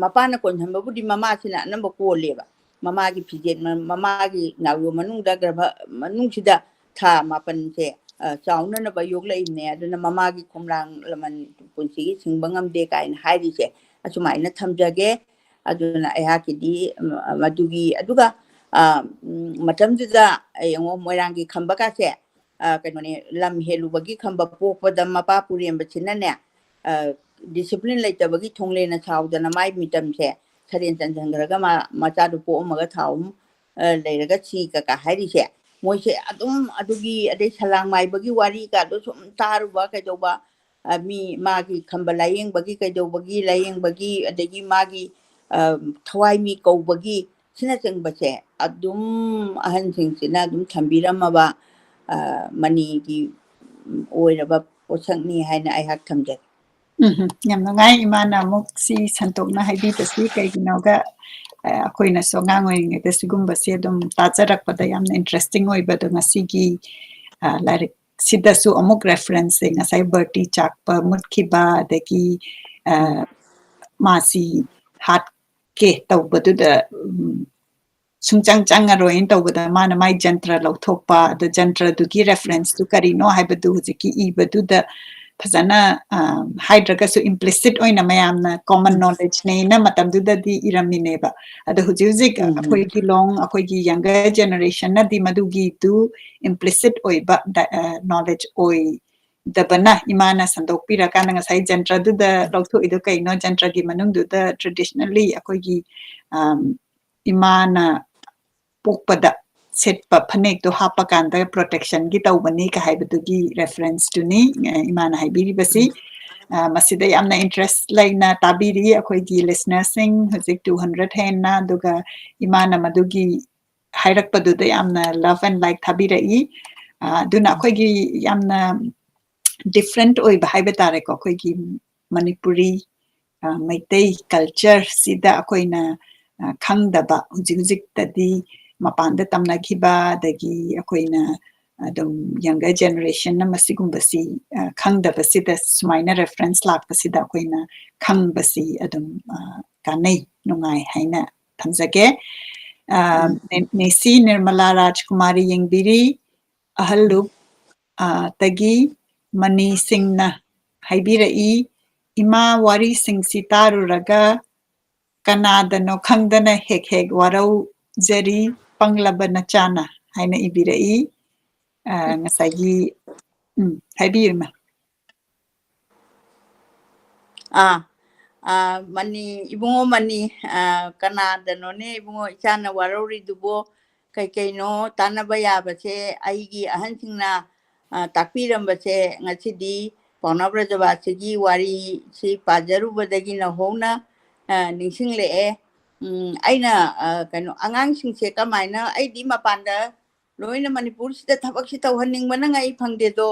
ꯃꯄꯥꯅ ꯀꯣꯟꯁꯤꯟꯕꯕꯨꯗꯤ ꯃꯃꯥꯁꯤꯅ ꯑꯅꯝꯕ ꯀꯣꯜꯂꯦꯕ꯫ ꯃꯃꯥꯒꯤ ꯐꯤꯖꯦꯠ, ꯃꯃꯥꯒꯤ ꯅꯥꯎꯌꯣ ꯃꯅꯨꯡꯗ, ꯒꯔꯚ ꯃꯅꯨꯡꯁꯤꯗ ꯊꯥ ꯃꯥꯄꯟꯁꯦ ꯆꯥꯎꯅꯅꯕ ꯌꯣꯛꯂꯛꯏꯕꯅꯦ꯫ ꯑꯗꯨꯅ ꯃꯃꯥꯒꯤ ꯈꯣꯝꯂꯥꯡ ꯂꯃꯟ ꯄꯨꯟꯁꯤꯒꯤ ꯁꯤꯡꯕ ꯉꯝꯗꯦ ꯀꯥꯏꯅ ꯍꯥꯏꯔꯤꯁꯦ ꯑꯁꯨꯃꯥꯏꯅ ꯊꯝꯖꯒꯦ꯫ ꯑꯗꯨꯅ ꯑꯩꯍꯥꯛꯀꯤꯗꯤ ꯃꯗꯨꯒꯤ, ꯑꯗꯨꯒ ꯃꯇꯝꯗꯨꯗ ꯌꯦꯡꯉꯣ, ꯃꯣꯏꯔꯥꯡꯒꯤ ꯈꯝꯕ ꯀꯥꯁꯦ ꯀꯩꯅꯣꯅꯦ, ꯂꯝ ꯍꯦꯜꯂꯨꯕꯒꯤ ꯈꯝꯕ ꯄꯣꯛꯄꯗ ꯃꯄꯥ ꯄꯨꯔꯦꯝꯕꯁꯤꯅꯅꯦ, ꯗꯤꯁꯤꯄ꯭ꯂꯤꯟ ꯂꯩꯇꯕꯒꯤ ꯊꯣꯡꯂꯦꯟꯅ ꯁꯥꯎꯗꯅ ꯃꯥꯏ ꯃꯤꯇꯝꯁꯦ ꯁꯔꯦꯟ ꯆꯟꯁꯤꯟꯈ꯭ꯔꯒ ꯃꯥ ꯃꯆꯥꯗꯨ ꯄꯣꯛꯑꯝꯃꯒ ꯊꯥ ꯑꯍꯨꯝ ꯂꯩꯔꯒ ꯁꯤ ꯀꯀꯥ ꯍꯥꯏꯔꯤꯁꯦ꯫ ꯃꯣꯏꯁꯦ ꯑꯗꯨꯝ ꯑꯗꯨꯒꯤ, ꯑꯗꯩ ꯁꯂꯥꯡ ꯃꯥꯏꯕꯒꯤ ꯋꯥꯔꯤ ꯀꯥꯗꯣ ꯁꯨꯝ ꯇꯥꯔꯨꯕ ꯀꯩꯗꯧꯕ, ꯃꯤ ꯃꯥꯒꯤ ꯈꯝꯕ ꯂꯥꯏꯌꯦꯡꯕꯒꯤ ꯀꯩꯗꯧꯕꯒꯤ ꯂꯥꯏꯌꯦꯡꯕꯒꯤ, ꯑꯗꯒꯤ ꯃꯥꯒꯤ ꯊꯋꯥꯏ ꯃꯤ ꯀꯧꯕꯒꯤ ꯁꯤꯅꯆꯤꯡꯕꯁꯦ ꯑꯗꯨꯝ ꯑꯍꯟꯁꯤꯡꯁꯤꯅ ꯑꯗꯨꯝ ꯊꯝꯕꯤꯔꯝꯃꯕ ꯃꯅꯤꯒꯤ ꯑꯣꯏꯔꯕ ꯄꯣꯠꯁꯛꯅꯤ ꯍꯥꯏꯅ ꯑꯩꯍꯥꯛ ꯊꯝꯖꯒꯦ꯫ ꯎꯝ, ꯌꯥꯝ ꯅꯨꯡꯉꯥꯏ ꯏꯃꯥꯅ ꯑꯃꯨꯛ ꯁꯤ ꯁꯟꯇꯣꯛꯅ ꯍꯥꯏꯕꯤꯕꯁꯤ꯫ ꯀꯩꯒꯤꯅꯣꯒ ꯑꯩꯈꯣꯏꯅꯁꯨ ꯑꯉꯥꯡ ꯑꯣꯏꯔꯤꯉꯩꯗ ꯁꯤꯒꯨꯝꯕꯁꯦ ꯑꯗꯨꯝ ꯇꯥꯖꯔꯛꯄꯗ ꯌꯥꯝꯅ ꯏꯟꯇꯔꯦꯁꯇꯤꯡ ꯑꯣꯏꯕꯗꯣ ꯉꯁꯤꯒꯤ ꯂꯥꯏꯔꯤꯛ ꯁꯤꯗꯁꯨ ꯑꯃꯨꯛ ꯔꯦꯐꯔꯦꯟꯁꯁꯦ ꯉꯁꯥꯏ ꯕꯔꯇꯤ ꯆꯥꯛꯄ ꯃꯨꯠꯈꯤꯕ, ꯑꯗꯒꯤ ꯃꯥꯁꯤ ꯍꯥꯠꯀꯦ ꯇꯧꯕꯗꯨꯗ ꯁꯨꯡꯆꯪ ꯆꯪꯉꯔꯣꯏꯅ ꯇꯧꯕꯗ ꯃꯥꯅ ꯃꯥꯏ ꯖꯟꯇ꯭ꯔ ꯂꯧꯊꯣꯛꯄ, ꯑꯗꯣ ꯖꯟꯇ꯭ꯔꯗꯨꯒꯤ reference ꯇꯨ ꯀꯔꯤꯅꯣ ꯍꯥꯏꯕꯗꯨ ꯍꯧꯖꯤꯛꯀꯤ ꯏꯕꯗꯨꯗ ꯐꯖꯅ, ꯑ, ꯍꯥꯏꯗ꯭ꯔꯒꯁꯨ implicit ꯑꯣꯏꯅ ꯃꯌꯥꯝꯅ common ꯎꯝ꯫ Knowledge ꯅꯦꯅ ꯃꯇꯝꯗꯨꯗꯗꯤ ꯏꯔꯝꯃꯤꯅꯦꯕ꯫ ꯑꯗꯣ ꯍꯧꯖꯤꯛ ꯍꯧꯖꯤꯛ ꯎꯝ꯫ ꯑꯩꯈꯣꯏꯒꯤ ꯂꯣꯡ, ꯑꯩꯈꯣꯏꯒꯤ younger generation ꯅꯗꯤ ꯃꯗꯨꯒꯤꯗꯨ implicit ꯑꯣꯏꯕ ꯗ-, ꯑ, knowledge ꯑꯣꯏꯗꯕꯅ ꯏꯃꯥꯅ ꯁꯟꯗꯣꯛꯄꯤꯔꯀꯥꯟꯗ ꯉꯁꯥꯏ ꯖꯟꯇ꯭ꯔꯗꯨꯗ ꯂꯧꯊꯣꯛꯏꯗꯣ ꯀꯩꯅꯣ, ꯖꯟꯇ꯭ꯔꯒꯤ ꯃꯅꯨꯡꯗꯨꯗ traditionally ꯑꯩꯈꯣꯏꯒꯤ, ꯑꯝ, ꯏꯃꯥꯅ ꯄꯣꯛꯄꯗ ꯁꯦꯠꯄ ꯐꯅꯦꯛꯇꯣ ꯍꯥꯞꯄꯀꯥꯟꯗ protection ꯒꯤ ꯇꯧꯕꯅꯤ ꯀ ꯍꯥꯏꯕꯗꯨꯒꯤ reference ꯇꯨꯅꯤ, ꯑ, ꯏꯃꯥꯅ ꯍꯥꯏꯕꯤꯔꯤꯕꯁꯤ꯫ ꯎꯝ꯫ ꯑ, ꯃꯁꯤꯗ ꯌꯥꯝꯅ interest ꯂꯩꯅ ꯇꯥꯕꯤꯔꯤ ꯑꯩꯈꯣꯏꯒꯤ listener ꯁꯤꯡ, ꯍꯧꯖꯤꯛ two hundred ꯍꯦꯟꯅ, ꯑꯗꯨꯒ ꯏꯃꯥꯅ ꯃꯗꯨꯒꯤ ꯍꯥꯏꯔꯛꯄꯗꯨꯗ ꯌꯥꯝꯅ love and like ꯊꯥꯕꯤꯔꯛꯏ꯫ ꯑ, ꯑꯗꯨꯅ ꯎꯝ꯫ ꯑꯩꯈꯣꯏꯒꯤ ꯌꯥꯝꯅ different ꯑꯣꯏꯕ ꯍꯥꯏꯕ ꯇꯥꯔꯦꯀꯣ, ꯑꯩꯈꯣꯏꯒꯤ ꯃꯅꯤꯄꯨꯔꯤ, ꯑ, ꯃꯩꯇꯩ culture ꯁꯤꯗ ꯑꯩꯈꯣꯏꯅ, ꯑ, ꯈꯪꯗꯕ, ꯍꯧꯖꯤꯛ ꯍꯧꯖꯤꯛꯇꯗꯤ ꯃꯄꯥꯟꯗ ꯇꯝꯅꯈꯤꯕ, ꯑꯗꯒꯤ ꯑꯩꯈꯣꯏꯅ ꯑꯗꯨꯝ younger generation ꯅ ꯃꯁꯤꯒꯨꯝꯕꯁꯤ, ꯑ, ꯈꯪꯗꯕꯁꯤꯗ ꯁꯨꯃꯥꯏꯅ reference ꯂꯥꯛꯄꯁꯤꯗ ꯑꯩꯈꯣꯏꯅ ꯈꯪꯕꯁꯤ ꯑꯗꯨꯝ, ꯑ, ꯀꯥꯟꯅꯩ, ꯅꯨꯡꯉꯥꯏ ꯍꯥꯏꯅ ꯊꯝꯖꯒꯦ꯫ ꯑ, ꯎꯝ꯫ ꯅꯦ-, ꯅꯦꯁꯤ ꯅꯤꯔꯃꯂꯥ ꯔꯥꯖꯀꯨꯃꯥꯔꯤ ꯌꯦꯡꯕꯤꯔꯤ, ꯑꯍꯜꯂꯨꯞ, ꯑ, ꯇꯒꯤ ꯃꯅꯤ ꯁꯤꯡꯅ ꯍꯥꯏꯕꯤꯔꯛꯏ, "ꯏꯃꯥ, ꯋꯥꯔꯤꯁꯤꯡꯁꯤ ꯇꯥꯔꯨꯔꯒ ꯀꯅꯥꯗꯅꯣ ꯈꯪꯗꯅ ꯍꯦꯛ ꯍꯦꯛ ꯋꯥꯔꯧꯖꯔꯤ, ꯄꯪꯂꯕ ꯅꯆꯥꯅ" ꯍꯥꯏꯅ ꯏꯕꯤꯔꯛꯏ꯫ ꯑ, ꯉꯁꯥꯏꯒꯤ, ꯎꯝ, ꯍꯥꯏꯕꯤꯌꯨ, ꯏꯃꯥ꯫ ꯑꯥ, ꯑꯥ, ꯃꯅꯤ, ꯏꯕꯨꯡꯉꯣ ꯃꯅꯤ, ꯑꯥ, ꯀꯅꯥꯗꯅꯣꯅꯦ ꯏꯕꯨꯡꯉꯣ ꯏꯆꯥꯅ ꯋꯥꯔꯧꯔꯤꯗꯨꯕꯣ? ꯀꯩ ꯀꯩꯅꯣ ꯇꯥꯟꯅꯕ ꯌꯥꯕꯁꯦ ꯑꯩꯒꯤ ꯑꯍꯟꯁꯤꯡꯅ, ꯑꯥ, ꯇꯥꯛꯄꯤꯔꯝꯕꯁꯦ ꯉꯁꯤꯗꯤ ꯄꯥꯎꯅꯥ ꯕ꯭ꯔꯖꯕꯥꯁꯤꯒꯤ ꯋꯥꯔꯤꯁꯤ ꯄꯥꯖꯔꯨꯕꯗꯒꯤ ꯅꯧꯍꯧꯅ, ꯑꯥ, ꯅꯤꯡꯁꯤꯡꯂꯛꯑꯦ꯫ ꯎꯝ, ꯑꯩꯅ, ꯑꯥ, ꯀꯩꯅꯣ, ꯑꯉꯥꯡꯁꯤꯡꯁꯦ ꯀꯃꯥꯏꯅ, ꯑꯩꯗꯤ ꯃꯄꯥꯟꯗ ꯂꯣꯏꯅ ꯃꯅꯤꯄꯨꯔꯁꯤꯗ ꯊꯕꯛꯁꯤ ꯇꯧꯍꯟꯅꯤꯡꯕꯅ ꯉꯥꯏ ꯐꯪꯗꯦꯗꯣ꯫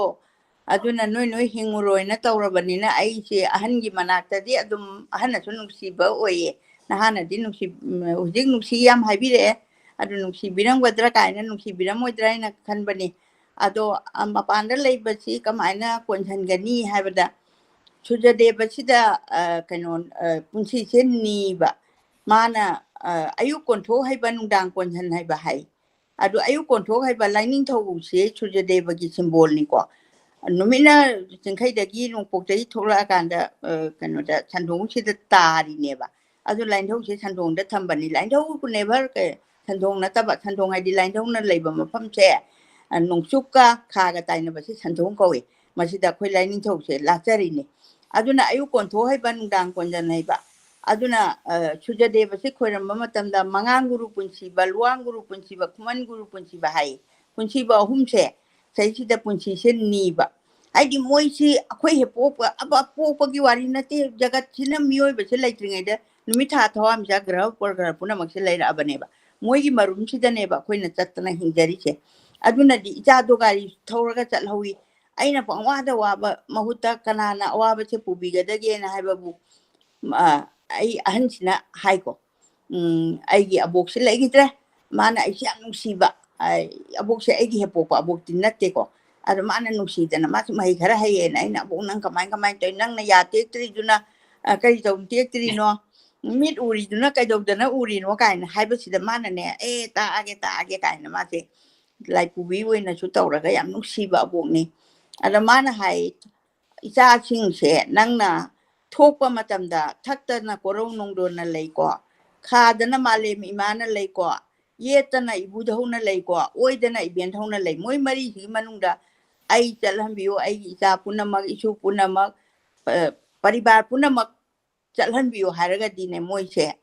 ꯑꯗꯨꯅ ꯅꯣꯏ, ꯅꯣꯏ ꯍꯤꯡꯉꯨꯔꯣꯏꯅ ꯇꯧꯔꯕꯅꯤꯅ ꯑꯩꯁꯦ ꯑꯍꯟꯒꯤ ꯃꯅꯥꯛꯇꯗꯤ ꯑꯗꯨꯝ, ꯑꯍꯟꯅꯁꯨ ꯅꯨꯡꯁꯤꯕ ꯑꯣꯏꯌꯦ꯫ ꯅꯍꯥꯅꯗꯤ ꯅꯨꯡꯁꯤ-, ꯎꯝ, ꯍꯧꯖꯤꯛ ꯅꯨꯡꯁꯤ ꯌꯥꯝ ꯍꯥꯏꯕꯤꯔꯛꯑꯦ꯫ ꯑꯗꯨ ꯅꯨꯡꯁꯤꯕꯤꯔꯝꯒꯗ꯭ꯔꯥ ꯀꯥꯏꯅ ꯅꯨꯡꯁꯤꯕꯤꯔꯝꯃꯣꯏꯗ꯭ꯔꯥ ꯍꯥꯏꯅ ꯈꯟꯕꯅꯤ꯫ ꯑꯗꯣ, ꯑ, ꯃꯄꯥꯟꯗ ꯂꯩꯕꯁꯤ ꯀꯃꯥꯏꯅ ꯀꯣꯟꯁꯤꯟꯒꯅꯤ ꯍꯥꯏꯕꯗ, ꯁꯨꯔꯖꯗꯦꯕꯁꯤꯗ, ꯑ, ꯀꯩꯅꯣ, ꯑ, ꯄꯨꯟꯁꯤꯁꯦ ꯅꯤꯕ꯫ ꯃꯥꯅ, ꯑ, ꯑꯌꯨꯛ ꯀꯣꯟꯊꯣꯛ ꯍꯩꯕ, ꯅꯨꯡꯗꯥꯡ ꯀꯣꯟꯖꯟ ꯍꯩꯕ ꯍꯥꯏ꯫ ꯑꯗꯨ ꯑꯌꯨꯛ ꯀꯣꯟꯊꯣꯛ ꯍꯩꯕ ꯂꯥꯏꯅꯤꯡꯊꯧꯁꯦ ꯁꯨꯔꯖꯗꯦꯕꯒꯤ symbolꯅꯤꯀꯣ꯫ ꯅꯨꯃꯤꯠꯅ ꯆꯤꯡꯈꯩꯗꯒꯤ ꯅꯣꯡꯄꯣꯛꯇꯒꯤ ꯊꯣꯛꯂꯛꯑꯀꯥꯟꯗ, ꯑ, ꯀꯩꯅꯣꯗ ꯁꯟꯗꯣꯡꯁꯤꯗ ꯇꯥꯔꯤꯅꯦꯕ꯫ ꯑꯗꯨ ꯂꯥꯏꯅꯤꯡꯊꯧꯁꯦ ꯁꯟꯗꯣꯡꯗ ꯊꯝꯕꯅꯤ꯫ ꯂꯥꯏꯅꯤꯡꯊꯧ never ꯀ-, ꯁꯟꯗꯣꯡ ꯅꯠꯇꯕ, ꯁꯟꯗꯣꯡ ꯍꯥꯏꯗꯤ ꯂꯥꯏꯅꯤꯡꯊꯧꯅ ꯂꯩꯕ ꯃꯐꯝꯁꯦ, ꯑ, ꯅꯣꯡꯆꯨꯞꯀ ꯈꯥꯒ ꯇꯥꯏꯅꯕꯁꯦ ꯁꯟꯗꯣꯡ ꯀꯧꯏ꯫ ꯃꯁꯤꯗ ꯑꯩꯈꯣꯏ ꯂꯥꯏꯅꯤꯡꯊꯧꯁꯦ ꯂꯥꯠꯆꯔꯤꯅꯤ꯫ ꯑꯗꯨꯅ ꯑꯌꯨꯛ ꯀꯣꯟꯊꯣꯛ ꯍꯩꯕ, ꯅꯨꯡꯗꯥꯡ ꯀꯣꯟꯖꯟ ꯍꯩꯕ꯫ ꯑꯗꯨꯅ, ꯑ, ꯁꯨꯔꯖꯗꯦꯕꯁꯦ ꯈꯣꯏꯔꯝꯕ ꯃꯇꯝꯗ ꯃꯉꯥꯡ ꯒꯨꯔꯨ ꯄꯨꯟꯁꯤꯕ, ꯂꯨꯋꯥꯡ ꯒꯨꯔꯨ ꯄꯨꯟꯁꯤꯕ, ꯈꯨꯃꯟ ꯒꯨꯔꯨ ꯄꯨꯟꯁꯤꯕ ꯍꯥꯏꯌꯦ꯫ ꯄꯨꯟꯁꯤꯕ ꯑꯍꯨꯝꯁꯦ ꯁꯤꯗꯩꯁꯤꯗ ꯄꯨꯟꯁꯤꯁꯦ ꯅꯤꯕ꯫ ꯍꯥꯏꯗꯤ ꯃꯣꯏꯁꯤ ꯑꯩꯈꯣꯏ ꯍꯦꯛ ꯄꯣꯛꯄ, ꯑꯕ-, ꯄꯣꯛꯄꯒꯤ ꯋꯥꯔꯤ ꯅꯠꯇꯦ, ꯖꯒꯠꯁꯤꯅ ꯃꯤꯑꯣꯏꯕꯁꯦ ꯂꯩꯇ꯭ꯔꯤꯉꯩꯗ ꯅꯨꯃꯤꯠ ꯊꯥ ꯊꯋꯥꯟꯃꯤꯆꯥꯛ ꯒ꯭ꯔꯍ ꯄ꯭ꯔꯒ꯭ꯔꯍ ꯄꯨꯝꯅꯃꯛꯁꯦ ꯂꯩꯔꯛꯑꯕꯅꯦꯕ꯫ ꯃꯣꯏꯒꯤ ꯃꯔꯨꯝꯁꯤꯗꯅꯦꯕ ꯑꯩꯈꯣꯏꯅ ꯆꯠꯇꯅ ꯍꯤꯡꯖꯔꯤꯁꯦ꯫ ꯑꯗꯨꯅꯗꯤ ꯏꯆꯥꯗꯣ ꯒꯥꯔꯤ ꯊꯧꯔꯒ ꯆꯠꯍꯧꯋꯤ꯫ ꯑꯩꯅ ꯄꯪꯋꯥꯗ ꯋꯥꯕ ꯃꯍꯨꯠꯇ ꯀꯅꯥꯅ ꯑꯋꯥꯕꯁꯦ ꯄꯨꯕꯤꯒꯗꯒꯦꯅ ꯍꯥꯏꯕꯕꯨ, ꯑ, ꯑꯩ ꯑꯍꯟꯁꯤꯅ ꯍꯥꯏꯀꯣ, ꯎꯝ, ꯑꯩꯒꯤ ꯑꯕꯣꯛꯁꯤ ꯂꯩꯈꯤꯗ꯭ꯔꯦ꯫ ꯃꯥꯅ ꯑꯩꯁꯦ ꯌꯥꯝ ꯅꯨꯡꯁꯤꯕ꯫ ꯑꯩ, ꯑꯕꯣꯛꯁꯦ ꯑꯩꯒꯤ ꯍꯦꯛ ꯄꯣꯛꯄ ꯑꯕꯣꯛꯇꯤ ꯅꯠꯇꯦꯀꯣ꯫ ꯑꯗꯣ ꯃꯥꯅ ꯅꯨꯡꯁꯤꯗꯅ, ꯃꯥꯁꯨ ꯃꯍꯩ ꯈꯔ ꯍꯩꯌꯦꯅ, ꯑꯩꯅ, "ꯑꯕꯣꯛ, ꯅꯪ ꯀꯃꯥꯏ ꯀꯃꯥꯏꯅ ꯇꯧꯔꯤ? ꯅꯪꯅ ꯌꯥ ꯇꯦꯛꯇ꯭ꯔꯤꯗꯨꯅ, ꯑ, ꯀꯔꯤ ꯇꯧ ꯇꯦꯛꯇ꯭ꯔꯤꯅꯣ? ꯃꯤꯠ ꯎꯔꯤꯗꯨꯅ ꯀꯩꯗꯧꯗꯅ ꯎꯔꯤꯅꯣ?" ꯀꯥꯏꯅ ꯍꯥꯏꯕꯁꯤꯗ ꯃꯥꯅꯅꯦ, "ꯑꯦ, ꯇꯥꯛꯑꯒꯦ, ꯇꯥꯛꯑꯒꯦ" ꯀꯥꯏꯅ ꯃꯥꯁꯦ ꯂꯥꯏꯄꯨꯕꯤ ꯑꯣꯏꯅꯁꯨ ꯇꯧꯔꯒ ꯌꯥꯝ ꯅꯨꯡꯁꯤꯕ ꯑꯕꯣꯛꯅꯤ꯫ ꯑꯗ ꯃꯥꯅ ꯍꯥꯏ, "ꯏꯆꯥꯁꯤꯡꯁꯦ ꯅꯪꯅ ꯊꯣꯛꯄ ꯃꯇꯝꯗ ꯊꯛꯇꯅ ꯀꯣꯔꯧ ꯅꯣꯡꯗꯣꯟꯅ ꯂꯩꯀꯣ, ꯈꯥꯗꯅ ꯃꯥꯂꯦꯝ ꯏꯃꯥꯅ ꯂꯩꯀꯣ, ꯌꯦꯠꯇꯅ ꯏꯕꯨꯙꯧꯅ ꯂꯩꯀꯣ, ꯑꯣꯏꯗꯅ ꯏꯕꯦꯟꯙꯧꯅ ꯂꯩ꯫ ꯃꯣꯏ ꯃꯔꯤꯁꯤꯒꯤ ꯃꯅꯨꯡꯗ ꯑꯩ ꯆꯠꯍꯟꯕꯤꯌꯨ, ꯑꯩꯒꯤ ꯏꯆꯥ ꯄꯨꯝꯅꯃꯛ, ꯏꯁꯨ ꯄꯨꯝꯅꯃꯛ, ꯑ, ꯄꯔꯤꯕꯥꯔ ꯄꯨꯝꯅꯃꯛ ꯆꯠꯍꯟꯕꯤꯌꯨ" ꯍꯥꯏꯔꯒꯗꯤꯅꯦ, ꯃꯣꯏꯁꯦ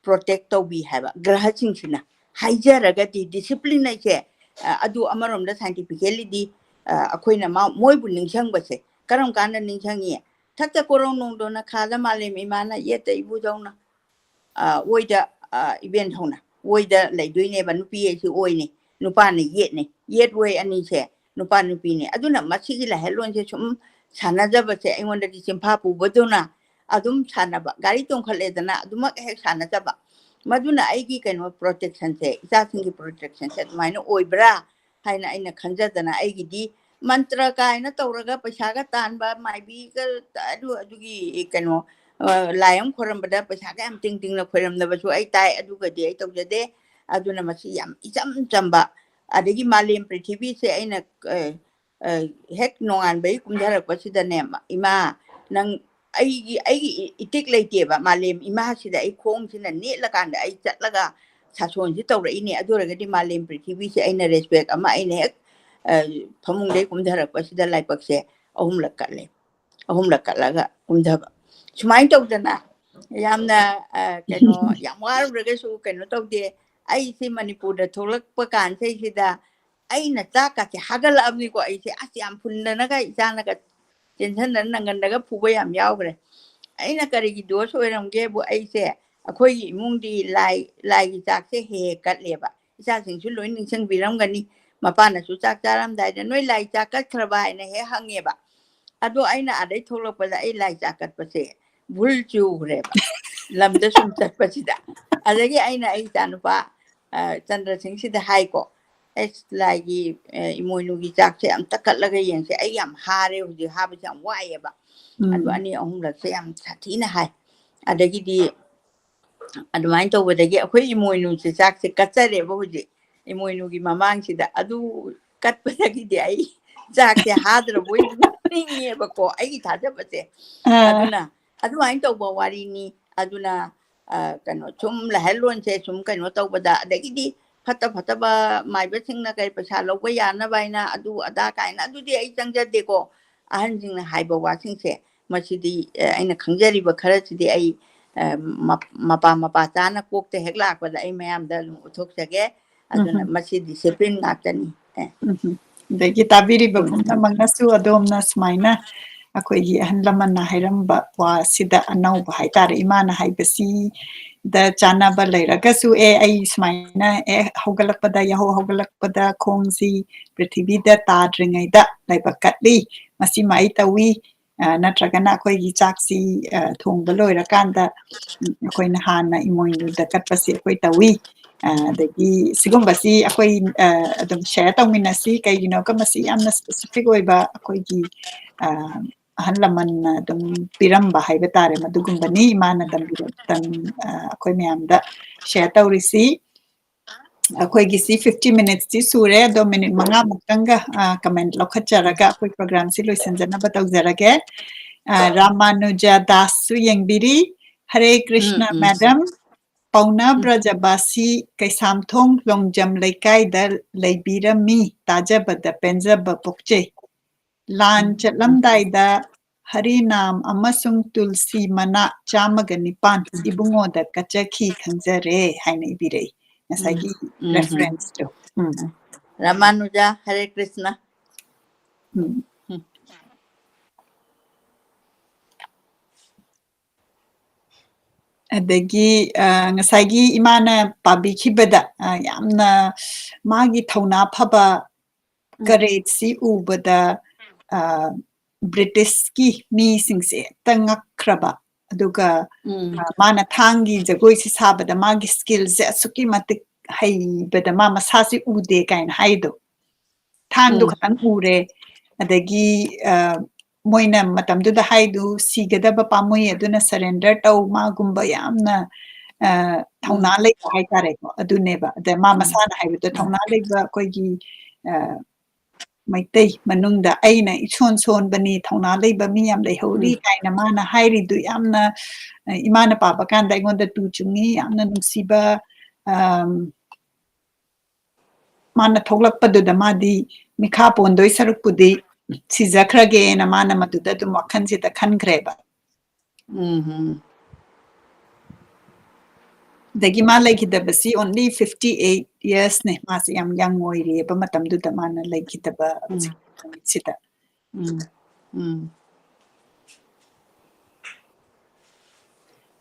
protect ꯇꯧꯕꯤ ꯍꯥꯏꯕ꯫ ꯒ꯭ꯔꯍꯁꯤꯡꯁꯤꯅ ꯍꯥꯏꯖꯔꯒꯗꯤ, discipline ꯍꯥꯏꯁꯦ, ꯑ, ꯑꯗꯨ ꯑꯃꯔꯣꯝꯗ scientificallyꯗꯤ, ꯑ, ꯑꯩꯈꯣꯏꯅ ꯃꯥ-, ꯃꯣꯏꯕꯨ ꯅꯤꯡꯁꯤꯡꯕꯁꯦ ꯀꯔꯝ ꯀꯥꯟꯗ ꯅꯤꯡꯁꯤꯡꯉꯤ? ꯊꯛꯇ ꯀꯣꯔꯧ ꯅꯣꯡꯗꯣꯟꯅ, ꯈꯥꯗ ꯃꯥꯂꯦꯝ ꯏꯃꯥꯅ, ꯌꯦꯠꯇ ꯏꯕꯨꯙꯧꯅ, ꯑ, ꯑꯣꯏꯗ, ꯑ, ꯏꯕꯦꯟ ꯊꯧꯅ ꯑꯣꯏꯗ ꯂꯩꯗꯣꯏꯅꯦꯕ꯫ ꯅꯨꯄꯤ ꯍꯥꯏꯁꯤ ꯑꯣꯏꯅꯤ, ꯅꯨꯄꯥꯅ ꯌꯦꯠꯅꯤ꯫ ꯌꯦꯠ ꯑꯣꯏ ꯑꯅꯤꯁꯦ ꯅꯨꯄꯥ ꯅꯨꯄꯤꯅꯤ꯫ ꯑꯗꯨꯅ ꯃꯁꯤꯒꯤ ꯂꯥꯏꯍꯜꯂꯣꯟꯁꯦ ꯁꯨꯝ ꯁꯥꯟꯅꯖꯕꯁꯦ ꯑꯩꯉꯣꯟꯗꯗꯤ ꯆꯤꯟꯐꯥ ꯄꯨꯕꯗꯨꯅ ꯑꯗꯨꯝ ꯁꯥꯟꯅꯕ, ꯒꯥꯔꯤ ꯇꯣꯡꯈꯠꯂꯦꯗꯅ ꯑꯗꯨꯃꯛ ꯍꯦꯛ ꯁꯥꯟꯅꯖꯕ꯫ ꯃꯗꯨꯅ ꯑꯩꯒꯤ ꯀꯩꯅꯣ protectionꯁꯦ, ꯏꯆꯥꯁꯤꯡꯒꯤ protectionꯁꯦ ꯑꯗꯨꯃꯥꯏꯅ ꯑꯣꯏꯕ꯭ꯔꯥ ꯍꯥꯏꯅ ꯑꯩꯅ ꯈꯟꯖꯗꯅ, ꯑꯩꯒꯤꯗꯤ ꯃꯟꯇ꯭ꯔ ꯀꯥꯏꯅ ꯇꯧꯔꯒ ꯄꯩꯁꯥꯒ ꯇꯥꯟꯕ, ꯃꯥꯏꯕꯤꯒ ꯑꯗꯨ, ꯑꯗꯨꯒꯤ ꯀꯩꯅꯣ, ꯂꯥꯏ ꯑꯃ ꯈꯣꯏꯔꯝꯕꯗ ꯄꯩꯁꯥꯒ ꯌꯥꯝ ꯇꯤꯡ ꯇꯤꯡꯅ ꯈꯣꯏꯔꯝꯅꯕꯁꯨ ꯑꯩ ꯇꯥꯏ, ꯑꯗꯨꯒꯗꯤ ꯑꯩ ꯇꯧꯖꯗꯦ꯫ ꯑꯗꯨꯅ ꯃꯁꯤ ꯌꯥꯝ ꯏꯆꯝ ꯆꯝꯕ, ꯑꯗꯒꯤ ꯃꯥꯂꯦꯝ ꯄ꯭ꯔꯤꯊꯤꯕꯤꯁꯦ ꯑꯩꯅ ꯍꯦꯛ ꯅꯣꯡꯉꯥꯟꯕꯒꯤ ꯀꯨꯝꯊꯔꯛꯄꯁꯤꯗꯅꯦ, "ꯏꯃꯥ, ꯅꯪ, ꯑꯩꯒꯤ ꯑꯩꯒꯤ ꯏꯇꯤꯛ ꯂꯩꯇꯦꯕ, ꯃꯥꯂꯦꯝ ꯏꯃꯥꯁꯤꯗ ꯑꯩ ꯈꯣꯡꯁꯤꯅ ꯅꯦꯠꯂꯀꯥꯟꯗ ꯑꯩ ꯆꯠꯂꯒ ꯁꯥꯁꯣꯟꯁꯤ ꯇꯧꯔꯛꯏꯅꯦ꯫ ꯑꯗꯨ ꯑꯣꯏꯔꯒꯗꯤ ꯃꯥꯂꯦꯝ ꯄ꯭ꯔꯤꯊꯤꯕꯤꯁꯦ ꯑꯩꯅ ꯔꯦꯁꯄꯦꯛ ꯑꯃ, ꯑꯩꯅ ꯍꯦꯛ ꯐꯃꯨꯡꯗꯒꯤ ꯀꯨꯝꯊꯔꯛꯄꯁꯤꯗ ꯂꯥꯏꯕꯛꯁꯦ ꯑꯍꯨꯝꯂꯛ ꯀꯠꯂꯦ, ꯑꯍꯨꯝꯂꯛ ꯀꯠꯂꯒ ꯀꯨꯝꯊꯕ꯫ ꯁꯨꯃꯥꯏꯅ ꯇꯧꯗꯅ ꯌꯥꯝꯅ ꯀꯩꯅꯣ, ꯌꯥꯝ ꯋꯥꯔꯨꯔꯒꯁꯨ ꯀꯩꯅꯣ ꯇꯧꯗꯦ꯫ ꯑꯩꯁꯤ ꯃꯅꯤꯄꯨꯔꯗ ꯊꯣꯛꯂꯛꯄ ꯀꯥꯟꯁꯤꯗꯩꯁꯤꯗ ꯑꯩꯅ ꯆꯥꯛꯀꯁꯦ ꯍꯥꯒꯠꯂꯛꯑꯕꯅꯤꯀꯣ꯫ ꯑꯩꯁꯦ ꯑꯁ ꯌꯥꯝ ꯐꯨꯟꯗꯅꯒ ꯏꯆꯥꯅꯒ ꯆꯦꯟꯁꯟꯗꯅ ꯅꯪꯒꯟꯗꯒ ꯐꯨꯕ ꯌꯥꯝ ꯌꯥꯎꯈ꯭ꯔꯦ꯫ ꯑꯩꯅ ꯀꯔꯤꯒꯤ ꯗꯣꯁ ꯑꯣꯏꯔꯝꯒꯦꯕꯨ, ꯑꯩꯁꯦ ꯑꯩꯈꯣꯏꯒꯤ ꯏꯃꯨꯡꯗꯤ ꯂꯥꯏ ꯂꯥꯏꯒꯤ ꯆꯥꯛꯁꯦ ꯍꯦꯛ ꯍꯦꯛ ꯀꯠꯂꯦꯕ꯫ ꯏꯆꯥꯁꯤꯡꯁꯨ ꯂꯣꯏ ꯅꯤꯡꯁꯤꯡꯕꯤꯔꯝꯒꯅꯤ꯫ ꯃꯄꯥꯅꯁꯨ ꯆꯥꯛ ꯆꯥꯔꯝꯗꯥꯏꯗ "ꯅꯣꯏ ꯂꯥꯏ ꯆꯥꯛ ꯀꯠꯈ꯭ꯔꯕ?" ꯍꯥꯏꯅ ꯍꯦꯛ ꯍꯪꯉꯦꯕ꯫ ꯑꯗꯣ ꯑꯩꯅ ꯑꯥꯗꯩ ꯊꯣꯛꯂꯛꯄꯗ ꯑꯩ ꯂꯥꯏ ꯆꯥꯛ ꯀꯠꯄꯁꯦ ꯚꯨꯜ ꯆꯨꯈ꯭ꯔꯦꯕ, ꯂꯝꯗ ꯁꯨꯝ ꯆꯠꯄꯁꯤꯗ꯫ ꯑꯗꯒꯤ ꯑꯩꯅ ꯑꯩ ꯏꯆꯥꯅꯨꯄꯥ ꯆꯟꯗ꯭ꯔꯁꯤꯡꯁꯤꯗ ꯍꯥꯏꯀꯣ, "ꯑꯩꯁ, ꯂꯥꯏꯒꯤ ꯏꯃꯣꯏꯅꯨꯒꯤ ꯆꯥꯛꯁꯦ ꯑꯝꯇ ꯀꯠꯂꯒ ꯌꯦꯡꯁꯦ, ꯑꯩ ꯌꯥꯝ ꯍꯥꯔꯦ, ꯍꯧꯖꯤꯛ ꯍꯥꯕꯁꯦ ꯌꯥꯝ ꯋꯥꯏꯑꯦꯕ꯫ ꯑꯗꯨ ꯑꯅꯤ ꯑꯍꯨꯝꯂꯛꯁꯦ ꯌꯥꯝ ꯁꯥꯊꯤꯅ ꯍꯥꯏ꯫ ꯑꯗꯒꯤꯗꯤ ꯑꯗꯨꯃꯥꯏꯅ ꯇꯧꯕꯗꯒꯤ ꯑꯩꯈꯣꯏ ꯏꯃꯣꯏꯅꯨꯁꯦ ꯆꯥꯛꯁꯦ ꯀꯠꯆꯔꯦꯕ ꯍꯧꯖꯤꯛ ꯏꯃꯣꯏꯅꯨꯒꯤ ꯃꯃꯥꯡꯁꯤꯗ꯫ ꯑꯗꯨ ꯀꯠꯄꯗꯒꯤꯗꯤ ꯑꯩ ꯆꯥꯛꯁꯦ ꯍꯥꯗ꯭ꯔꯕꯣꯏ ꯅꯤꯡꯉꯦꯕꯀꯣ, ꯑꯩꯒꯤ ꯊꯥꯖꯕꯁꯦ꯫ ꯑꯗꯨꯅ ꯑꯗꯨꯃꯥꯏꯅ ꯇꯧꯕ ꯋꯥꯔꯤꯅꯤ꯫ ꯑꯗꯨꯅ ꯀꯩꯅꯣ, ꯁꯨꯝ ꯂꯥꯏꯍꯜꯂꯣꯟꯁꯦ ꯁꯨꯝ ꯀꯩꯅꯣ ꯇꯧꯕꯗ, ꯑꯗꯒꯤꯗꯤ ꯐꯠꯇ ꯐꯠꯇꯕ ꯃꯥꯏꯕꯁꯤꯡꯅ ꯀꯔꯤ ꯄꯩꯁꯥ ꯂꯧꯕ ꯌꯥꯅꯕ ꯍꯥꯏꯅ ꯑꯗꯨ ꯑꯗꯥ ꯀꯥꯏꯅ, ꯑꯗꯨꯗꯤ ꯑꯩ ꯆꯪꯖꯗꯦꯀꯣ꯫ ꯑꯍꯟꯁꯤꯡꯅ ꯍꯥꯏꯕ ꯋꯥꯁꯤꯡꯁꯦ, ꯃꯁꯤꯗꯤ ꯑꯩꯅ ꯈꯪꯖꯔꯤꯕ ꯈꯔꯁꯤꯗꯤ ꯑꯩ ꯃꯄꯥ ꯃꯄꯥ ꯆꯥꯅ ꯀꯣꯛꯇ ꯍꯦꯛ ꯂꯥꯛꯄꯗ ꯑꯩ ꯃꯌꯥꯝꯗ ꯑꯗꯨꯝ ꯎꯠꯊꯣꯛꯆꯒꯦ꯫ ꯑꯗꯨꯅ ꯃꯁꯤ ꯗꯤꯁꯤꯄ꯭ꯂꯤꯟ ꯉꯥꯛꯇꯅꯤ꯫ ꯑꯦ꯫ ꯑꯗꯒꯤ ꯇꯥꯕꯤꯔꯤꯕ ꯄꯨꯝꯅꯃꯛꯅꯁꯨ ꯑꯗꯣꯝꯅ ꯁꯨꯃꯥꯏꯅ ꯑꯩꯈꯣꯏꯒꯤ ꯑꯍꯜ ꯂꯃꯟꯅ ꯍꯥꯏꯔꯝꯕ ꯋꯥꯁꯤꯗ ꯑꯅꯧꯕ ꯍꯥꯏꯇꯥꯔꯦ, ꯏꯃꯥꯅ ꯍꯥꯏꯕꯁꯤꯗ ꯆꯥꯟꯅꯕ ꯂꯩꯔꯒꯁꯨ, "ꯑꯦ, ꯑꯩ ꯁꯨꯃꯥꯏꯅ, ꯑꯦ, ꯍꯧꯒꯠꯂꯛꯄꯗ, ꯌꯥꯍꯧ ꯍꯧꯒꯠꯂꯛꯄꯗ ꯈꯣꯡꯁꯤ ꯄ꯭ꯔꯤꯊꯤꯕꯤꯗ ꯇꯥꯗ꯭ꯔꯤꯉꯩꯗ ꯂꯥꯏꯕꯛ ꯀꯠꯂꯤ, ꯃꯁꯤꯃ ꯑꯩ ꯇꯧꯏ", ꯅꯠꯇ꯭ꯔꯒꯅ ꯑꯩꯈꯣꯏꯒꯤ ꯆꯥꯛꯁꯤ ꯊꯣꯡꯕ ꯂꯣꯏꯔꯀꯥꯟꯗ ꯑꯩꯈꯣꯏꯅ ꯍꯥꯟꯅ ꯏꯃꯣꯏꯅꯨꯗ ꯀꯠꯄꯁꯤ ꯑꯩꯈꯣꯏ ꯇꯧꯏ꯫ ꯑꯗꯒꯤ ꯁꯤꯒꯨꯝꯕꯁꯤ ꯑꯩꯈꯣꯏ ꯑꯗꯨꯝ ꯁꯦꯌꯔ ꯇꯧꯃꯤꯟꯅꯁꯤ꯫ ꯀꯩꯒꯤꯅꯣꯒ ꯃꯁꯤ ꯌꯥꯝꯅ ꯁ꯭ꯄꯦꯁꯤꯐꯤꯛ ꯑꯣꯏꯕ ꯑꯩꯈꯣꯏꯒꯤ ꯑꯍꯜ ꯂꯃꯟꯅ ꯑꯗꯨꯝ ꯄꯤꯔꯝꯕ ꯍꯥꯏꯕ ꯇꯥꯔꯦ, ꯃꯗꯨꯒꯨꯝꯕꯅꯤ ꯏꯃꯥꯅ ꯇꯝꯕꯤꯔ-, ꯇꯝ-, ꯑ, ꯑꯩꯈꯣꯏ ꯃꯌꯥꯝꯗ share ꯇꯧꯔꯤꯁꯤ꯫ ꯑꯩꯈꯣꯏꯒꯤꯁꯤ fifty minutesꯇꯤ ꯁꯨꯔꯦ, ꯑꯗꯣ ꯃꯤꯅꯤꯠ ꯃꯉꯥꯃꯨꯛꯇꯪꯒ, ꯑ, comment ꯂꯧꯈꯠꯆꯔꯒ ꯑꯩꯈꯣꯏ programꯁꯤ ꯂꯣꯏꯁꯤꯟꯖꯅꯕ ꯇꯧꯖꯔꯒꯦ꯫ ꯑ, ꯔꯥꯃꯥꯅꯨꯖ ꯗꯥꯁꯁꯨ ꯌꯦꯡꯕꯤꯔꯤ꯫ ꯍꯔꯦ ꯀ꯭ꯔꯤꯁꯅ ꯎꯝ, ꯎꯝ, madam꯫ ꯄꯥꯎꯅ ꯎꯝ꯫ ꯕ꯭ꯔꯖꯕꯥꯁꯤ ꯀꯩꯁꯥꯝꯊꯣꯡ ꯂꯣꯡꯖꯝ ꯂꯩꯀꯥꯏꯗ ꯂꯩꯕꯤꯔꯝꯃꯤ꯫ ꯇꯥꯖꯕꯗ ꯄꯦꯟꯖꯕ ꯄꯣꯛꯆꯩ꯫ ꯂꯥꯟ ꯎꯝ, ꯎꯝ꯫ ꯆꯠꯂꯝꯗꯥꯏꯗ ꯍꯔꯤꯅꯥꯝ ꯑꯃꯁꯨꯡ ꯇꯨꯜꯁꯤ ꯃꯅꯥ ꯆꯥꯝꯃꯒ ꯅꯤꯄꯥꯟ ꯎꯝ꯫ ꯏꯕꯨꯡꯉꯣꯗ ꯀꯠꯆꯈꯤ ꯈꯪꯖꯔꯦ ꯍꯥꯏꯅ ꯏꯕꯤꯔꯛꯏ꯫ ꯉꯁꯥꯏꯒꯤ ꯎꯝ, ꯎꯝ, ꯎꯝ꯫ referenceꯇꯣ꯫ ꯎꯝ꯫ ꯔꯥꯃꯥꯅꯨꯖꯥ, ꯍꯔꯦ ꯀ꯭ꯔꯤꯁꯅ꯫ ꯎꯝ꯫ ꯎꯝ꯫ ꯑꯗꯒꯤ, ꯑ, ꯉꯁꯥꯏꯒꯤ ꯏꯃꯥꯅ ꯄꯥꯕꯤꯈꯤꯕꯗ, ꯑ, ꯌꯥꯝꯅ ꯃꯥꯒꯤ ꯊꯧꯅꯥ ꯐꯕ ꯎꯝ꯫ courageꯁꯤ ꯎꯕꯗ, ꯑ, Britishꯀꯤ ꯃꯤꯁꯤꯡꯁꯦ ꯍꯦꯛꯇ ꯉꯛꯈ꯭ꯔꯕ꯫ ꯑꯗꯨꯒ, ꯎꯝ꯫ ꯑ, ꯃꯥꯅ ꯊꯥꯡꯒꯤ ꯖꯒꯣꯏꯁꯤ ꯁꯥꯕꯗ ꯃꯥꯒꯤ skillꯁꯦ ꯑꯁꯨꯛꯀꯤ ꯃꯇꯤꯛ ꯍꯩꯕꯗ ꯃꯥ ꯃꯁꯥꯁꯤ ꯎꯗꯦ ꯀꯥꯏꯅ ꯍꯥꯏꯗꯣ꯫ ꯊꯥꯡꯗꯣ ꯎꯝ꯫ ꯈꯛꯇꯪ ꯎꯔꯦ꯫ ꯑꯗꯒꯤ, ꯑ, ꯃꯣꯏꯅ ꯃꯇꯝꯗꯨꯗ ꯍꯥꯏꯗꯨ, "ꯁꯤꯒꯗꯕ ꯄꯥꯝꯃꯨꯏ, ꯑꯗꯨꯅ surrender ꯇꯧ", ꯃꯥꯒꯨꯝꯕ ꯌꯥꯝꯅ, ꯑ, ꯊꯧꯅꯥ ꯎꯝ꯫ ꯂꯩꯕ ꯍꯥꯏꯇꯥꯔꯦꯀꯣ, ꯑꯗꯨꯅꯦꯕ꯫ ꯑꯗ ꯃꯥ ꯎꯝ꯫ ꯃꯁꯥꯅ ꯍꯥꯏꯕꯗꯣ, ꯎꯝ꯫ ꯊꯧꯅꯥ ꯂꯩꯕ ꯑꯩꯈꯣꯏꯒꯤ, ꯑ, ꯃꯩꯇꯩ ꯃꯅꯨꯡꯗ ꯑꯩꯅ ꯏꯁꯣꯟ ꯁꯣꯟꯕꯅꯤ, ꯊꯧꯅꯥ ꯂꯩꯕ ꯃꯤ ꯌꯥꯝ ꯂꯩꯍꯧꯔꯤ ꯎꯝ꯫ ꯀꯥꯏꯅ ꯃꯥꯅ ꯍꯥꯏꯔꯤꯗꯨ ꯌꯥꯝꯅ, ꯑ, ꯏꯃꯥꯅ ꯄꯥꯕ ꯀꯥꯟꯗ ꯑꯩꯉꯣꯟꯗ ꯇꯨ ꯆꯨꯡꯉꯤ, ꯌꯥꯝꯅ ꯅꯨꯡꯁꯤꯕ, ꯑꯝ, ꯃꯥꯅ ꯊꯣꯛꯂꯛꯄꯗꯨꯗ ꯃꯥꯗꯤ ꯃꯤꯈꯥ ꯄꯣꯟꯗꯣꯏ ꯁꯔꯨꯛꯄꯨꯗꯤ ꯁꯤꯖꯈ꯭ꯔꯒꯦꯅ ꯃꯥꯅ ꯃꯗꯨꯗ ꯑꯗꯨꯝ ꯋꯥꯈꯜꯁꯤꯗ ꯈꯟꯈ꯭ꯔꯦꯕ꯫ ꯎꯝ ꯍꯝ꯫ ꯑꯗꯒꯤ ꯃꯥ ꯂꯩꯈꯤꯗꯕꯁꯤ only fifty eight yearsꯅꯦ꯫ ꯃꯥꯁꯦ ꯌꯥꯝ young ꯑꯣꯏꯔꯤꯑꯕ ꯃꯇꯝꯗꯨꯗ ꯃꯥꯅ ꯂꯩꯈꯤꯗꯕ ꯎꯝ꯫ ꯍꯧꯖꯤꯛ ꯅꯨꯃꯤꯠꯁꯤꯗ꯫ ꯎꯝ, ꯎꯝ꯫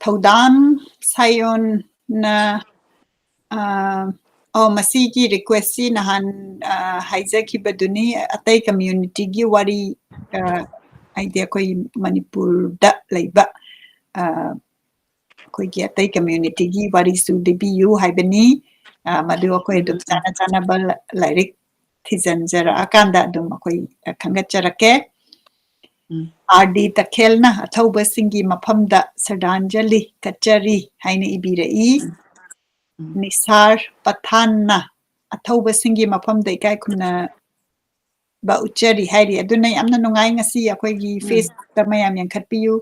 ꯊꯧꯗꯥꯝ ꯁꯥꯌꯣꯟꯅ, ꯑ, ꯑꯣ, ꯃꯁꯤꯒꯤ requestꯁꯤ ꯅꯍꯥꯟ, ꯑ, ꯍꯥꯏꯖꯈꯤꯕꯗꯨꯅꯤ, ꯑꯇꯩ communityꯒꯤ ꯋꯥꯔꯤ, ꯑ, ꯍꯥꯏꯗꯤ ꯑꯩꯈꯣꯏ ꯃꯅꯤꯄꯨꯔꯗ ꯂꯩꯕ, ꯑ, ꯑꯩꯈꯣꯏꯒꯤ ꯑꯇꯩ communityꯒꯤ ꯋꯥꯔꯤꯁꯨ ꯂꯤꯕꯤꯌꯨ ꯍꯥꯏꯕꯅꯤ꯫ ꯑ, ꯃꯗꯨ ꯑꯩꯈꯣꯏ ꯑꯗꯨꯝ ꯎꯝ, ꯎꯝ꯫ ꯆꯥꯅ ꯆꯥꯅꯕ ꯂ-, ꯂꯥꯏꯔꯤꯛ ꯊꯤꯖꯤꯟꯖꯔꯛꯑꯀꯥꯟꯗ ꯑꯗꯨꯝ ꯑꯩꯈꯣꯏ, ꯑ, ꯈꯟꯒꯠꯆꯔꯛꯀꯦ꯫ ꯎꯝ꯫ ꯑꯥꯔ ꯗꯤ ꯇꯈꯦꯜꯅ ꯑꯊꯧꯕꯁꯤꯡꯒꯤ ꯃꯐꯝꯗ ꯁ꯭ꯔꯗꯥꯟꯖꯂꯤ ꯀꯠꯆꯔꯤ ꯍꯥꯏꯅ ꯏꯕꯤꯔꯛꯏ꯫ ꯎꯝ꯫ ꯎꯝ꯫ ꯅꯤꯁꯥꯔ ꯄꯊꯥꯟꯅ ꯑꯊꯧꯕꯁꯤꯡꯒꯤ ꯃꯐꯝꯗ ꯏꯀꯥꯏ ꯈꯨꯝꯅꯕ ꯎꯠꯆꯔꯤ ꯍꯥꯏꯔꯤ꯫ ꯑꯗꯨꯅ ꯌꯥꯝꯅ ꯅꯨꯡꯉꯥꯏ, ꯉꯁꯤ ꯑꯩꯈꯣꯏꯒꯤ ꯎꯝ꯫ Facebookꯇ ꯃꯌꯥꯝ ꯌꯦꯡꯈꯠꯄꯤꯌꯨ꯫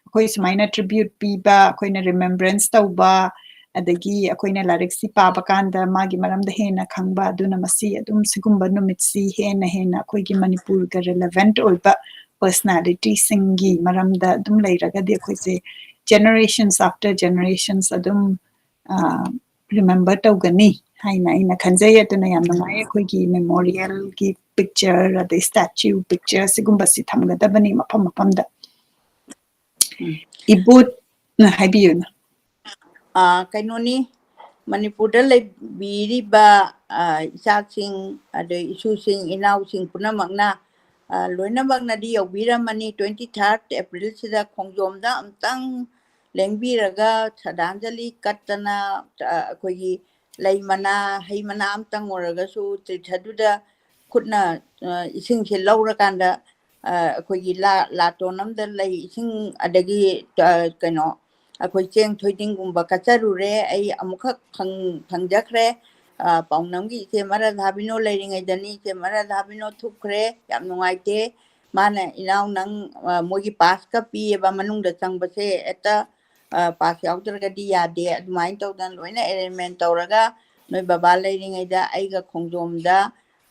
ꯑꯩꯈꯣꯏ ꯁꯨꯃꯥꯏꯅ tribute ꯄꯤꯕ, ꯑꯩꯈꯣꯏꯅ remembrance ꯇꯧꯕ, ꯑꯗꯒꯤ ꯑꯩꯈꯣꯏꯅ ꯂꯥꯏꯔꯤꯛꯁꯤ ꯄꯥꯕ ꯀꯥꯟꯗ ꯃꯥꯒꯤ ꯃꯔꯝꯗ ꯍꯦꯟꯅ ꯈꯪꯕ, ꯑꯗꯨꯅ ꯃꯁꯤ ꯑꯗꯨꯝ ꯁꯤꯒꯨꯝꯕ ꯅꯨꯃꯤꯠꯁꯤ ꯍꯦꯟꯅ ꯍꯦꯟꯅ ꯑꯩꯈꯣꯏꯒꯤ ꯃꯅꯤꯄꯨꯔꯒ relevant ꯑꯣꯏꯕ personalityꯁꯤꯡꯒꯤ ꯃꯔꯝꯗ ꯑꯗꯨꯝ ꯂꯩꯔꯒꯗꯤ ꯑꯩꯈꯣꯏꯁꯦ generations after generations ꯑꯗꯨꯝ, ꯑ, remember ꯇꯧꯒꯅꯤ ꯍꯥꯏꯅ ꯑꯩꯅ ꯈꯟꯖꯩ꯫ ꯑꯗꯨꯅ ꯌꯥꯝ ꯅꯨꯡꯉꯥꯏ, ꯑꯩꯈꯣꯏꯒꯤ memorialꯒꯤ picture ꯑꯗꯩ statue picture ꯁꯤꯒꯨꯝꯕꯁꯤ ꯊꯝꯒꯗꯕꯅꯤ ꯃꯐꯝ ꯃꯐꯝꯗ꯫ ꯎꯝ꯫ ꯏꯕꯣꯠꯅ ꯍꯥꯏꯕꯤꯌꯨꯅ꯫ ꯑ, ꯀꯩꯅꯣꯅꯤ, ꯃꯅꯤꯄꯨꯔꯗ ꯂꯩꯕꯤꯔꯤꯕ, ꯑ, ꯏꯆꯥꯁꯤꯡ, ꯑꯗꯩ ꯏꯁꯨꯁꯤꯡ, ꯏꯅꯥꯎꯁꯤꯡ ꯄꯨꯝꯅꯃꯛꯅ, ꯑ, ꯂꯣꯏꯅꯃꯛꯅꯗꯤ ꯌꯧꯕꯤꯔꯝꯃꯅꯤ꯫ Twenty third Aprilꯁꯤꯗ ꯈꯣꯡꯖꯣꯝꯗ ꯑꯝꯇꯪ ꯂꯦꯡꯕꯤꯔꯒ ꯁ꯭ꯔꯗꯥꯟꯖꯂꯤ ꯀꯠꯇꯅ, ꯑ, ꯑꯩꯈꯣꯏꯒꯤ ꯂꯩ ꯃꯅꯥ, ꯍꯩ ꯃꯅꯥ ꯑꯝꯇꯪ ꯑꯣꯏꯔꯒꯁꯨ ꯇꯤꯔꯊꯗꯨꯗ ꯈꯨꯠꯅ, ꯑ, ꯏꯁꯤꯡꯁꯦ ꯂꯧꯔꯀꯥꯟꯗ, ꯑ, ꯑꯩꯈꯣꯏꯒꯤ ꯂꯥ-, ꯂꯥꯇꯣꯟ ꯑꯃꯗ ꯂꯩ ꯏꯁꯤꯡ, ꯑꯗꯒꯤ, ꯑ, ꯀꯩꯅꯣ, ꯑꯩꯈꯣꯏ ꯆꯦꯡ ꯊꯣꯏꯗꯤꯡꯒꯨꯝꯕ ꯀꯠꯆꯔꯨꯔꯦ꯫ ꯑꯩ ꯑꯃꯨꯛꯈꯛ ꯐꯪ-, ꯐꯪꯖꯈ꯭ꯔꯦ꯫ ꯑ, ꯄꯥꯎꯅꯝꯒꯤ ꯏꯆꯦ ꯃꯔꯥ ꯙꯥꯕꯤꯅꯣ ꯂꯩꯔꯤꯉꯩꯗꯅꯤ, ꯏꯆꯦ ꯃꯔꯥ ꯙꯥꯕꯤꯅꯣ ꯊꯨꯞꯈ꯭ꯔꯦ꯫ ꯌꯥꯝ ꯅꯨꯡꯉꯥꯏꯇꯦ꯫ ꯃꯥꯅ, "ꯏꯅꯥꯎ, ꯅꯪ", ꯑ, ꯃꯣꯏꯒꯤ passꯀ ꯄꯤꯌꯦꯕ, ꯃꯅꯨꯡꯗ ꯆꯪꯕꯁꯦ ꯍꯦꯛꯇ, ꯑ, pass ꯌꯥꯎꯗ꯭ꯔꯒꯗꯤ ꯌꯥꯗꯦ꯫ ꯑꯗꯨꯃꯥꯏꯅ ꯇꯧꯗꯅ ꯂꯣꯏꯅ arrangement ꯇꯧꯔꯒ ꯅꯣꯏ ꯕꯕꯥ ꯂꯩꯔꯤꯉꯩꯗ ꯑꯩꯒ ꯈꯣꯡꯖꯣꯝꯗ,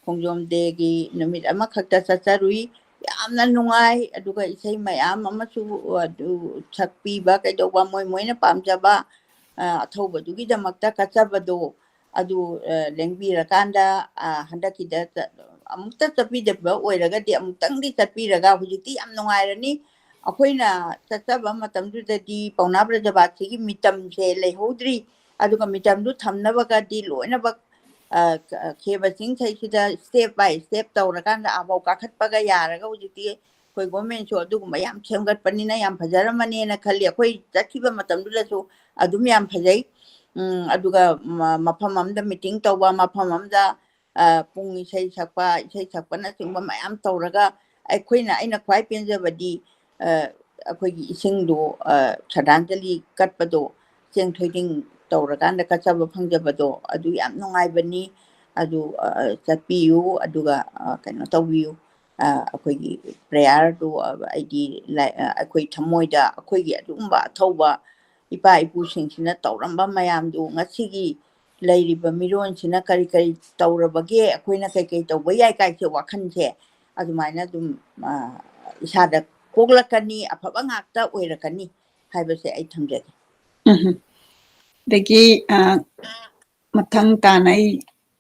ꯈꯣꯡꯖꯣꯝ dayꯒꯤ ꯅꯨꯃꯤꯠ ꯑꯃꯈꯛꯇ ꯆꯠꯆꯔꯨꯏ꯫ ꯌꯥꯝꯅ ꯅꯨꯡꯉꯥꯏ꯫ ꯑꯗꯨꯒ ꯏꯁꯩ ꯃꯌꯥꯝ ꯑꯃꯁꯨ ꯑꯗꯨ ꯁꯛꯄꯤꯕ ꯀꯩꯗꯧꯕ ꯃꯣꯏ ꯃꯣꯏꯅ ꯄꯥꯝꯖꯕ, ꯑ, ꯑꯊꯧꯕꯗꯨꯒꯤꯗꯃꯛꯇ ꯀꯠꯆꯕꯗꯣ ꯑꯗꯨ, ꯑ, ꯂꯦꯡꯕꯤꯔꯀꯥꯟꯗ, ꯑ, ꯍꯟꯗꯛꯀꯤꯗ ꯆ-, ꯑꯃꯨꯛꯇ ꯆꯠꯄꯤꯗꯕ ꯑꯣꯏꯔꯒꯗꯤ ꯑꯃꯨꯛꯇꯪꯗꯤ ꯆꯠꯄꯤꯔꯒ, ꯍꯧꯖꯤꯛꯇꯤ ꯌꯥꯝ ꯅꯨꯡꯉꯥꯏꯔꯅꯤ꯫ ꯑꯩꯈꯣꯏꯅ ꯆꯠꯆꯕ ꯃꯇꯝꯗꯨꯗꯗꯤ ꯄꯥꯎꯅꯥ ꯕ꯭ꯔꯖꯕꯥꯁꯤꯒꯤ ꯃꯤꯇꯝꯁꯦ ꯂꯩꯍꯧꯗ꯭ꯔꯤ꯫ ꯑꯗꯨꯒ ꯃꯤꯇꯝꯗꯨ ꯊꯝꯅꯕꯒꯗꯤ ꯂꯣꯏꯅꯃꯛ, ꯑ, ꯈ-, ꯈꯦꯕ ꯆꯤꯡꯈꯩꯁꯤꯗ step by step ꯇꯧꯔꯀꯥꯟꯗ ꯑꯥꯐꯥꯎ ꯀꯥꯈꯠꯄꯒ ꯌꯥꯔꯒ ꯍꯧꯖꯤꯛꯇꯤ ꯑꯩꯈꯣꯏ governmentꯁꯨ ꯑꯗꯨꯒꯨꯝꯕ ꯌꯥꯝ ꯁꯦꯝꯒꯠꯄꯅꯤꯅ ꯌꯥꯝ ꯐꯖꯔꯝꯃꯅꯦꯅ ꯈꯜꯂꯤ꯫ ꯑꯩꯈꯣꯏ ꯆꯠꯈꯤꯕ ꯃꯇꯝꯗꯨꯗꯁꯨ ꯑꯗꯨꯝ ꯌꯥꯝ ꯐꯖꯩ꯫ ꯎꯝ, ꯑꯗꯨꯒ ꯃ-, ꯃꯐꯝ ꯑꯃꯗ meeting ꯇꯧꯕ, ꯃꯐꯝ ꯑꯃꯗ, ꯑ, ꯄꯨꯡ ꯏꯁꯩ ꯁꯛꯄ, ꯏꯁꯩ ꯁꯛꯄꯅꯆꯤꯡꯕ ꯃꯌꯥꯝ ꯇꯧꯔꯒ ꯑꯩꯈꯣꯏꯅ, ꯑꯩꯅ ꯈ꯭ꯋꯥꯏ ꯄꯦꯟꯖꯕꯗꯤ, ꯑ, ꯑꯩꯈꯣꯏꯒꯤ ꯏꯁꯤꯡꯗꯣ, ꯑ, ꯁ꯭ꯔꯗꯥꯟꯖꯂꯤ ꯀꯠꯄꯗꯣ, ꯆꯦꯡ ꯊꯣꯏꯗꯤꯡ ꯇꯧꯔꯀꯥꯟꯗ ꯀꯠꯆꯕ ꯐꯪꯖꯕꯗꯣ, ꯑꯗꯨ ꯌꯥꯝ ꯅꯨꯡꯉꯥꯏꯕꯅꯤ꯫ ꯑꯗꯨ, ꯑ, ꯆꯠꯄꯤꯌꯨ, ꯑꯗꯨꯒ, ꯑ, ꯀꯩꯅꯣ ꯇꯧꯕꯤꯌꯨ꯫ ꯑ, ꯑꯩꯈꯣꯏꯒꯤ prayer ꯗꯨ, ꯑ, ꯑꯩꯗꯤ ꯂꯥꯏ-, ꯑ, ꯑꯩꯈꯣꯏ ꯊꯃꯣꯏꯗ ꯑꯩꯈꯣꯏꯒꯤ ꯑꯗꯨꯒꯨꯝꯕ ꯑꯊꯧꯕ ꯏꯄꯥ ꯏꯄꯨꯁꯤꯡꯁꯤꯅ ꯇꯧꯔꯝꯕ ꯃꯌꯥꯝꯗꯨ ꯉꯁꯤꯒꯤ ꯂꯩꯔꯤꯕ ꯃꯤꯔꯣꯟꯁꯤꯅ ꯀꯔꯤ ꯀꯔꯤ ꯇꯧꯔꯕꯒꯦ, ꯑꯩꯈꯣꯏꯅ ꯀꯩ ꯀꯩ ꯇꯧꯕ ꯌꯥꯏ ꯀꯥꯏꯁꯦ ꯋꯥꯈꯜꯁꯦ ꯑꯗꯨꯃꯥꯏꯅ ꯑꯗꯨꯝ, ꯑ, ꯏꯁꯥꯗ ꯄꯣꯛꯂꯛꯀꯅꯤ, ꯑꯐꯕ ꯉꯥꯛꯇ ꯑꯣꯏꯔꯛꯀꯅꯤ ꯍꯥꯏꯕꯁꯦ ꯑꯩ ꯊꯝꯖꯒꯦ꯫ ꯎꯝ꯫ ꯑꯗꯒꯤ, ꯑ, ꯃꯊꯪ ꯇꯥꯅ ꯑꯩ,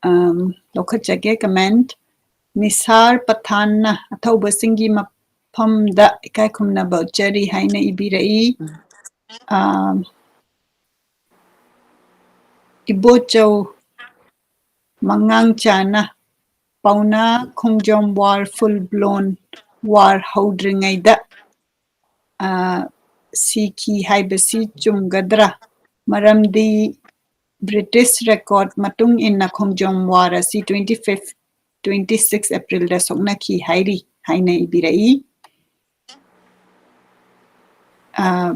ꯑꯝ, ꯂꯧꯈꯠꯆꯒꯦ comment꯫ ꯅꯤꯁꯥꯔ ꯄꯊꯥꯟꯅ ꯑꯊꯧꯕꯁꯤꯡꯒꯤ ꯃꯐꯝꯗ ꯏꯀꯥꯏ ꯈꯨꯝꯅꯕ ꯎꯠꯆꯔꯤ ꯍꯥꯏꯅ ꯏꯕꯤꯔꯛꯏ꯫ ꯎꯝ꯫ ꯑꯝ, ꯏꯕꯣꯆꯧ ꯃꯉꯥꯡꯆꯥꯅ ꯄꯥꯎꯅꯥ ꯈꯣꯡꯖꯣꯝ war full blown war ꯍꯧꯗ꯭ꯔꯤꯉꯩꯗ, ꯑ, ꯁꯤꯈꯤ ꯍꯥꯏꯕꯁꯤ ꯆꯨꯝꯒꯗ꯭ꯔꯥ? ꯃꯔꯝꯗꯤ British record ꯃꯇꯨꯡ ꯏꯟꯅ ꯈꯣꯡꯖꯣꯝ war ꯑꯁꯤ twenty fifth, twenty six April ꯗ ꯁꯣꯛꯅꯈꯤ ꯍꯥꯏꯔꯤ ꯍꯥꯏꯅ ꯏꯕꯤꯔꯛꯏ꯫ ꯑ,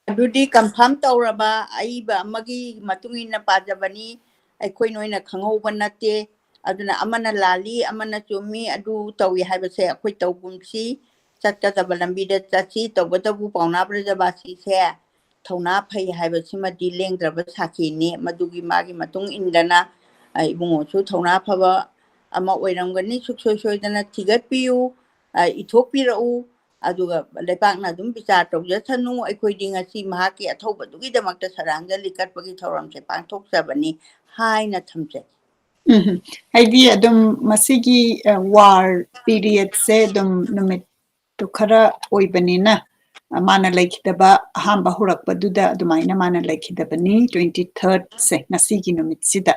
ꯑꯗꯨꯗꯤ confirm ꯇꯧꯔꯕ ꯑꯏꯕ ꯑꯃꯒꯤ ꯃꯇꯨꯡ ꯏꯟꯅ ꯄꯥꯖꯕꯅꯤ꯫ ꯑꯩꯈꯣꯏ ꯅꯣꯏꯅ ꯈꯪꯍꯧꯕ ꯅꯠꯇꯦ꯫ ꯑꯗꯨꯅ ꯑꯃꯅ ꯂꯥꯜꯂꯤ, ꯑꯃꯅ ꯆꯨꯝꯃꯤ, ꯑꯗꯨ ꯇꯧꯏ ꯍꯥꯏꯕꯁꯦ ꯑꯩꯈꯣꯏ ꯇꯧꯒꯨꯝꯁꯤ꯫ ꯆꯠꯀꯗꯕ ꯂꯝꯕꯤꯗ ꯆꯠꯁꯤ꯫ ꯇꯧꯕꯇꯕꯨ ꯄꯥꯎꯅꯥ ꯕ꯭ꯔꯖꯕꯥꯁꯤꯁꯦ ꯊꯧꯅꯥ ꯐꯩ ꯍꯥꯏꯕꯁꯤꯃꯗꯤ ꯂꯦꯡꯗ꯭ꯔꯕ ꯁꯥꯈꯤꯅꯤ꯫ ꯃꯗꯨꯒꯤ ꯃꯥꯒꯤ ꯃꯇꯨꯡ ꯏꯟꯗꯅ, ꯑ, ꯏꯕꯨꯡꯉꯣꯁꯨ ꯊꯧꯅꯥ ꯐꯕ ꯑꯃ ꯑꯣꯏꯔꯝꯒꯅꯤ꯫ ꯁꯨꯡꯁꯣꯏ ꯁꯣꯏꯗꯅ ꯊꯤꯒꯠꯄꯤꯌꯨ, ꯑ, ꯏꯊꯣꯛꯄꯤꯔꯛꯎ꯫ ꯑꯗꯨꯒ ꯂꯩꯄꯥꯛꯅ ꯑꯗꯨꯝ ꯕꯤꯆꯥꯔ ꯇꯧꯖꯁꯅꯨ꯫ ꯑꯩꯈꯣꯏꯗꯤ ꯉꯁꯤ ꯃꯍꯥꯛꯀꯤ ꯑꯊꯧꯕꯗꯨꯒꯤꯗꯃꯛꯇ ꯁ꯭ꯔꯗꯥꯟꯖꯂꯤ ꯀꯠꯄꯒꯤ ꯊꯧꯔꯝꯁꯦ ꯄꯥꯡꯊꯣꯛꯆꯕꯅꯤ ꯍꯥꯏꯅ ꯊꯝꯖꯒꯦ꯫ ꯎꯝ, ꯍꯥꯏꯗꯤ ꯑꯗꯨꯝ ꯃꯁꯤꯒꯤ, ꯑ, war period ꯁꯦ ꯑꯗꯨꯝ ꯅꯨꯃꯤꯠꯇꯨ ꯈꯔ ꯑꯣꯏꯕꯅꯤꯅ, ꯑ, ꯃꯥꯅ ꯂꯩꯈꯤꯗꯕ ꯑꯍꯥꯟꯕ ꯍꯧꯔꯛꯄꯗꯨꯗ ꯑꯗꯨꯃꯥꯏꯅ ꯃꯥꯅ ꯂꯩꯈꯤꯗꯕꯅꯤ, twenty third ꯁꯦ, ꯉꯁꯤꯒꯤ ꯅꯨꯃꯤꯠꯁꯤꯗ꯫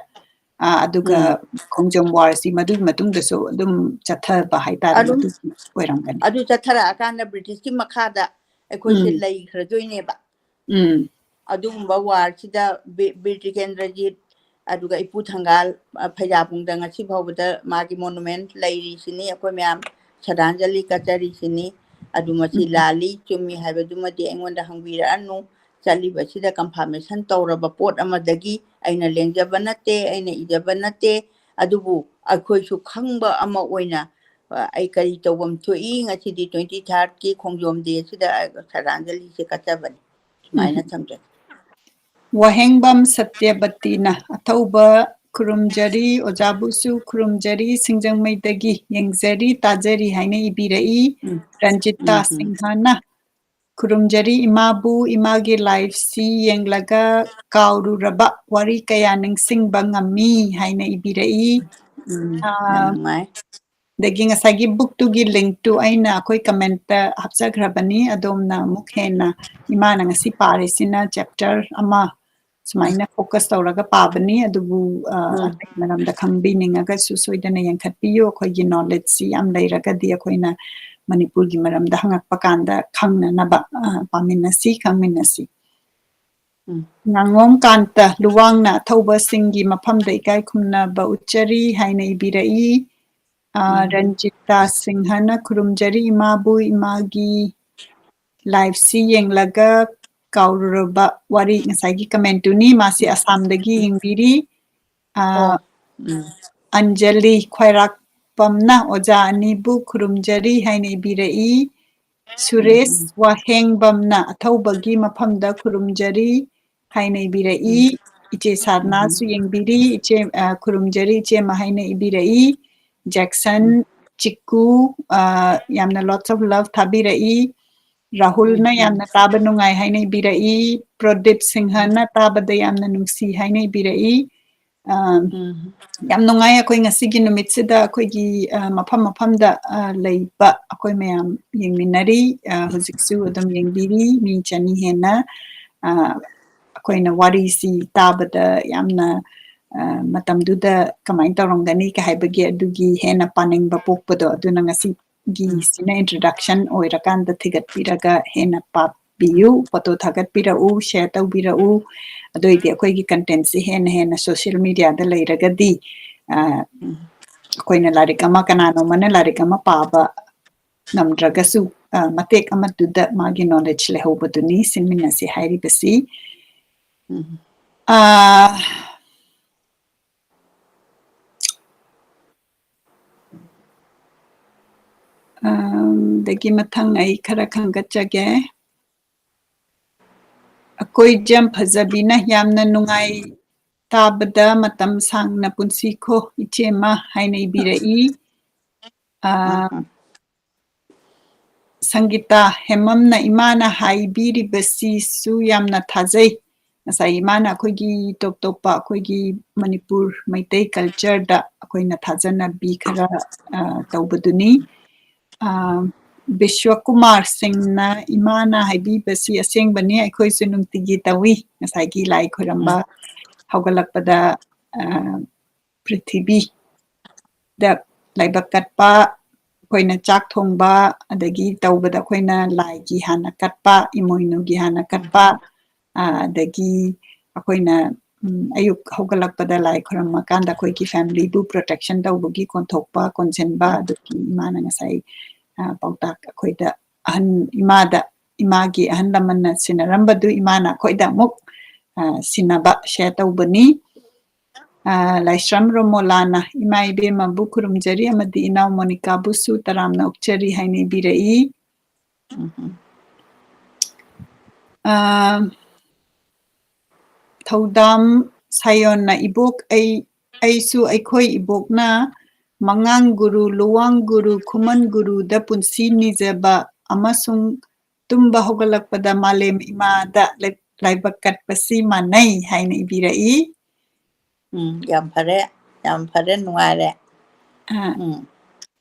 ꯑ, ꯑꯗꯨꯒ ꯎꯝ꯫ ꯈꯣꯡꯖꯣꯝ war ꯁꯤ ꯃꯗꯨꯒꯤ ꯃꯇꯨꯡꯗꯁꯨ ꯑꯗꯨꯝ ꯆꯠꯊꯕ ꯍꯥꯏꯇꯥꯔꯦ, ꯑꯗꯨꯝ ꯃꯗꯨꯒꯤ ꯑꯣꯏꯔꯝꯒꯅꯤ꯫ ꯑꯗꯨ ꯆꯠꯊꯔꯛꯑꯀꯥꯟꯗ British ꯀꯤ ꯃꯈꯥꯗ ꯑꯩꯈꯣꯏꯁꯦ ꯎꯝ꯫ ꯂꯩꯈ꯭ꯔꯗꯣꯏꯅꯦꯕ꯫ ꯎꯝ꯫ ꯑꯗꯨꯒꯨꯝꯕ war ꯁꯤꯗ ꯕꯤ-, ꯕꯤꯔ ꯇꯤꯀꯦꯟꯗ꯭ꯔꯖꯤꯠ, ꯑꯗꯨꯒ ꯏꯄꯨ ꯊꯪꯒꯥꯜ, ꯑ, ꯐꯩꯖꯥꯄꯨꯡꯗ ꯉꯁꯤ ꯐꯥꯎꯕꯗ ꯃꯥꯒꯤ monument ꯂꯩꯔꯤꯁꯤꯅꯤ꯫ ꯑꯩꯈꯣꯏ ꯃꯌꯥꯝ ꯁ꯭ꯔꯗꯥꯟꯖꯂꯤ ꯀꯠꯆꯔꯤꯁꯤꯅꯤ꯫ ꯑꯗꯨ ꯃꯁꯤ ꯎꯝ꯫ ꯂꯥꯜꯂꯤ ꯆꯨꯝꯃꯤ ꯍꯥꯏꯕꯗꯨꯃꯗꯤ ꯑꯩꯉꯣꯟꯗ ꯍꯪꯕꯤꯔꯛꯑꯅꯨ꯫ ꯆꯠꯂꯤꯕꯁꯤꯗ confirmation ꯇꯧꯔꯕ ꯄꯣꯠ ꯑꯃꯗꯒꯤ ꯑꯩꯅ ꯂꯦꯡꯖꯕ ꯅꯠꯇꯦ, ꯑꯩꯅ ꯏꯖꯕ ꯅꯠꯇꯦ꯫ ꯑꯗꯨꯕꯨ ꯑꯩꯈꯣꯏꯁꯨ ꯈꯪꯕ ꯑꯃ ꯑꯣꯏꯅ, ꯑ, ꯑꯩ ꯀꯔꯤ ꯇꯧꯐꯝ ꯊꯣꯛꯏ, ꯉꯁꯤꯗꯤ twenty thirdꯀꯤ ꯈꯣꯡꯖꯣꯝ day ꯑꯁꯤꯗ ꯁ꯭ꯔꯗꯥꯟꯖꯂꯤꯁꯦ ꯀꯠꯆꯕꯅꯤ꯫ ꯁꯨꯃꯥꯏꯅ ꯎꯝ꯫ ꯊꯝꯖꯒꯦ꯫ ꯋꯥꯍꯦꯡꯕꯝ ꯁꯇ꯭ꯌꯕꯇꯤꯅ ꯑꯊꯧꯕ ꯈꯨꯔꯨꯝꯖꯔꯤ, ꯑꯣꯖꯥꯕꯨꯁꯨ ꯈꯨꯔꯨꯝꯖꯔꯤ, ꯁꯤꯡꯖꯃꯩꯗꯒꯤ ꯌꯦꯡꯖꯔꯤ, ꯇꯥꯖꯔꯤ ꯍꯥꯏꯅ ꯏꯕꯤꯔꯛꯏ꯫ ꯎꯝ꯫ ꯔꯟꯖꯤꯇꯥ ꯎꯝ, ꯎꯝ꯫ ꯁꯤꯡꯍꯅ ꯈꯨꯔꯨꯝꯖꯔꯤ ꯏꯃꯥꯕꯨ, ꯏꯃꯥꯒꯤ liveꯁꯤ ꯌꯦꯡꯂꯒ ꯀꯥꯎꯔꯨꯔꯕ ꯋꯥꯔꯤ ꯀꯌꯥ ꯅꯤꯡꯁꯤꯡꯕ ꯉꯝꯃꯤ ꯍꯥꯏꯅ ꯏꯕꯤꯔꯛꯏ꯫ ꯎꯝ, ꯑꯥ, ꯌꯥꯝ ꯅꯨꯡꯉꯥꯏ꯫ ꯑꯗꯒꯤ ꯉꯁꯥꯏꯒꯤ bookꯇꯨꯒꯤ linkꯇꯨ ꯑꯩꯅ ꯑꯩꯈꯣꯏ commentꯇ ꯍꯥꯞꯆꯈ꯭ꯔꯕꯅꯤ꯫ ꯑꯗꯣꯝꯅ ꯑꯃꯨꯛ ꯍꯦꯟꯅ ꯏꯃꯥꯅ ꯉꯁꯤ ꯄꯥꯔꯤꯁꯤꯅ chapter ꯑꯃ ꯁꯨꯃꯥꯏꯅ focus ꯇꯧꯔꯒ ꯄꯥꯕꯅꯤ꯫ ꯑꯗꯨꯕꯨ, ꯑ, ꯎꯝ꯫ ꯑꯇꯩ ꯃꯔꯝꯗ ꯈꯪꯕꯤꯅꯤꯡꯉꯒꯁꯨ ꯁꯣꯏꯗꯅ ꯌꯦꯡꯈꯠꯄꯤꯌꯨ꯫ ꯑꯩꯈꯣꯏꯒꯤ knowledgeꯁꯤ ꯌꯥꯝ ꯂꯩꯔꯒꯗꯤ ꯑꯩꯈꯣꯏꯅ ꯃꯅꯤꯄꯨꯔꯒꯤ ꯃꯔꯝꯗ ꯍꯪꯉꯛꯄ ꯀꯥꯟꯗ ꯈꯪꯅꯅꯕ, ꯑ, ꯄꯥꯃꯤꯟꯅꯁꯤ, ꯈꯪꯃꯤꯟꯅꯁꯤ꯫ ꯎꯝ꯫ ꯉꯥꯉꯣꯝ ꯀꯥꯟꯇ ꯂꯨꯋꯥꯡꯅ ꯑꯊꯧꯕꯁꯤꯡꯒꯤ ꯃꯐꯝꯗ ꯏꯀꯥꯏ ꯈꯨꯝꯅꯕ ꯎꯠꯆꯔꯤ ꯍꯥꯏꯅ ꯏꯕꯤꯔꯛꯏ꯫ ꯑ, ꯎꯝ꯫ ꯔꯟꯖꯤꯇꯥ ꯁꯤꯡꯍꯅ ꯈꯨꯔꯨꯝꯖꯔꯤ ꯏꯃꯥꯕꯨ, ꯏꯃꯥꯒꯤ liveꯁꯤ ꯌꯦꯡꯂꯒ ꯀꯥꯎꯔꯨꯔꯕ ꯋꯥꯔꯤ, ꯉꯁꯥꯏꯒꯤ commentꯇꯨꯅꯤ꯫ ꯃꯥꯁꯤ ꯑꯁꯥꯝꯗꯒꯤ ꯌꯦꯡꯕꯤꯔꯤ꯫ ꯑ, ꯑꯣ, ꯎꯝ꯫ ꯑꯟꯖꯂꯤ ꯈ꯭ꯋꯥꯏꯔꯥꯛꯄꯝꯅ ꯑꯣꯖꯥ ꯑꯅꯤꯕꯨ ꯈꯨꯔꯨꯝꯖꯔꯤ ꯍꯥꯏꯅ ꯏꯕꯤꯔꯛꯏ꯫ ꯁꯨꯔꯦꯁ ꯎꯝ, ꯎꯝ꯫ ꯋꯥꯍꯦꯡꯕꯝꯅ ꯑꯊꯧꯕꯒꯤ ꯃꯐꯝꯗ ꯈꯨꯔꯨꯝꯖꯔꯤ ꯍꯥꯏꯅ ꯏꯕꯤꯔꯛꯏ꯫ ꯎꯝ꯫ ꯏꯆꯦ ꯁꯥꯗꯅꯥꯁꯨ ꯎꯝ꯫ ꯌꯦꯡꯕꯤꯔꯤ, ꯏꯆꯦ, ꯑ, ꯈꯨꯔꯨꯝꯖꯔꯤ ꯏꯆꯦꯃ ꯍꯥꯏꯅ ꯏꯕꯤꯔꯛꯏ꯫ ꯖꯦꯛꯁꯟ ꯎꯝ꯫ ꯆꯤꯛꯀꯨ, ꯑ, ꯌꯥꯝꯅ lots of love ꯊꯥꯕꯤꯔꯛꯏ꯫ ꯔꯥꯍꯨꯜꯅ ꯎꯝ, ꯎꯝ꯫ ꯌꯥꯝꯅ ꯇꯥꯕ ꯅꯨꯡꯉꯥꯏ ꯍꯥꯏꯅ ꯏꯕꯤꯔꯛꯏ꯫ ꯄ꯭ꯔꯗꯤꯞ ꯎꯝ꯫ ꯁꯤꯡꯍꯅ ꯇꯥꯕꯗ ꯌꯥꯝꯅ ꯅꯨꯡꯁꯤ ꯍꯥꯏꯅ ꯏꯕꯤꯔꯛꯏ꯫ ꯑ, ꯎꯝ꯫ ꯌꯥꯝ ꯅꯨꯡꯉꯥꯏ꯫ ꯑꯩꯈꯣꯏ ꯉꯁꯤꯒꯤ ꯅꯨꯃꯤꯠꯁꯤꯗ ꯑꯩꯈꯣꯏꯒꯤ, ꯑ, ꯃꯐꯝ ꯃꯐꯝꯗ, ꯑ, ꯂꯩꯕ ꯑꯩꯈꯣꯏ ꯃꯌꯥꯝ ꯌꯦꯡꯃꯤꯟꯅꯔꯤ꯫ ꯑ, ꯍꯧꯖꯤꯛꯁꯨ ꯑꯗꯨꯝ ꯌꯦꯡꯕꯤꯔꯤ꯫ ꯃꯤ ꯆꯅꯤ ꯍꯦꯟꯅ, ꯑ, ꯑꯩꯈꯣꯏꯅ ꯋꯥꯔꯤꯁꯤ ꯇꯥꯕꯗ ꯌꯥꯝꯅ, ꯑ, ꯃꯇꯝꯗꯨꯗ ꯀꯃꯥꯏꯅ ꯇꯧꯔꯝꯒꯅꯤ ꯀ ꯍꯥꯏꯕꯒꯤ ꯑꯗꯨꯒꯤ ꯍꯦꯟꯅ ꯄꯥꯅꯤꯡꯕ ꯄꯣꯛꯄꯗꯣ, ꯑꯗꯨꯅ ꯉꯁꯤꯒꯤꯁꯤꯅ introduction ꯑꯣꯏꯔꯀꯥꯟꯗ ꯊꯤꯒꯠꯄꯤꯔꯒ ꯍꯦꯟꯅ ꯄꯥꯕꯤꯌꯨ꯫ Photo ꯊꯥꯒꯠꯄꯤꯔꯛꯎ, share ꯇꯧꯕꯤꯔꯛꯎ꯫ ꯑꯗꯨꯑꯣꯏꯗꯤ ꯑꯩꯈꯣꯏꯒꯤ contentꯁꯤ ꯍꯦꯟꯅ ꯍꯦꯟꯅ social mediaꯗ ꯂꯩꯔꯒꯗꯤ, ꯑ, ꯎꯝ꯫ ꯑꯩꯈꯣꯏꯅ ꯂꯥꯏꯔꯤꯛ ꯑꯃ, ꯀꯅꯥꯅꯣꯝꯃꯅ ꯂꯥꯏꯔꯤꯛ ꯑꯃ ꯄꯥꯕ ꯉꯝꯗ꯭ꯔꯒꯁꯨ, ꯑ, ꯃꯇꯦꯛ ꯑꯃꯗꯨꯗ ꯃꯥꯒꯤ knowledge ꯂꯩꯍꯧꯕꯗꯨꯅꯤ ꯁꯤꯟꯃꯤꯟꯅꯁꯤ ꯍꯥꯏꯔꯤꯕꯁꯤ꯫ ꯎꯝ꯫ ꯑ, ꯑꯝ, ꯑꯗꯒꯤ ꯃꯊꯪ ꯑꯩ ꯈꯔ ꯈꯟꯒꯠꯆꯒꯦ꯫ ꯑꯩꯈꯣꯏ ꯖꯦꯝ ꯐꯖꯕꯤꯅ ꯌꯥꯝꯅ ꯅꯨꯡꯉꯥꯏ ꯇꯥꯕꯗ, ꯃꯇꯝ ꯁꯥꯡꯅ ꯄꯨꯟꯁꯤꯈꯣ ꯏꯆꯦꯃ ꯍꯥꯏꯅ ꯏꯕꯤꯔꯛꯏ꯫ ꯑ, ꯎꯝ꯫ ꯁꯪꯒꯤꯇꯥ ꯍꯦꯃꯝꯅ ꯏꯃꯥꯅ ꯍꯥꯏꯕꯤꯔꯤꯕꯁꯤꯁꯨ ꯌꯥꯝꯅ ꯊꯥꯖꯩ꯫ ꯉꯁꯥꯏ ꯏꯃꯥꯅ ꯑꯩꯈꯣꯏꯒꯤ ꯇꯣꯞ ꯇꯣꯞꯄ ꯑꯩꯈꯣꯏꯒꯤ ꯃꯅꯤꯄꯨꯔ ꯃꯩꯇꯩ cultureꯗ ꯑꯩꯈꯣꯏꯅ ꯊꯥꯖꯅꯕꯤ ꯈꯔ, ꯑ, ꯇꯧꯕꯗꯨꯅꯤ꯫ ꯑ, ꯕꯤꯁ꯭ꯋꯀꯨꯃꯥꯔ ꯁꯤꯡꯅ ꯏꯃꯥꯅ ꯍꯥꯏꯕꯤꯕꯁꯤ ꯑꯁꯦꯡꯕꯅꯤ, ꯑꯩꯈꯣꯏꯁꯨ ꯅꯨꯡꯇꯤꯒꯤ ꯇꯧꯏ꯫ ꯉꯁꯥꯏꯒꯤ ꯂꯥꯏ ꯈꯣꯏꯔꯝꯕ ꯎꯝ꯫ ꯍꯧꯒꯠꯂꯛꯄꯗ, ꯑ, ꯄ꯭ꯔꯤꯊꯤꯕꯤꯗ ꯂꯥꯏꯕꯛ ꯀꯠꯄ, ꯑꯩꯈꯣꯏꯅ ꯆꯥꯛ ꯊꯣꯡꯕ, ꯑꯗꯒꯤ ꯇꯧꯕꯗ ꯑꯩꯈꯣꯏꯅ ꯂꯥꯏꯒꯤ ꯍꯥꯟꯅ ꯀꯠꯄ, ꯏꯃꯣꯏꯅꯨꯒꯤ ꯍꯥꯟꯅ ꯀꯠꯄ, ꯑ, ꯑꯗꯒꯤ ꯑꯩꯈꯣꯏꯅ, ꯎꯝ, ꯑꯌꯨꯛ ꯍꯧꯒꯠꯂꯛꯄꯗ ꯂꯥꯏ ꯈꯨꯔꯨꯝꯃꯀꯥꯟꯗ ꯑꯩꯈꯣꯏꯒꯤ familyꯕꯨ protection ꯇꯧꯕꯒꯤ ꯀꯣꯟꯊꯣꯛꯄ, ꯀꯣꯟꯁꯤꯟꯕ, ꯑꯗꯨꯒꯤ ꯏꯃꯥꯅ ꯉꯁꯥꯏ, ꯑ, ꯄꯥꯎꯇꯥꯛ ꯑꯩꯈꯣꯏꯗ ꯑꯍꯟ, ꯏꯃꯥꯗ, ꯏꯃꯥꯒꯤ ꯑꯍꯜ ꯂꯃꯟꯅ ꯁꯤꯟꯅꯔꯝꯕꯗꯨ ꯏꯃꯥꯅ ꯑꯩꯈꯣꯏꯗ ꯑꯃꯨꯛ, ꯑ, ꯁꯤꯟꯅꯕ, share ꯇꯧꯕꯅꯤ꯫ ꯑ, ꯂꯥꯏꯁ꯭ꯔꯝ ꯔꯣꯃꯣꯂꯥꯅ ꯏꯃꯥ ꯏꯕꯦꯝꯃꯕꯨ ꯈꯨꯔꯨꯝꯖꯔꯤ ꯑꯃꯗꯤ ꯏꯅꯥꯎ ꯃꯣꯅꯤꯀꯥꯕꯨꯁꯨ ꯇꯔꯥꯝꯅ ꯑꯣꯛꯆꯔꯤ ꯍꯥꯏꯅ ꯏꯕꯤꯔꯛꯏ꯫ ꯎꯝ꯫ ꯑ, ꯊꯧꯗꯥꯝ ꯁꯥꯌꯣꯟꯅ ꯏꯕꯣꯛ ꯑꯩ, ꯑꯩꯁꯨ ꯑꯩꯈꯣꯏ ꯏꯕꯣꯛꯅ ꯃꯉꯥꯡ ꯒꯨꯔꯨ, ꯂꯨꯋꯥꯡ ꯒꯨꯔꯨ, ꯈꯨꯃꯟ ꯒꯨꯔꯨꯗ ꯄꯨꯟꯁꯤ ꯅꯤꯖꯕ ꯑꯃꯁꯨꯡ ꯇꯨꯝꯕ ꯍꯧꯒꯠꯂꯛꯄꯗ ꯃꯥꯂꯦꯝ ꯏꯃꯥꯗ ꯂꯥꯏ-, ꯂꯥꯏꯕꯛ ꯀꯠꯄꯁꯤ ꯃꯥꯟꯅꯩ ꯍꯥꯏꯅ ꯏꯕꯤꯔꯛꯏ꯫ ꯎꯝ, ꯌꯥꯝ ꯐꯔꯦ, ꯌꯥꯝ ꯐꯔꯦ, ꯅꯨꯡꯉꯥꯏꯔꯦ꯫ ꯑ, ꯎꯝ꯫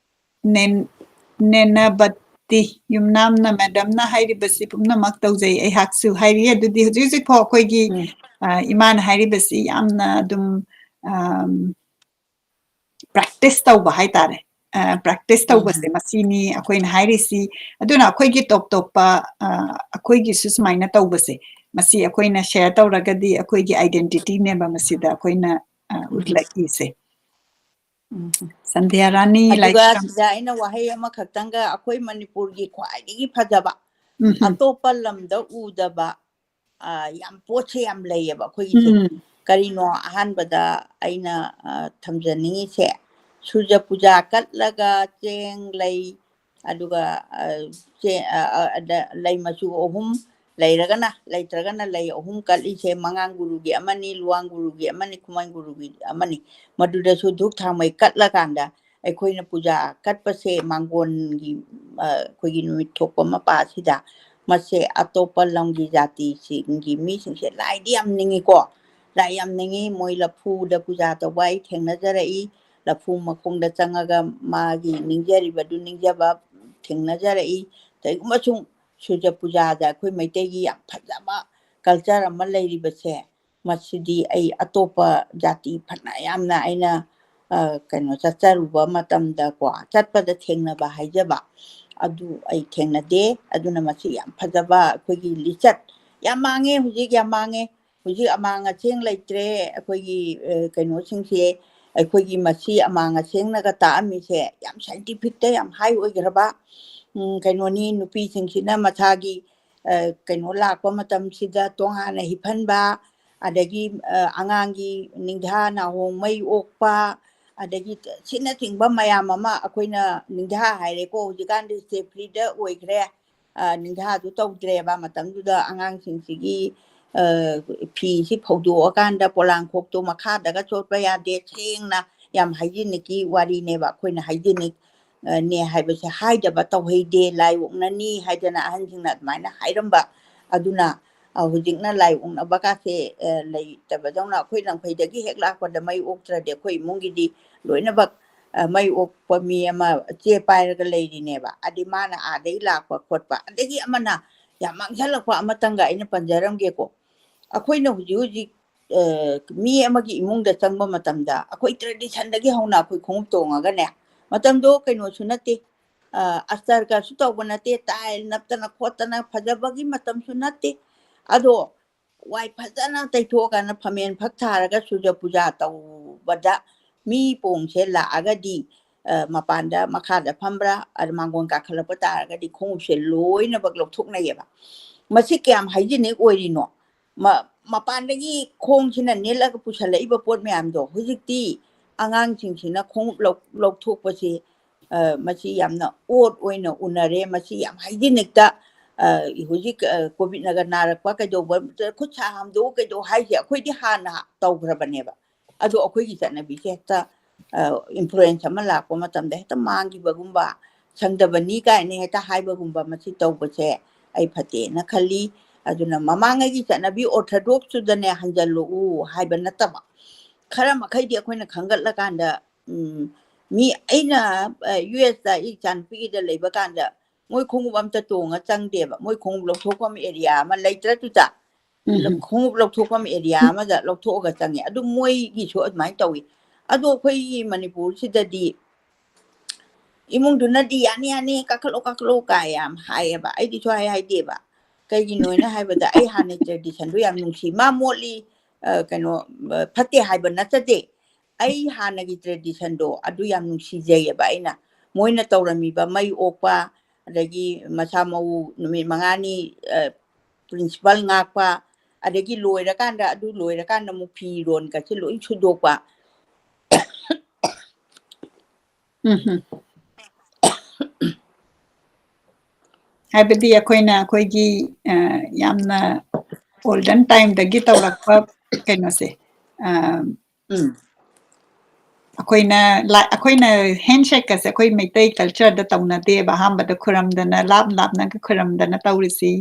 ꯅꯦꯟ-, ꯅꯦꯅꯕꯇꯤ ꯌꯨꯝꯅꯥꯝꯅ madamꯅ ꯍꯥꯏꯔꯤꯕꯁꯤ ꯄꯨꯝꯅꯃꯛ ꯇꯧꯖꯩ ꯑꯩꯍꯥꯛꯁꯨ ꯍꯥꯏꯔꯤ꯫ ꯑꯗꯨꯗꯤ ꯍꯧꯖꯤꯛ ꯍꯧꯖꯤꯛ ꯐꯥꯎ ꯑꯩꯈꯣꯏꯒꯤ, ꯎꯝ꯫ ꯑ, ꯏꯃꯥꯅ ꯍꯥꯏꯔꯤꯕꯁꯤ ꯌꯥꯝꯅ ꯑꯗꯨꯝ, ꯑꯝ, practice ꯇꯧꯕ ꯍꯥꯏꯇꯥꯔꯦ꯫ ꯑ, practice ꯎꯝ꯫ ꯇꯧꯕꯁꯦ ꯃꯁꯤꯅꯤ ꯑꯩꯈꯣꯏꯅ ꯍꯥꯏꯔꯤꯁꯤ꯫ ꯑꯗꯨꯅ ꯑꯩꯈꯣꯏꯒꯤ ꯇꯣꯞ ꯇꯣꯞꯄ, ꯑ, ꯑꯩꯈꯣꯏꯒꯤꯁꯨ ꯁꯨꯃꯥꯏꯅ ꯇꯧꯕꯁꯦ, ꯃꯁꯤ ꯑꯩꯈꯣꯏꯅ share ꯇꯧꯔꯒꯗꯤ ꯑꯩꯈꯣꯏꯒꯤ identityꯅꯦꯕ ꯃꯁꯤꯗ ꯑꯩꯈꯣꯏꯅ, ꯑ, ꯎꯝ꯫ ꯎꯠꯂꯛꯏꯁꯦ꯫ ꯎꯝ꯫ ꯁꯟꯙ꯭ꯌꯥ ꯔꯥꯅꯤ ꯑꯗꯨꯒ ꯂꯥꯏꯁ꯭ꯔꯝ꯫ ꯁꯤꯗ ꯑꯩꯅ ꯋꯥꯍꯩ ꯑꯃꯈꯛꯇꯪꯒ, ꯑꯩꯈꯣꯏ ꯃꯅꯤꯄꯨꯔꯒꯤ ꯈ꯭ꯋꯥꯏꯗꯒꯤ ꯐꯖꯕ, ꯎꯝ꯫ ꯑꯇꯣꯞꯄ ꯂꯝꯗ ꯎꯗꯕ, ꯑ, ꯌꯥꯝ ꯄꯣꯠꯁꯦ ꯌꯥꯝ ꯂꯩꯌꯦꯕ ꯑꯩꯈꯣꯏꯒꯤꯁꯦ꯫ ꯎꯝ꯫ ꯀꯔꯤꯅꯣ ꯑꯍꯥꯟꯕꯗ ꯑꯩꯅ, ꯑ, ꯊꯝꯖꯅꯤꯡꯉꯤꯁꯦ, ꯁꯨꯔꯖ ꯄꯨꯖꯥ ꯀꯠꯂꯒ ꯆꯦꯡ ꯂꯩ, ꯑꯗꯨꯒ, ꯑ, ꯆꯦ-, ꯑ, ꯑ, ꯑꯗ ꯂꯩ ꯃꯆꯨ ꯑꯍꯨꯝ ꯂꯩꯔꯒꯅ, ꯂꯩꯇ꯭ꯔꯒꯅ ꯂꯩ ꯑꯍꯨꯝ ꯀꯠꯂꯤꯁꯦ, ꯃꯉꯥꯡ ꯒꯨꯔꯨꯒꯤ ꯑꯃꯅꯤ, ꯂꯨꯋꯥꯡ ꯒꯨꯔꯨꯒꯤ ꯑꯃꯅꯤ, ꯈꯨꯃꯟ ꯒꯨꯔꯨꯒꯤ ꯑꯃꯅꯤ꯫ ꯃꯗꯨꯗꯁꯨ ꯙꯨꯛ ꯊꯥꯎꯃꯩ ꯀꯠꯂꯀꯥꯟꯗ ꯑꯩꯈꯣꯏꯅ ꯄꯨꯖꯥ ꯀꯠꯄꯁꯦ ꯃꯥꯡꯒꯣꯟꯒꯤ, ꯑ, ꯑꯩꯈꯣꯏꯒꯤ ꯅꯨꯃꯤꯠ ꯊꯣꯛꯄ ꯃꯄꯥ ꯑꯁꯤꯗ, ꯃꯁꯦ ꯑꯇꯣꯞꯄ ꯂꯝꯒꯤ ꯖꯥꯇꯤꯁꯤꯡꯒꯤ ꯃꯤꯁꯤꯡꯁꯦ ꯂꯥꯏꯗꯤ ꯌꯥꯝ ꯅꯤꯡꯉꯤꯀꯣ, ꯂꯥꯏ ꯌꯥꯝ ꯅꯤꯡꯉꯤ꯫ ꯃꯣꯏ ꯂꯐꯨꯗ ꯄꯨꯖꯥ ꯇꯧꯕ ꯑꯩ ꯊꯦꯡꯅꯖꯔꯛꯏ, ꯂꯐꯨ ꯃꯈꯣꯡꯗ ꯆꯪꯉꯒ ꯃꯥꯒꯤ ꯅꯤꯡꯖꯔꯤꯕꯗꯨ ꯅꯤꯡꯖꯕ ꯊꯦꯡꯅꯖꯔꯛꯏ꯫ ꯀꯔꯤꯒꯨꯝꯕ ꯁꯨꯝ ꯁꯨꯔꯖ ꯄꯨꯖꯥꯗ ꯑꯩꯈꯣꯏ ꯃꯩꯇꯩꯒꯤ ꯌꯥꯝ ꯐꯖꯕ culture ꯑꯃ ꯂꯩꯔꯤꯕꯁꯦ, ꯃꯁꯤꯗꯤ ꯑꯩ ꯑꯇꯣꯞꯄ ꯖꯥꯇꯤ ꯐꯅ ꯌꯥꯝꯅ ꯑꯩꯅ, ꯑ, ꯀꯩꯅꯣ, ꯆꯠꯆꯔꯨꯕ ꯃꯇꯝꯗꯀꯣ, ꯆꯠꯄꯗ ꯊꯦꯡꯅꯕ ꯍꯥꯏꯖꯕ, ꯑꯗꯨ ꯑꯩ ꯊꯦꯡꯅꯗꯦ꯫ ꯑꯗꯨꯅ ꯃꯁꯤ ꯌꯥꯝ ꯐꯖꯕ ꯑꯩꯈꯣꯏꯒꯤ ꯂꯤꯆꯠ ꯌꯥꯝ ꯃꯥꯡꯉꯦ, ꯍꯧꯖꯤꯛ ꯌꯥꯝ ꯃꯥꯡꯉꯦ꯫ ꯍꯧꯖꯤꯛ ꯑꯃꯥꯡ ꯑꯁꯦꯡ ꯂꯩꯇ꯭ꯔꯦ꯫ ꯑꯩꯈꯣꯏꯒꯤ, ꯑ, ꯀꯩꯅꯣꯁꯤꯡꯁꯦ, ꯑꯩꯈꯣꯏꯒꯤ ꯃꯁꯤ ꯑꯃꯥꯡ ꯑꯁꯦꯡꯅꯒ ꯇꯥꯛꯑꯝꯃꯤꯁꯦ ꯌꯥꯝ scientificꯇ ꯌꯥꯝ high ꯑꯣꯏꯈ꯭ꯔꯕ, ꯎꯝ, ꯀꯩꯅꯣꯅꯤ꯫ ꯅꯨꯄꯤꯁꯤꯡꯁꯤꯅ ꯃꯁꯥꯒꯤ, ꯑ, ꯀꯩꯅꯣ ꯂꯥꯛꯄ ꯃꯇꯝꯁꯤꯗ ꯇꯣꯉꯥꯟꯅ ꯍꯤꯞꯍꯟꯕ, ꯑꯗꯒꯤ, ꯑ, ꯑꯉꯥꯡꯒꯤ ꯅꯤꯡꯊꯥ ꯅꯥꯍꯣꯡ ꯃꯩ ꯑꯣꯛꯄ, ꯑꯗꯒꯤ ꯁꯤꯅꯆꯤꯡꯕ ꯃꯌꯥꯝ ꯑꯃ ꯑꯩꯈꯣꯏꯅ ꯅꯤꯡꯊꯥ ꯍꯥꯏꯔꯦꯀꯣ, ꯍꯧꯖꯤꯛꯀꯥꯟꯗꯤ step freeꯗ ꯑꯣꯏꯈ꯭ꯔꯦ꯫ ꯑ, ꯅꯤꯡꯊꯥꯗꯨ ꯇꯧꯗ꯭ꯔꯦꯕ꯫ ꯃꯇꯝꯗꯨꯗ ꯑꯉꯥꯡꯁꯤꯡꯁꯤꯒꯤ, ꯑ, ꯐꯤꯁꯤ ꯐꯧꯗꯣꯛꯑꯀꯥꯟꯗ ꯄꯣꯂꯥꯡꯈꯣꯛꯇꯣ ꯃꯈꯥꯗꯒ ꯆꯣꯠꯄ ꯌꯥꯗꯦ, ꯁꯦꯡꯅ, ꯌꯥꯝ hygienicꯀꯤ ꯋꯥꯔꯤꯅꯦꯕ꯫ ꯑꯩꯈꯣꯏꯅ hygienic, ꯑ, ꯅꯦ ꯍꯥꯏꯕꯁꯦ ꯍꯥꯏꯗꯕ ꯇꯧꯍꯩꯗꯦ, ꯂꯥꯏ ꯑꯣꯛꯅꯅꯤ ꯍꯥꯏꯗꯅ ꯑꯍꯟꯁꯤꯡꯅ ꯑꯗꯨꯃꯥꯏꯅ ꯍꯥꯏꯔꯝꯕ꯫ ꯑꯗꯨꯅ, ꯑ, ꯍꯧꯖꯤꯛꯅ ꯂꯥꯏ ꯑꯣꯛꯅꯕ ꯀꯥꯁꯦ, ꯑ, ꯂꯩꯇꯕꯗꯧꯅ, ꯑꯩꯈꯣꯏ ꯂꯝꯈꯩꯗꯒꯤ ꯍꯦꯛ ꯂꯥꯛꯄꯗ ꯃꯩ ꯑꯣꯛꯇ꯭ꯔꯗꯤ ꯑꯩꯈꯣꯏ ꯏꯃꯨꯡꯒꯤꯗꯤ ꯂꯣꯏꯅꯃꯛ, ꯑ, ꯃꯩ ꯑꯣꯛꯄ ꯃꯤ ꯑꯃ ꯆꯦ ꯄꯥꯏꯔꯒ ꯂꯩꯔꯤꯅꯦꯕ꯫ ꯑꯗꯩ ꯃꯥꯅ ꯑꯥꯗꯩ ꯂꯥꯛꯄ ꯈꯣꯠꯄ, ꯑꯗꯒꯤ ꯑꯃꯅ ꯌꯥꯝ ꯃꯥꯡꯁꯤꯜꯂꯛꯄ ꯑꯃꯇꯪꯒ ꯑꯩꯅ ꯄꯟꯖꯔꯝꯒꯦꯀꯣ꯫ ꯑꯩꯈꯣꯏꯅ ꯍꯧꯖꯤꯛ ꯍꯧꯖꯤꯛ, ꯑ, ꯃꯤ ꯑꯃꯒꯤ ꯏꯃꯨꯡꯗ ꯆꯪꯕ ꯃꯇꯝꯗ ꯑꯩꯈꯣꯏ traditionꯗꯒꯤ ꯍꯧꯅ ꯑꯩꯈꯣꯏ ꯈꯣꯡꯎꯞ ꯇꯣꯡꯉꯒꯅꯦ, ꯃꯇꯝꯗꯣ ꯀꯩꯅꯣꯁꯨ ꯅꯠꯇꯦ, ꯑ, ꯑꯁꯇꯔꯒꯁꯨ ꯇꯧꯕ ꯅꯠꯇꯦ, tile ꯅꯞꯇꯅ ꯈꯣꯠꯇꯅ ꯐꯖꯕꯒꯤ ꯃꯇꯝꯁꯨ ꯅꯠꯇꯦ꯫ ꯑꯗꯣ ꯋꯥꯏ ꯐꯖꯅ ꯇꯩꯊꯣꯛꯑꯀꯥꯟꯗ ꯐꯃꯦꯟ ꯐꯛ ꯊꯥꯔꯒ ꯁꯨꯔꯖ ꯄꯨꯖꯥ ꯇꯧꯕꯗ ꯃꯤ ꯄꯣꯡꯁꯦ ꯂꯥꯛꯑꯒꯗꯤ, ꯑ, ꯃꯄꯥꯟꯗ ꯃꯈꯥꯗ ꯐꯝꯕ꯭ꯔꯥ, ꯑꯗ ꯃꯥꯡꯒꯣꯟ ꯀꯥꯈꯠꯂꯛꯄ ꯇꯥꯔꯒꯗꯤ ꯈꯣꯡꯎꯞꯁꯦ ꯂꯣꯏꯅꯃꯛ ꯂꯧꯊꯣꯛꯅꯩꯌꯦꯕ꯫ ꯃꯁꯤ ꯀꯌꯥꯝ hygienic ꯑꯣꯏꯔꯤꯅꯣ? ꯃ-, ꯃꯄꯥꯟꯗꯒꯤ ꯈꯣꯡꯁꯤꯅ ꯅꯦꯠꯂꯒ ꯄꯨꯁꯜꯂꯛꯏꯕ ꯄꯣꯠ ꯃꯌꯥꯝꯗꯣ ꯍꯧꯖꯤꯛꯇꯤ ꯑꯉꯥꯡꯁꯤꯡꯁꯤꯅ ꯈꯣꯡꯎꯞ ꯂꯧ-, ꯂꯧꯊꯣꯛꯄꯁꯤ, ꯑ, ꯃꯁꯤ ꯌꯥꯝꯅ odd ꯑꯣꯏꯅ ꯎꯅꯔꯦ꯫ ꯃꯁꯤ ꯌꯥꯝ hygienic ꯇ, ꯑ, ꯍꯧꯖꯤꯛ, ꯑ, ꯀꯣꯚꯤꯠꯅꯒ ꯅꯥꯔꯛꯄ ꯀꯩꯗꯧꯕ, ꯈꯨꯠ ꯁꯥ ꯍꯥꯝꯗꯣꯛꯎ ꯀꯩꯗꯧ ꯍꯥꯏꯁꯦ ꯑꯩꯈꯣꯏꯗꯤ ꯍꯥꯟꯅ ꯇꯧꯈ꯭ꯔꯕꯅꯦꯕ꯫ ꯑꯗꯣ ꯑꯩꯈꯣꯏꯒꯤ ꯆꯠꯅꯕꯤꯁꯦ ꯍꯦꯛꯇ, ꯑ, influence ꯑꯃ ꯂꯥꯛꯄ ꯃꯇꯝꯗ ꯍꯦꯛꯇ ꯃꯥꯡꯈꯤꯕꯒꯨꯝꯕ, ꯁꯪꯗꯕꯅꯤ ꯀꯥꯏꯅ ꯍꯦꯛꯇ ꯍꯥꯏꯕꯒꯨꯝꯕ ꯃꯁꯤ ꯇꯧꯕꯁꯦ ꯑꯩ ꯐꯠꯇꯦꯅ ꯈꯜꯂꯤ꯫ ꯑꯗꯨꯅ ꯃꯃꯥꯡꯉꯩꯒꯤ ꯆꯠꯅꯕꯤ orthodox ꯇꯨꯗꯅꯦ ꯍꯟꯖꯜꯂꯛꯎ ꯍꯥꯏꯕ ꯅꯠꯇꯕ, ꯈꯔ ꯃꯈꯩꯗꯤ ꯑꯩꯈꯣꯏꯅ ꯈꯟꯒꯠꯂꯀꯥꯟꯗ, ꯎꯝ, ꯃꯤ ꯑꯩꯅ, ꯑ, ꯌꯨ ꯑꯦꯁꯇ ꯑꯩ ꯏꯆꯥꯅꯨꯄꯤꯒꯤꯗ ꯂꯩꯕ ꯀꯥꯟꯗ ꯃꯣꯏ ꯈꯣꯡꯎꯞ ꯑꯝꯇ ꯇꯣꯡꯉ ꯆꯪꯗꯦꯕ꯫ ꯃꯣꯏ ꯈꯣꯡꯎꯞ ꯂꯧꯊꯣꯛꯐꯝ area ꯑꯃ ꯂꯩꯇ꯭ꯔꯥ ꯇꯨꯇ? ꯎꯝ꯫ ꯈꯣꯡꯎꯞ ꯂꯧꯊꯣꯛꯐꯝ area ꯑꯃꯗ ꯂꯧꯊꯣꯛꯑꯒ ꯆꯪꯉꯦ꯫ ꯑꯗꯨ ꯃꯣꯏꯒꯤꯁꯨ ꯑꯗꯨꯃꯥꯏꯅ ꯇꯧꯏ꯫ ꯑꯗꯣ ꯑꯩꯈꯣꯏꯒꯤ ꯃꯅꯤꯄꯨꯔꯁꯤꯗꯗꯤ ꯏꯃꯨꯡꯗꯨꯅꯗꯤ "ꯌꯥꯅꯤ, ꯌꯥꯅꯤ, ꯀꯥꯈꯠꯂꯣ, ꯀꯥꯈꯠꯂꯣ" ꯀꯥꯏ ꯌꯥꯝ ꯍꯥꯏꯌꯦꯕ꯫ ꯑꯩꯗꯤ ꯁꯨꯡꯍꯥꯏ ꯍꯥꯏꯗꯦꯕ꯫ ꯀꯩꯒꯤꯅꯣꯅ ꯍꯥꯏꯕꯗ ꯑꯩ ꯍꯥꯟꯅ tradition ꯗꯣ ꯌꯥꯝ ꯅꯨꯡꯁꯤ꯫ ꯃꯥ ꯃꯣꯠꯂꯤ, ꯑ, ꯀꯩꯅꯣ, ꯑ, ꯐꯠꯇꯦ ꯍꯥꯏꯕ ꯅꯠꯆꯗꯦ꯫ ꯑꯩ ꯍꯥꯟꯅꯒꯤ tradition ꯗꯣ ꯑꯗꯨ ꯌꯥꯝ ꯅꯨꯡꯁꯤꯖꯩꯌꯦꯕ ꯑꯩꯅ꯫ ꯃꯣꯏꯅ ꯇꯧꯔꯝꯃꯤꯕ ꯃꯩ ꯑꯣꯛꯄ, ꯑꯗꯒꯤ ꯃꯁꯥ ꯃꯎ ꯅꯨꯃꯤꯠ ꯃꯉꯥꯅꯤ, ꯑ, principal ꯉꯥꯛꯄ, ꯑꯗꯒꯤ ꯂꯣꯏꯔꯀꯥꯟꯗ, ꯑꯗꯨ ꯂꯣꯏꯔꯀꯥꯟꯗ ꯑꯃꯨꯛ ꯐꯤꯔꯣꯟꯒꯁꯦ ꯂꯣꯏ ꯁꯨꯗꯣꯛꯄ꯫ ꯎꯝ ꯍꯝ꯫ ꯍꯥꯏꯕꯗꯤ ꯑꯩꯈꯣꯏꯅ ꯑꯩꯈꯣꯏꯒꯤ, ꯑ, ꯌꯥꯝꯅ olden time ꯗꯒꯤ ꯇꯧꯔꯛꯄ ꯀꯩꯅꯣꯁꯦ, ꯑ, ꯎꯝ꯫ ꯑꯩꯈꯣꯏꯅ ꯂꯥ-, ꯑꯩꯈꯣꯏꯅ handshake ꯀꯁꯦ ꯑꯩꯈꯣꯏ ꯃꯩꯇꯩ culture ꯗ ꯇꯧꯅꯗꯦꯕ꯫ ꯑꯍꯥꯟꯕꯗ ꯈꯨꯔꯝꯗꯅ, ꯂꯥꯞ ꯂꯥꯞꯅꯒ ꯈꯨꯔꯝꯗꯅ ꯇꯧꯔꯤꯁꯤ,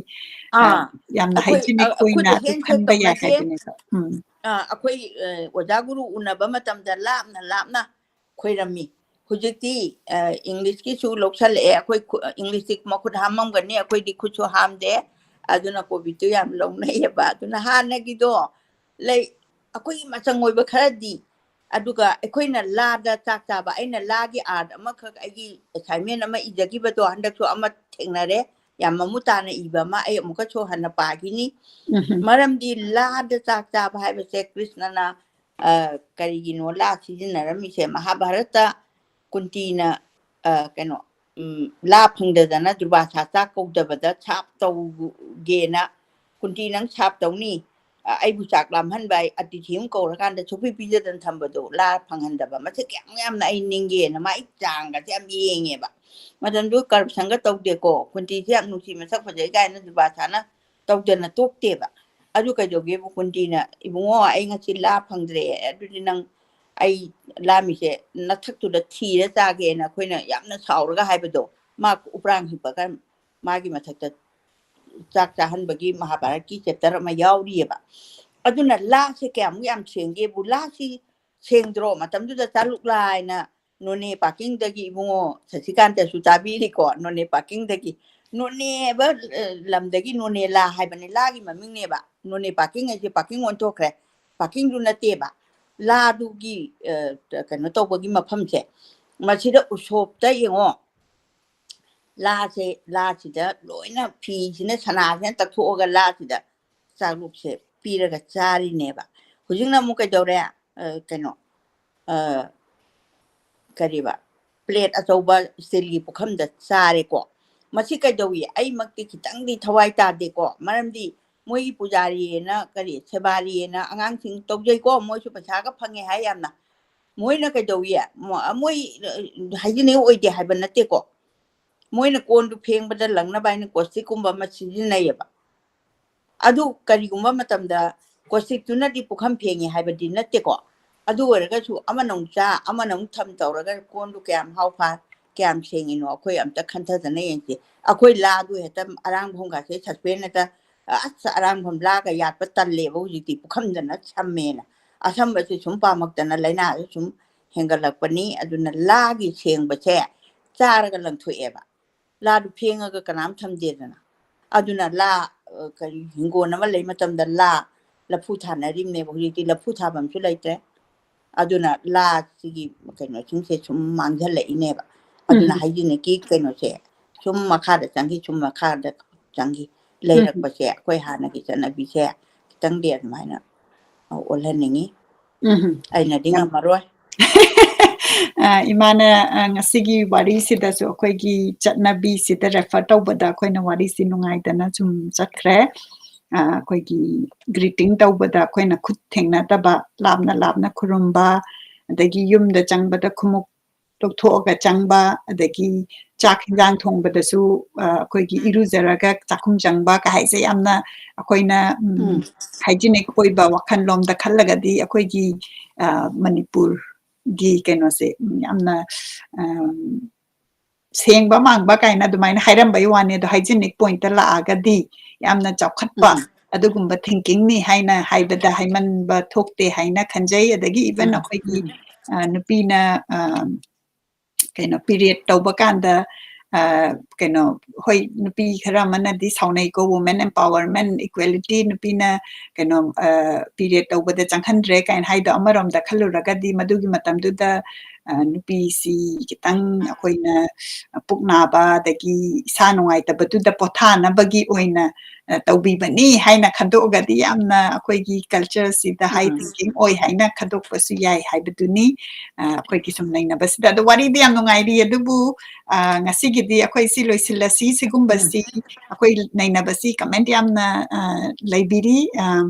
ꯑ, ꯑꯥ꯫ ꯌꯥꯝꯅ ꯑꯩꯈꯣꯏ, hygienic ꯑ, ꯑꯩꯈꯣꯏꯗꯤ ꯑꯣꯏꯅ ꯑꯗꯨ handshake ꯈꯟꯕ ꯌꯥꯏ ꯇꯧꯅꯗꯦ꯫ ꯍꯥꯏꯕꯅꯦꯕ꯫ ꯎꯝ꯫ ꯑ, ꯑꯩꯈꯣꯏ, ꯑ, ꯑꯣꯖꯥ ꯒꯨꯔꯨ ꯎꯅꯕ ꯃꯇꯝꯗ ꯂꯥꯞꯅ ꯂꯥꯞꯅ ꯈꯣꯏꯔꯝꯃꯤ꯫ ꯍꯧꯖꯤꯛꯇꯤ, ꯑ, English ꯀꯤꯁꯨ ꯂꯧꯁꯜꯂꯛꯑꯦ꯫ ꯑꯩꯈꯣꯏ ꯈꯨ-, English ꯇꯤ ꯃꯈꯨꯠ ꯍꯥꯝꯃꯝꯒꯅꯤ, ꯑꯩꯈꯣꯏꯗꯤ ꯈꯨꯠꯁꯨ ꯍꯥꯝꯗꯦ꯫ ꯑꯗꯨꯅ ꯀꯣꯚꯤꯠꯇꯨ ꯌꯥꯝ ꯂꯧꯅꯩꯌꯦꯕ꯫ ꯑꯗꯨꯅ ꯍꯥꯟꯅꯒꯤꯗꯣ ꯂꯩ, ꯑꯩꯈꯣꯏꯒꯤ ꯃꯆꯪ ꯑꯣꯏꯕ ꯈꯔꯗꯤ꯫ ꯑꯗꯨꯒ ꯑꯩꯈꯣꯏꯅ ꯂꯥꯗ ꯆꯥꯛ ꯆꯥꯕ, ꯑꯩꯅ ꯂꯥꯒꯤ art ꯑꯃꯈꯛ ꯑꯩꯒꯤ assignment ꯑꯃ ꯏꯖꯈꯤꯕꯗꯣ ꯍꯟꯗꯛꯁꯨ ꯑꯃ ꯊꯦꯡꯅꯔꯦ꯫ ꯌꯥꯝ ꯃꯃꯨꯠ ꯇꯥꯅ ꯏꯕ ꯑꯃ ꯑꯩ ꯑꯃꯨꯛꯀꯁꯨ ꯍꯟꯅ ꯄꯥꯈꯤꯅꯤ꯫ ꯎꯝ ꯍꯝ꯫ ꯃꯔꯝꯗꯤ ꯂꯥꯗ ꯆꯥꯛ ꯆꯥꯕ ꯍꯥꯏꯕꯁꯦ ꯀ꯭ꯔꯤꯁꯅꯅ ꯑ, ꯀꯔꯤꯒꯤꯅꯣ ꯂꯥ ꯁꯤꯖꯤꯟꯅꯔꯝꯃꯤꯁꯦ? ꯃꯍꯥꯚꯥꯔꯠꯇ ꯀꯨꯟꯇꯤꯅ, ꯑ, ꯀꯩꯅꯣ, ꯎꯝ, ꯂꯥ ꯐꯪꯗꯗꯅ ꯗꯨꯔꯕꯥꯁꯥ ꯆꯥꯛ ꯀꯧꯗꯕꯗ ꯁꯥꯞ ꯇꯧꯒꯦꯅ, "ꯀꯨꯟꯇꯤ, ꯅꯪ ꯁꯥꯞ ꯇꯧꯅꯤ, ꯑ, ꯑꯩꯕꯨ ꯆꯥꯛ ꯂꯥꯝꯍꯟꯕ, ꯑꯩ ꯑꯇꯤꯊꯤ ꯑꯃ ꯀꯧꯔꯀꯥꯟꯗ ꯁꯨꯛꯄꯤ ꯄꯤꯖꯗꯅ ꯊꯝꯕꯗꯣ, ꯂꯥ ꯐꯪꯍꯟꯗꯕ, ꯃꯁꯤ ꯀꯌꯥꯝ ꯌꯥꯝꯅ ꯑꯩ ꯅꯤꯡꯒꯦꯅ" ꯃꯥꯏ ꯆꯥꯡꯒꯁꯦ ꯌꯥꯝ ꯌꯦꯡꯉꯦꯕ꯫ ꯃꯇꯝꯗꯨ corruptionꯒ ꯇꯧꯗꯦꯀꯣ, ꯀꯨꯟꯇꯤꯁꯦ ꯌꯥꯝ ꯅꯨꯡꯁꯤ, ꯃꯁꯛ ꯐꯖꯩ ꯀꯥꯏꯅ ꯗꯨꯔꯕꯥꯁꯥꯅ ꯇꯧꯗꯅ ꯇꯣꯛꯇꯦꯕ꯫ ꯑꯗꯨ ꯀꯩꯗꯧꯒꯦꯕꯨ ꯀꯨꯟꯇꯤꯅ, "ꯏꯕꯨꯡꯉꯣ, ꯑꯩ ꯉꯁꯤ ꯂꯥ ꯐꯪꯗ꯭ꯔꯦ, ꯑꯗꯨꯗꯤ ꯅꯪ, ꯑꯩ ꯂꯥꯝꯃꯤꯁꯦ ꯅꯊꯛꯇꯨꯗ ꯊꯤꯔ ꯆꯥꯒꯦꯅ" ꯑꯩꯈꯣꯏꯅ ꯌꯥꯝꯅ ꯁꯥꯎꯔꯒ ꯍꯥꯏꯕꯗꯣ, ꯃꯥ ꯎꯄ꯭ꯔꯥꯡ ꯍꯤꯞꯄꯒ ꯃꯥꯒꯤ ꯃꯊꯛꯇ ꯆꯥꯛ ꯆꯥꯍꯟꯕꯒꯤ ꯃꯍꯥꯚꯥꯔꯠꯀꯤ chapter ꯑꯃ ꯌꯥꯎꯔꯤꯑꯕ꯫ ꯑꯗꯨꯅ ꯂꯥꯁꯦ ꯀꯌꯥꯃꯨꯛ ꯌꯥꯝ ꯁꯦꯡꯒꯦꯕꯨ, ꯂꯥꯁꯤ ꯁꯦꯡꯗ꯭ꯔꯣ? ꯃꯇꯝꯗꯨꯗ ꯆꯥꯂꯨꯛꯂꯥ ꯍꯥꯏꯅ ꯅꯣꯅꯦ ꯄꯥꯀꯤꯡꯗꯒꯤ ꯏꯕꯨꯡꯉꯣ ꯁꯁꯤꯀꯥꯟꯇꯁꯨ ꯇꯥꯕꯤꯔꯤꯀꯣ, ꯅꯣꯅꯦ ꯄꯥꯀꯤꯡꯗꯒꯤ, ꯅꯣꯅꯦꯕ, ꯑ, ꯂꯝꯗꯒꯤ ꯅꯣꯅꯦ ꯂꯥ ꯍꯥꯏꯕꯅꯤ, ꯂꯥꯒꯤ ꯃꯃꯤꯡꯅꯦꯕ꯫ ꯅꯣꯅꯦ ꯄꯥꯀꯤꯡ ꯍꯥꯏꯁꯦ ꯄꯥꯀꯤꯡ ꯑꯣꯟꯊꯣꯛꯈ꯭ꯔꯦ, ꯄꯥꯀꯤꯡꯗꯨ ꯅꯠꯇꯦꯕ꯫ ꯂꯥꯗꯨꯒꯤ, ꯑ, ꯀꯩꯅꯣ ꯇꯧꯕꯒꯤ ꯃꯐꯝꯁꯦ, ꯃꯁꯤꯗ ꯎꯁꯣꯞꯇ ꯌꯦꯡꯉꯣ, ꯂꯥꯁꯦ, ꯂꯥꯁꯤꯗ ꯂꯣꯏꯅ ꯐꯤꯁꯤꯅ, ꯁꯅꯥꯁꯤꯅ ꯇꯛꯊꯣꯛꯑꯒ ꯂꯥꯁꯤꯗ ꯆꯥꯛꯂꯨꯛꯁꯦ ꯄꯤꯔꯒ ꯆꯥꯔꯤꯅꯦꯕ꯫ ꯍꯧꯖꯤꯛꯅ ꯑꯃꯨꯛ ꯀꯩꯗꯧꯔꯦ? ꯑ, ꯀꯩꯅꯣ, ꯑ, ꯀꯔꯤꯕ, plate ꯑꯆꯧꯕ steelꯒꯤ ꯄꯨꯈꯝꯗ ꯆꯥꯔꯦꯀꯣ꯫ ꯃꯁꯤ ꯀꯩꯗꯧꯏ? ꯑꯩꯃꯛꯇꯤ ꯈꯤꯇꯪꯗꯤ ꯊꯋꯥꯏ ꯇꯥꯗꯦꯀꯣ꯫ ꯃꯔꯝꯗꯤ ꯃꯣꯏꯒꯤ ꯄꯨꯖꯥꯔꯤꯑꯅ, ꯀꯔꯤ, ꯁꯦꯕꯥꯔꯤꯑꯅ ꯑꯉꯥꯡꯁꯤꯡ ꯇꯧꯖꯩꯀꯣ꯫ ꯃꯣꯏꯁꯨ ꯄꯩꯁꯥꯒ ꯐꯪꯉꯦ ꯍꯥꯏ ꯌꯥꯝꯅ꯫ ꯃꯣꯏꯅ ꯀꯩꯗꯧꯏ? ꯃꯣ-, ꯃꯣꯏ, ꯑ, hygienic ꯑꯣꯏꯗꯦ ꯍꯥꯏꯕ ꯅꯠꯇꯦꯀꯣ꯫ ꯃꯣꯏꯅ ꯀꯣꯟꯗꯨ ꯐꯦꯡꯕꯗ ꯂꯪꯅꯕ ꯍꯥꯏꯅ ꯀꯣꯁꯤꯛꯀꯨꯝꯕ ꯑꯃ ꯁꯤꯖꯤꯟꯅꯩꯌꯦꯕ꯫ ꯑꯗꯨ ꯀꯔꯤꯒꯨꯝꯕ ꯃꯇꯝꯗ ꯀꯣꯁꯤꯛꯇꯨꯅꯗꯤ ꯄꯨꯈꯝ ꯐꯦꯡꯉꯦ ꯍꯥꯏꯕꯗꯤ ꯅꯠꯇꯦꯀꯣ꯫ ꯑꯗꯨ ꯑꯣꯏꯔꯒꯁꯨ ꯑꯃꯅ ꯑꯃꯨꯛ ꯆꯥ, ꯑꯃꯅ ꯑꯃꯨꯛ ꯊꯝ ꯇꯧꯔꯒ ꯀꯣꯟꯗꯨ ꯀꯌꯥꯝ ꯍꯥꯎ ꯐꯥ-, ꯀꯌꯥꯝ ꯁꯦꯡꯉꯤꯅꯣ ꯑꯩꯈꯣꯏ ꯑꯝꯇ ꯈꯟꯊꯗꯅ ꯌꯦꯡꯁꯤ꯫ ꯑꯩꯈꯣꯏ ꯂꯥꯗꯨ ꯍꯦꯛꯇ ꯑꯔꯥꯡꯐꯝꯒꯥꯁꯦ ꯁꯁꯄꯦꯟ ꯍꯦꯛꯇ, ꯑꯁ, ꯑꯔꯥꯡꯐꯝ ꯂꯥꯒ ꯌꯥꯠꯄ ꯇꯜꯂꯦꯕ ꯍꯧꯖꯤꯛꯇꯤ, ꯄꯨꯈꯝꯗꯅ ꯁꯝꯃꯦꯅ꯫ ꯑꯁꯝꯕꯁꯦ ꯁꯨꯝ ꯄꯥꯝꯃꯛꯇꯅ ꯂꯥꯏꯅꯥꯁꯦ ꯁꯨꯝ ꯍꯦꯟꯒꯠꯂꯛꯄꯅꯤ꯫ ꯑꯗꯨꯅ ꯂꯥꯒꯤ ꯁꯦꯡꯕꯁꯦ ꯆꯥꯔꯒ ꯂꯪꯊꯣꯛꯑꯦꯕ꯫ ꯂꯥꯗꯨ ꯐꯦꯡꯉꯒ ꯀꯅꯥꯝ ꯊꯝꯗꯦꯗꯅ꯫ ꯑꯗꯨꯅ ꯂꯥ, ꯑ, ꯀꯔꯤ, ꯍꯤꯡꯒꯣꯜ ꯑꯃ ꯂꯩ ꯃꯇꯝꯗ ꯂꯥ, ꯂꯐꯨ ꯊꯥꯅꯔꯤꯕꯅꯦꯕ꯫ ꯍꯧꯖꯤꯛꯇꯤ ꯂꯐꯨ ꯊꯥꯐꯝꯁꯨ ꯂꯩꯇ꯭ꯔꯦ꯫ ꯑꯗꯨꯅ ꯂꯥꯁꯤꯒꯤ ꯀꯩꯅꯣꯁꯤꯡꯁꯦ ꯁꯨꯝ ꯃꯥꯡꯁꯤꯜꯂꯛꯏꯅꯦꯕ꯫ ꯑꯗꯨꯅ ꯎꯝ꯫ Hygienicꯀꯤ ꯀꯩꯅꯣꯁꯦ ꯁꯨꯝ ꯃꯈꯥꯗ ꯆꯪꯈꯤ, ꯁꯨꯝ ꯃꯈꯥꯗ ꯆꯪꯈꯤ꯫ ꯎꯝ꯫ ꯂꯩꯔꯛꯄꯁꯦ ꯑꯩꯈꯣꯏ ꯍꯥꯟꯅꯒꯤ ꯆꯠꯅꯕꯤꯁꯦ ꯈꯤꯇꯪꯗꯤ ꯑꯗꯨꯃꯥꯏꯅ ꯑꯣꯜꯍꯟꯅꯤꯡꯉꯤ꯫ ꯑꯩꯅꯗꯤ ꯉꯝꯃꯔꯣꯏ꯫ ꯑ, ꯏꯃꯥꯅ, ꯑ, ꯉꯁꯤꯒꯤ ꯋꯥꯔꯤꯁꯤꯗꯁꯨ ꯑꯩꯈꯣꯏꯒꯤ ꯆꯠꯅꯕꯤꯁꯤꯗ refer ꯇꯧꯕꯗ ꯑꯩꯈꯣꯏꯅ ꯋꯥꯔꯤꯁꯤ ꯅꯨꯡꯉꯥꯏꯗꯅ ꯁꯨꯝ ꯆꯠꯈ꯭ꯔꯦ꯫ ꯑ, ꯑꯩꯈꯣꯏꯒꯤ greeting ꯇꯧꯕꯗ ꯑꯩꯈꯣꯏꯅ ꯈꯨꯠ ꯊꯦꯡꯅꯗꯕ, ꯂꯥꯞꯅ ꯂꯥꯞꯅ ꯈꯨꯔꯨꯝꯕ, ꯑꯗꯒꯤ ꯌꯨꯝꯗ ꯆꯪꯕꯗ ꯈꯨꯃꯨꯛ ꯂꯧꯊꯣꯛꯑꯒ ꯆꯪꯕ, ꯑꯗꯒꯤ ꯆꯥꯛ ꯍꯤꯟꯖꯥꯡ ꯊꯣꯡꯕꯗꯁꯨ, ꯑ, ꯑꯩꯈꯣꯏꯒꯤ ꯏꯔꯨꯖꯔꯒ ꯆꯥꯛꯈꯨꯝ ꯆꯪꯕ ꯀ ꯍꯥꯏꯁꯦ ꯌꯥꯝꯅ ꯑꯩꯈꯣꯏꯅ, ꯎꯝ, ꯎꯝ꯫ Hygienic ꯑꯣꯏꯕ ꯋꯥꯈꯜꯂꯣꯝꯗ ꯈꯜꯂꯒꯗꯤ ꯑꯩꯈꯣꯏꯒꯤ, ꯑ, ꯃꯅꯤꯄꯨꯔꯒꯤ ꯀꯩꯅꯣꯁꯦ, ꯎꯝ, ꯌꯥꯝꯅ, ꯑꯝ, ꯁꯦꯡꯕ ꯃꯥꯡꯕ ꯀꯥꯏꯅ ꯑꯗꯨꯃꯥꯏꯅ ꯍꯥꯏꯔꯝꯕꯩ ꯋꯥꯅꯤ꯫ ꯑꯗꯣ hygienic point ꯇ ꯂꯥꯛꯑꯒꯗꯤ ꯌꯥꯝꯅ ꯆꯥꯎꯈꯠꯄ ꯎꯝ꯫ ꯑꯗꯨꯒꯨꯝꯕ thinking ꯅꯤ ꯍꯥꯏꯅ ꯍꯥꯏꯕꯗ ꯍꯥꯏꯃꯟꯕ ꯊꯣꯛꯇꯦ ꯍꯥꯏꯅ ꯈꯟꯖꯩ꯫ ꯑꯗꯒꯤ even ꯎꯝ꯫ ꯑꯩꯈꯣꯏꯒꯤ, ꯎꯝ꯫ ꯑ, ꯅꯨꯄꯤꯅ, ꯑ, ꯀꯩꯅꯣ, period ꯇꯧꯕ ꯀꯥꯟꯗ, ꯑ, ꯀꯩꯅꯣ, ꯍꯣꯏ, ꯅꯨꯄꯤ ꯈꯔ ꯑꯃꯅꯗꯤ ꯁꯥꯎꯅꯩꯀꯣ, women empowerment, equality, ꯅꯨꯄꯤꯅ ꯀꯩꯅꯣ, ꯑ, period ꯇꯧꯕꯗ ꯆꯪꯍꯟꯗ꯭ꯔꯦ ꯀꯥꯏꯅ ꯍꯥꯏꯗꯣ꯫ ꯑꯃꯔꯣꯝꯗ ꯈꯜꯂꯨꯔꯒꯗꯤ ꯃꯗꯨꯒꯤ ꯃꯇꯝꯗꯨꯗ, ꯑ, ꯅꯨꯄꯤꯁꯤ ꯈꯤꯇꯪ ꯑꯩꯈꯣꯏꯅ ꯄꯨꯛ ꯅꯥꯕ ꯑꯗꯒꯤ ꯏꯁꯥ ꯅꯨꯡꯉꯥꯏꯇꯕꯗꯨꯗ ꯄꯣꯊꯥꯅꯕꯒꯤ ꯑꯣꯏꯅ, ꯑ, ꯇꯧꯕꯤꯕꯅꯤ ꯍꯥꯏꯅ ꯈꯟꯗꯣꯛꯑꯒꯗꯤ ꯌꯥꯝꯅ ꯑꯩꯈꯣꯏꯒꯤ culture ꯁꯤꯗ high ꯎꯝ꯫ Thinking ꯑꯣꯏ ꯍꯥꯏꯅ ꯈꯟꯗꯣꯛꯄꯁꯨ ꯌꯥꯏ ꯍꯥꯏꯕꯗꯨꯅꯤ꯫ ꯑ, ꯑꯩꯈꯣꯏꯒꯤ ꯁꯨꯝ ꯅꯩꯅꯕꯁꯤꯗ꯫ ꯑꯗꯣ ꯋꯥꯔꯤꯗꯤ ꯌꯥꯝ ꯅꯨꯡꯉꯥꯏꯔꯤ, ꯑꯗꯨꯕꯨ, ꯑ, ꯉꯁꯤꯒꯤꯗꯤ ꯑꯩꯈꯣꯏ ꯁꯤ ꯂꯣꯏꯁꯤꯜꯂꯁꯤ꯫ ꯁꯤꯒꯨꯝꯕꯁꯤ ꯎꯝ꯫ ꯑꯩꯈꯣꯏ ꯅꯩꯅꯕꯁꯤ comment ꯌꯥꯝꯅ, ꯑ, ꯂꯩꯕꯤꯔꯤ꯫ ꯑ,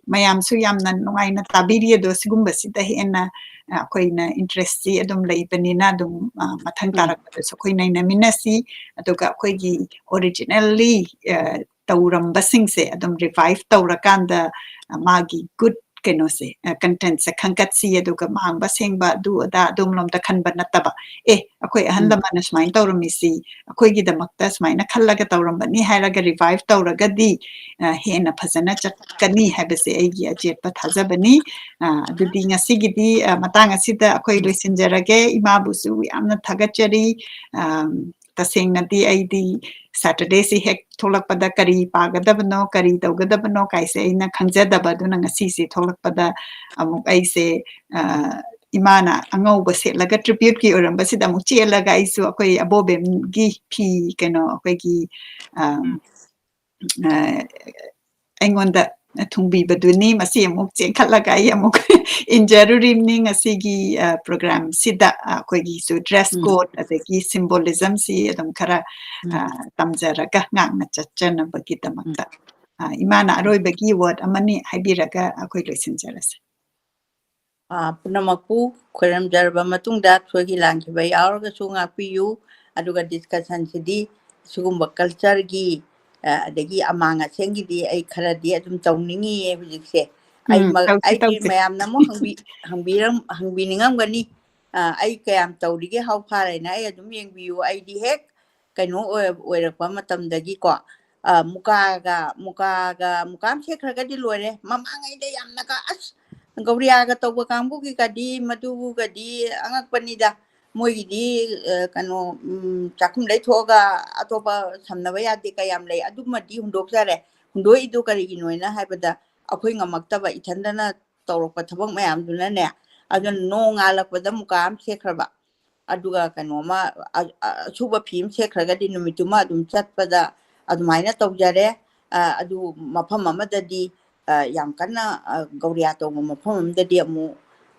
ꯃꯌꯥꯝꯁꯨ ꯌꯥꯝꯅ ꯅꯨꯡꯉꯥꯏꯅ ꯇꯥꯕꯤꯔꯤ꯫ ꯑꯗꯣ ꯁꯤꯒꯨꯝꯕꯁꯤꯗ ꯍꯦꯟꯅ, ꯑ, ꯑꯩꯈꯣꯏꯅ interest ꯁꯤ ꯑꯗꯨꯝ ꯂꯩꯕꯅꯤꯅ ꯑꯗꯨꯝ, ꯑ, ꯃꯊꯪ ꯎꯝ꯫ ꯇꯥꯔꯛꯄꯗꯁꯨ ꯑꯩꯈꯣꯏ ꯅꯩꯅꯃꯤꯟꯅꯁꯤ꯫ ꯑꯗꯨꯒ ꯑꯩꯈꯣꯏꯒꯤ originally, ꯑ, ꯇꯧꯔꯝꯕꯁꯤꯡꯁꯦ ꯑꯗꯨꯝ revive ꯇꯧꯔꯀꯥꯟꯗ, ꯑ, ꯃꯥꯒꯤ good ꯀꯩꯅꯣꯁꯦ, ꯑ, content ꯁꯦ ꯈꯟꯒꯠꯁꯤ, ꯑꯗꯨꯒ ꯃꯥꯡꯕ ꯁꯦꯡꯕ ꯑꯗꯨ ꯑꯗꯥ ꯑꯗꯣꯝꯂꯣꯝꯗ ꯈꯟꯕ ꯅꯠꯇꯕ, ꯑꯦ, ꯑꯩꯈꯣꯏ ꯑꯍꯜ ꯎꯝ꯫ ꯂꯃꯟꯅ ꯁꯨꯃꯥꯏꯅ ꯇꯧꯔꯝꯃꯤꯁꯤ ꯑꯩꯈꯣꯏꯒꯤꯗꯃꯛꯇ ꯁꯨꯃꯥꯏꯅ ꯈꯜꯂꯒ ꯇꯧꯔꯝꯕꯅꯤ ꯍꯥꯏꯔꯒ revive ꯇꯧꯔꯒꯗꯤ, ꯑ, ꯍꯦꯟꯅ ꯐꯖꯅ ꯆꯠꯀꯅꯤ ꯍꯥꯏꯕꯁꯦ ꯑꯩꯒꯤ ꯑꯆꯦꯠꯄ ꯊꯥꯖꯕꯅꯤ꯫ ꯑ, ꯑꯗꯨꯗꯤ ꯉꯁꯤꯒꯤꯗꯤ, ꯑ, ꯃꯇꯥꯡ ꯑꯁꯤꯗ ꯑꯩꯈꯣꯏ ꯎꯝ꯫ ꯂꯣꯏꯁꯤꯟꯖꯔꯒꯦ꯫ ꯏꯃꯥꯕꯨꯁꯨ ꯌꯥꯝꯅ ꯊꯥꯒꯠꯆꯔꯤ꯫ ꯑ, ꯇꯁꯦꯡꯅꯗꯤ ꯑꯩꯗꯤ Saturday ꯁꯤ ꯍꯦꯛ ꯊꯣꯛꯂꯛꯄꯗ ꯀꯔꯤ ꯄꯥꯒꯗꯕꯅꯣ, ꯀꯔꯤ ꯇꯧꯒꯗꯕꯅꯣ ꯀꯥꯏꯁꯦ ꯑꯩꯅ ꯈꯪꯖꯗꯕ꯫ ꯑꯗꯨꯅ ꯉꯁꯤꯁꯦ ꯊꯣꯛꯂꯛꯄꯗ ꯑꯃꯨꯛ ꯑꯩꯁꯦ, ꯑ, ꯏꯃꯥꯅ ꯑꯉꯧꯕ ꯁꯦꯠꯂꯒ tribute ꯀꯤ ꯑꯣꯏꯔꯝꯕꯁꯤꯗ ꯑꯃꯨꯛ ꯆꯦꯜꯂꯒ ꯑꯩꯁꯨ ꯑꯩꯈꯣꯏ ꯑꯕꯣꯕꯦꯝꯒꯤ ꯐꯤ, ꯀꯩꯅꯣ, ꯑꯩꯈꯣꯏꯒꯤ, ꯑ, ꯎꯝ꯫ ꯑ, ꯑꯩꯉꯣꯟꯗ ꯊꯨꯡꯕꯤꯕꯗꯨꯅꯤ꯫ ꯃꯁꯤ ꯑꯃꯨꯛ ꯆꯦꯟꯈꯠꯂꯒ ꯑꯩ ꯑꯃꯨꯛ ꯏꯟꯖꯔꯨꯔꯤꯕꯅꯤ꯫ ꯉꯁꯤꯒꯤ, ꯑ, program ꯁꯤꯗ, ꯑ, ꯑꯩꯈꯣꯏꯒꯤꯁꯨ dress code ꯑꯗꯒꯤ symbolism ꯁꯤ ꯑꯗꯨꯝ ꯈꯔ, ꯑ, ꯇꯝꯖꯔꯒ ꯉꯥꯛꯅ ꯆꯠꯆꯅꯕꯒꯤꯗꯃꯛꯇ꯫ ꯑ, ꯏꯃꯥꯅ ꯑꯔꯣꯏꯕꯒꯤ word ꯑꯃꯅꯤ ꯍꯥꯏꯕꯤꯔꯒ ꯑꯩꯈꯣꯏ ꯂꯣꯏꯁꯤꯟꯖꯔꯁꯦ꯫ ꯑ, ꯄꯨꯝꯅꯃꯛꯄꯨ ꯈꯣꯏꯔꯝꯖꯔꯕ ꯃꯇꯨꯡꯗ, ꯁꯣꯏꯈꯤ ꯂꯥꯟꯈꯤꯕ ꯌꯥꯎꯔꯒꯁꯨ ꯉꯥꯛꯄꯤꯌꯨ꯫ ꯑꯗꯨꯒ discussion ꯁꯤꯗꯤ ꯁꯤꯒꯨꯝꯕ culture ꯒꯤ, ꯑ, ꯑꯗꯒꯤ ꯑꯃꯥꯡ ꯑꯁꯦꯡꯒꯤꯗꯤ ꯑꯩ ꯈꯔꯗꯤ ꯑꯗꯨꯝ ꯇꯧꯅꯤꯡꯉꯤꯌꯦ ꯍꯧꯖꯤꯛꯁꯦ꯫ ꯑꯩ ꯎꯝ, ꯃ-, ꯇꯧꯁꯤ, ꯑꯩꯒꯤ ꯇꯧꯁꯤ꯫ ꯃꯌꯥꯝꯅ ꯑꯃꯨꯛ ꯍꯪꯕꯤ-, ꯍꯪꯕꯤꯔꯝ-, ꯍꯪꯕꯤꯅꯤꯡꯉꯝꯒꯅꯤ, ꯑ, "ꯑꯩ ꯀꯌꯥꯝ ꯇꯧꯔꯤꯒꯦ, how far?" ꯍꯥꯏꯅ꯫ ꯑꯩ ꯑꯗꯨꯝ ꯌꯦꯡꯕꯤꯌꯨ꯫ ꯑꯩꯗꯤ ꯍꯦꯛ ꯀꯩꯅꯣ ꯑꯣꯏ-, ꯑꯣꯏꯔꯛꯄ ꯃꯇꯝꯗꯒꯤꯀꯣ, ꯑ, ꯃꯨꯀꯥꯒ, ꯃꯨꯀꯥꯒ, ꯃꯨꯀꯥ ꯑꯃ ꯁꯦꯠꯈ꯭ꯔꯒꯗꯤ ꯂꯣꯏꯔꯦ꯫ ꯃꯃꯥꯡꯉꯩꯗ ꯌꯥꯝꯅꯒ, ꯑꯁ, ꯒꯧꯔꯤꯌꯥꯒ ꯇꯧꯕ ꯀꯥꯡꯕꯨꯒꯤꯒꯗꯤ, ꯃꯗꯨꯒꯗꯤ ꯑꯉꯛꯄꯅꯤꯗ꯫ ꯃꯣꯏꯒꯤꯗꯤ, ꯑ, ꯀꯩꯅꯣ, ꯎꯝ, ꯆꯥꯛꯈꯨꯝꯗꯩ ꯊꯣꯛꯑꯒ ꯑꯇꯣꯞꯄ ꯁꯝꯅꯕ ꯌꯥꯗꯦ ꯀꯌꯥꯝ ꯂꯩ꯫ ꯑꯗꯨꯃꯗꯤ ꯍꯨꯟꯗꯣꯛꯆꯔꯦ꯫ ꯍꯨꯟꯗꯣꯛꯏꯗꯣ ꯀꯔꯤꯒꯤꯅꯣꯅ ꯍꯥꯏꯕꯗ, ꯑꯩꯈꯣꯏ ꯉꯝꯃꯛꯇꯕ, ꯏꯊꯟꯗꯅ ꯇꯧꯔꯛꯄ ꯊꯕꯛ ꯃꯌꯥꯝꯗꯨꯅꯅꯦ꯫ ꯑꯗꯨꯅ ꯅꯣꯡꯉꯥꯜꯂꯛꯄꯗ ꯃꯨꯀꯥ ꯑꯃ ꯁꯦꯠꯈ꯭ꯔꯕ꯫ ꯑꯗꯨꯒ ꯀꯩꯅꯣꯃ, ꯑ-, ꯑ-, ꯑꯁꯨꯕ ꯐꯤ ꯑꯃ ꯁꯦꯠꯈ꯭ꯔꯒꯗꯤ ꯅꯨꯃꯤꯠꯇꯨꯃ ꯑꯗꯨꯝ ꯆꯠꯄꯗ ꯑꯗꯨꯃꯥꯏꯅ ꯇꯧꯖꯔꯦ꯫ ꯑ, ꯑꯗꯨ ꯃꯐꯝ ꯑꯃꯗꯗꯤ, ꯑ, ꯌꯥꯝ ꯀꯟꯅ, ꯑ, ꯒꯧꯔꯤꯌꯥ ꯇꯧꯕ ꯃꯐꯝ ꯑꯃꯗꯗꯤ ꯑꯃꯨꯛ,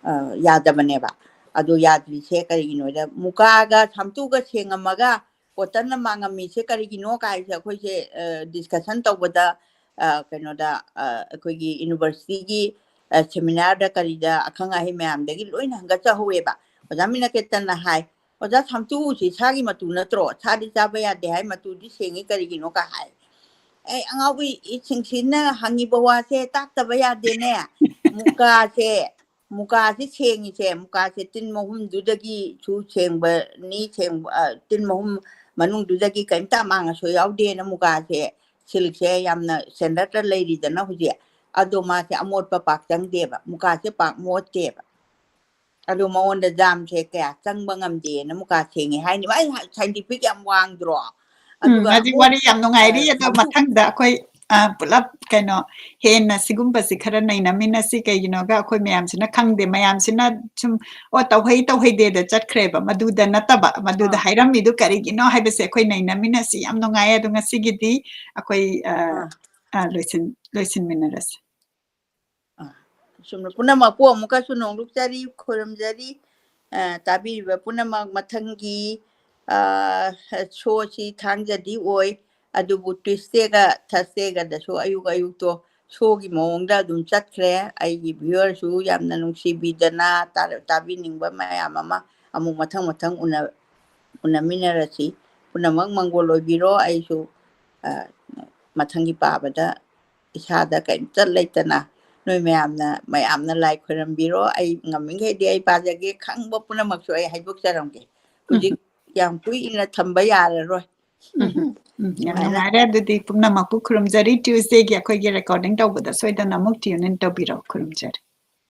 ꯑ, ꯌꯥꯗꯕꯅꯦꯕ꯫ ꯑꯗꯣ ꯌꯥꯗ꯭ꯔꯤꯁꯦ ꯀꯔꯤꯒꯤꯅꯣꯗ, ꯃꯨꯀꯥꯒ ꯁꯥꯝꯇꯨꯒ ꯁꯦꯡꯉꯝꯃꯒ cotton ꯅ ꯃꯥꯡꯉꯝꯃꯤꯁꯦ ꯀꯔꯤꯒꯤꯅꯣ ꯀꯥꯏꯁꯦ ꯑꯩꯈꯣꯏꯁꯦ, ꯑ, discussion ꯇꯧꯕꯗ, ꯑ, ꯀꯩꯅꯣꯗ, ꯑ, ꯑꯩꯈꯣꯏꯒꯤ university ꯒꯤ, ꯑ, seminar ꯗ ꯀꯔꯤꯗ ꯑꯈꯪ ꯑꯍꯩ ꯃꯌꯥꯝꯗꯒꯤ ꯂꯣꯏꯅ ꯍꯪꯒꯠꯆꯍꯧꯋꯦꯕ꯫ ꯑꯣꯖꯥ ꯃꯤꯅꯀꯦꯇꯟꯅ ꯍꯥꯏ, "ꯑꯣꯖꯥ, ꯁꯥꯝꯇꯨꯁꯤ ꯁꯥꯒꯤ ꯃꯇꯨ ꯅꯠꯇ꯭ꯔꯣ? ꯁꯥꯗꯤ ꯆꯥꯕ ꯌꯥꯗꯦ ꯍꯥꯏ, ꯃꯇꯨꯗꯤ ꯁꯦꯡꯉꯤ ꯀꯔꯤꯒꯤꯅꯣ?" ꯀ ꯍꯥꯏ꯫ ꯑꯩ ꯑꯉꯥꯎꯕꯤ ꯏꯁꯤꯡꯁꯤꯅ ꯍꯪꯉꯤꯕ ꯋꯥꯁꯦ ꯇꯥꯛꯇꯕ ꯌꯥꯗꯦꯅꯦ꯫ ꯃꯨꯀꯥꯁꯦ, ꯃꯨꯀꯥꯁꯦ ꯁꯦꯡꯉꯤꯁꯦ, ꯃꯨꯀꯥꯁꯦ ꯇꯤꯟ ꯃꯍꯨꯝꯗꯨꯗꯒꯤꯁꯨ ꯁꯦꯡꯕꯅꯤ, ꯁꯦꯡꯕ, ꯑ, ꯇꯤꯟ ꯃꯍꯨꯝ ꯃꯅꯨꯡꯗꯨꯗꯒꯤ ꯀꯔꯤꯝꯇ ꯑꯃꯥꯡ ꯑꯁꯣꯏ ꯌꯥꯎꯗꯦꯅ ꯃꯨꯀꯥꯁꯦ, silk ꯁꯦ ꯌꯥꯝꯅ standard ꯇ ꯂꯩꯔꯤꯗꯅ ꯍꯧꯖꯤꯛ꯫ ꯑꯗꯣ ꯃꯥꯁꯦ ꯑꯃꯣꯠꯄ ꯄꯥꯛ ꯆꯪꯗꯦꯕ, ꯃꯨꯀꯥꯁꯦ ꯄꯥꯛ ꯃꯣꯠꯇꯦꯕ꯫ ꯑꯗꯣ ꯃꯉꯣꯟꯗ germ ꯁꯦ ꯀꯌꯥ ꯆꯪꯕ ꯉꯝꯗꯦꯅ ꯃꯨꯀꯥ ꯁꯦꯡꯉꯦ ꯍꯥꯏꯅꯤ꯫ ꯃꯥ scientific ꯌꯥꯝ ꯋꯥꯡꯗ꯭ꯔꯣ? ꯎꯝ, ꯑꯗꯨꯒ ꯍꯧꯖꯤꯛ ꯑꯃꯨꯛ, ꯋꯥꯔꯤ ꯌꯥꯝ ꯑ, ꯅꯨꯡꯉꯥꯏꯔꯤ, ꯑꯗꯣ ꯁꯥꯝꯇꯨ-, ꯃꯊꯪꯗ ꯑꯩꯈꯣꯏ, ꯑ, ꯄꯨꯂꯞ ꯀꯩꯅꯣ ꯍꯦꯟꯅ ꯁꯤꯒꯨꯝꯕꯁꯤ ꯈꯔ ꯅꯩꯅꯃꯤꯟꯅꯁꯤ꯫ ꯀꯩꯒꯤꯅꯣꯒ ꯑꯩꯈꯣꯏ ꯃꯌꯥꯝꯁꯤꯅ ꯈꯪꯗꯦ, ꯃꯌꯥꯝꯁꯤꯅ ꯁꯨꯝ, "ꯑꯣ, ꯇꯧꯍꯩ ꯇꯧꯍꯩꯗꯦꯗ" ꯆꯠꯈ꯭ꯔꯦꯕ꯫ ꯃꯗꯨꯗ ꯅꯠꯇꯕ, ꯃꯗꯨꯗ ꯑꯥ꯫ ꯍꯥꯏꯔꯝꯃꯤꯗꯨ ꯀꯔꯤꯒꯤꯅꯣ ꯍꯥꯏꯕꯁꯦ ꯑꯩꯈꯣꯏ ꯅꯩꯅꯃꯤꯟꯅꯁꯤ꯫ ꯌꯥꯝ ꯅꯨꯡꯉꯥꯏ꯫ ꯑꯗꯣ ꯉꯁꯤꯒꯤꯗꯤ ꯑꯩꯈꯣꯏ, ꯑ, ꯑꯥ꯫ ꯑ, ꯂꯣꯏꯁꯤꯟ-, ꯂꯣꯏꯁꯤꯟꯃꯤꯟꯅꯔꯁꯤ꯫ ꯁꯨꯝꯅ ꯄꯨꯝꯅꯃꯛꯄꯨ ꯑꯃꯨꯛꯀꯁꯨ ꯅꯣꯡꯂꯨꯛꯆꯔꯤ, ꯈꯨꯔꯨꯝꯖꯔꯤ꯫ ꯑ, ꯇꯥꯕꯤꯔꯤꯕ ꯄꯨꯝꯅꯃꯛ ꯃꯊꯪꯒꯤ, ꯑ, ꯁꯣꯁꯤ ꯊꯥꯡꯖꯗꯤ ꯑꯣꯏ, ꯑꯗꯨꯕꯨ ꯇ꯭ꯌꯨꯁꯗꯦꯒ ꯊꯔꯁꯗꯦꯒꯗꯁꯨ ꯑꯌꯨꯛ ꯑꯌꯨꯛꯇꯣ ꯁꯣꯒꯤ ꯃꯑꯣꯡꯗ ꯑꯗꯨꯝ ꯆꯠꯈ꯭ꯔꯦ꯫ ꯑꯩꯒꯤ ꯚ꯭ꯌꯨꯋꯔꯁꯨ ꯌꯥꯝꯅ ꯅꯨꯡꯁꯤꯕꯤꯗꯅ ꯇꯥ-, ꯇꯥꯕꯤꯅꯤꯡꯕ ꯃꯌꯥꯝ ꯑꯃ ꯑꯃꯨꯛ ꯃꯊꯪ ꯃꯊꯪ ꯎꯅ-, ꯎꯅꯃꯤꯟꯅꯔꯁꯤ꯫ ꯄꯨꯝꯅꯃꯛ ꯃꯪꯒꯣꯜ ꯑꯣꯏꯕꯤꯔꯣ꯫ ꯑꯩꯁꯨ, ꯑ, ꯃꯊꯪꯒꯤ ꯄꯥꯕꯗ ꯏꯁꯥꯗ ꯀꯩꯝꯇ ꯂꯩꯇꯅ ꯅꯣꯏ ꯃꯌꯥꯝꯅ, ꯃꯌꯥꯝꯅ ꯂꯥꯏ ꯈꯣꯏꯔꯝꯕꯤꯔꯣ꯫ ꯑꯩ ꯉꯝꯃꯤꯈꯩꯗꯤ ꯑꯩ ꯄꯥꯖꯒꯦ꯫ ꯈꯪꯕ ꯄꯨꯝꯅꯃꯛꯁꯨ ꯑꯩ ꯍꯥꯏꯗꯣꯛꯆꯔꯝꯒꯦ꯫ ꯍꯧꯖꯤꯛ ꯌꯥꯝ ꯀꯨꯏꯅ ꯊꯝꯕ ꯌꯥꯔꯔꯣꯏ꯫ ꯎꯝ, ꯌꯥꯝ ꯅꯨꯡꯉꯥꯏꯔꯦ꯫ ꯑꯗꯨꯗꯤ ꯄꯨꯝꯅꯃꯛꯄꯨ ꯈꯨꯔꯨꯝꯖꯔꯤ꯫ ꯇ꯭ꯌꯨꯁꯗꯦꯒꯤ ꯑꯩꯈꯣꯏꯒꯤ ꯔꯦꯀꯣꯔꯗꯤꯡ ꯇꯧꯕꯗ ꯁꯣꯏꯗꯅ ꯑꯃꯨꯛ ꯇ꯭ꯌꯨꯟ ꯏꯟ ꯇꯧꯕꯤꯔꯣ꯫ ꯈꯨꯔꯨꯝꯖꯔꯤ꯫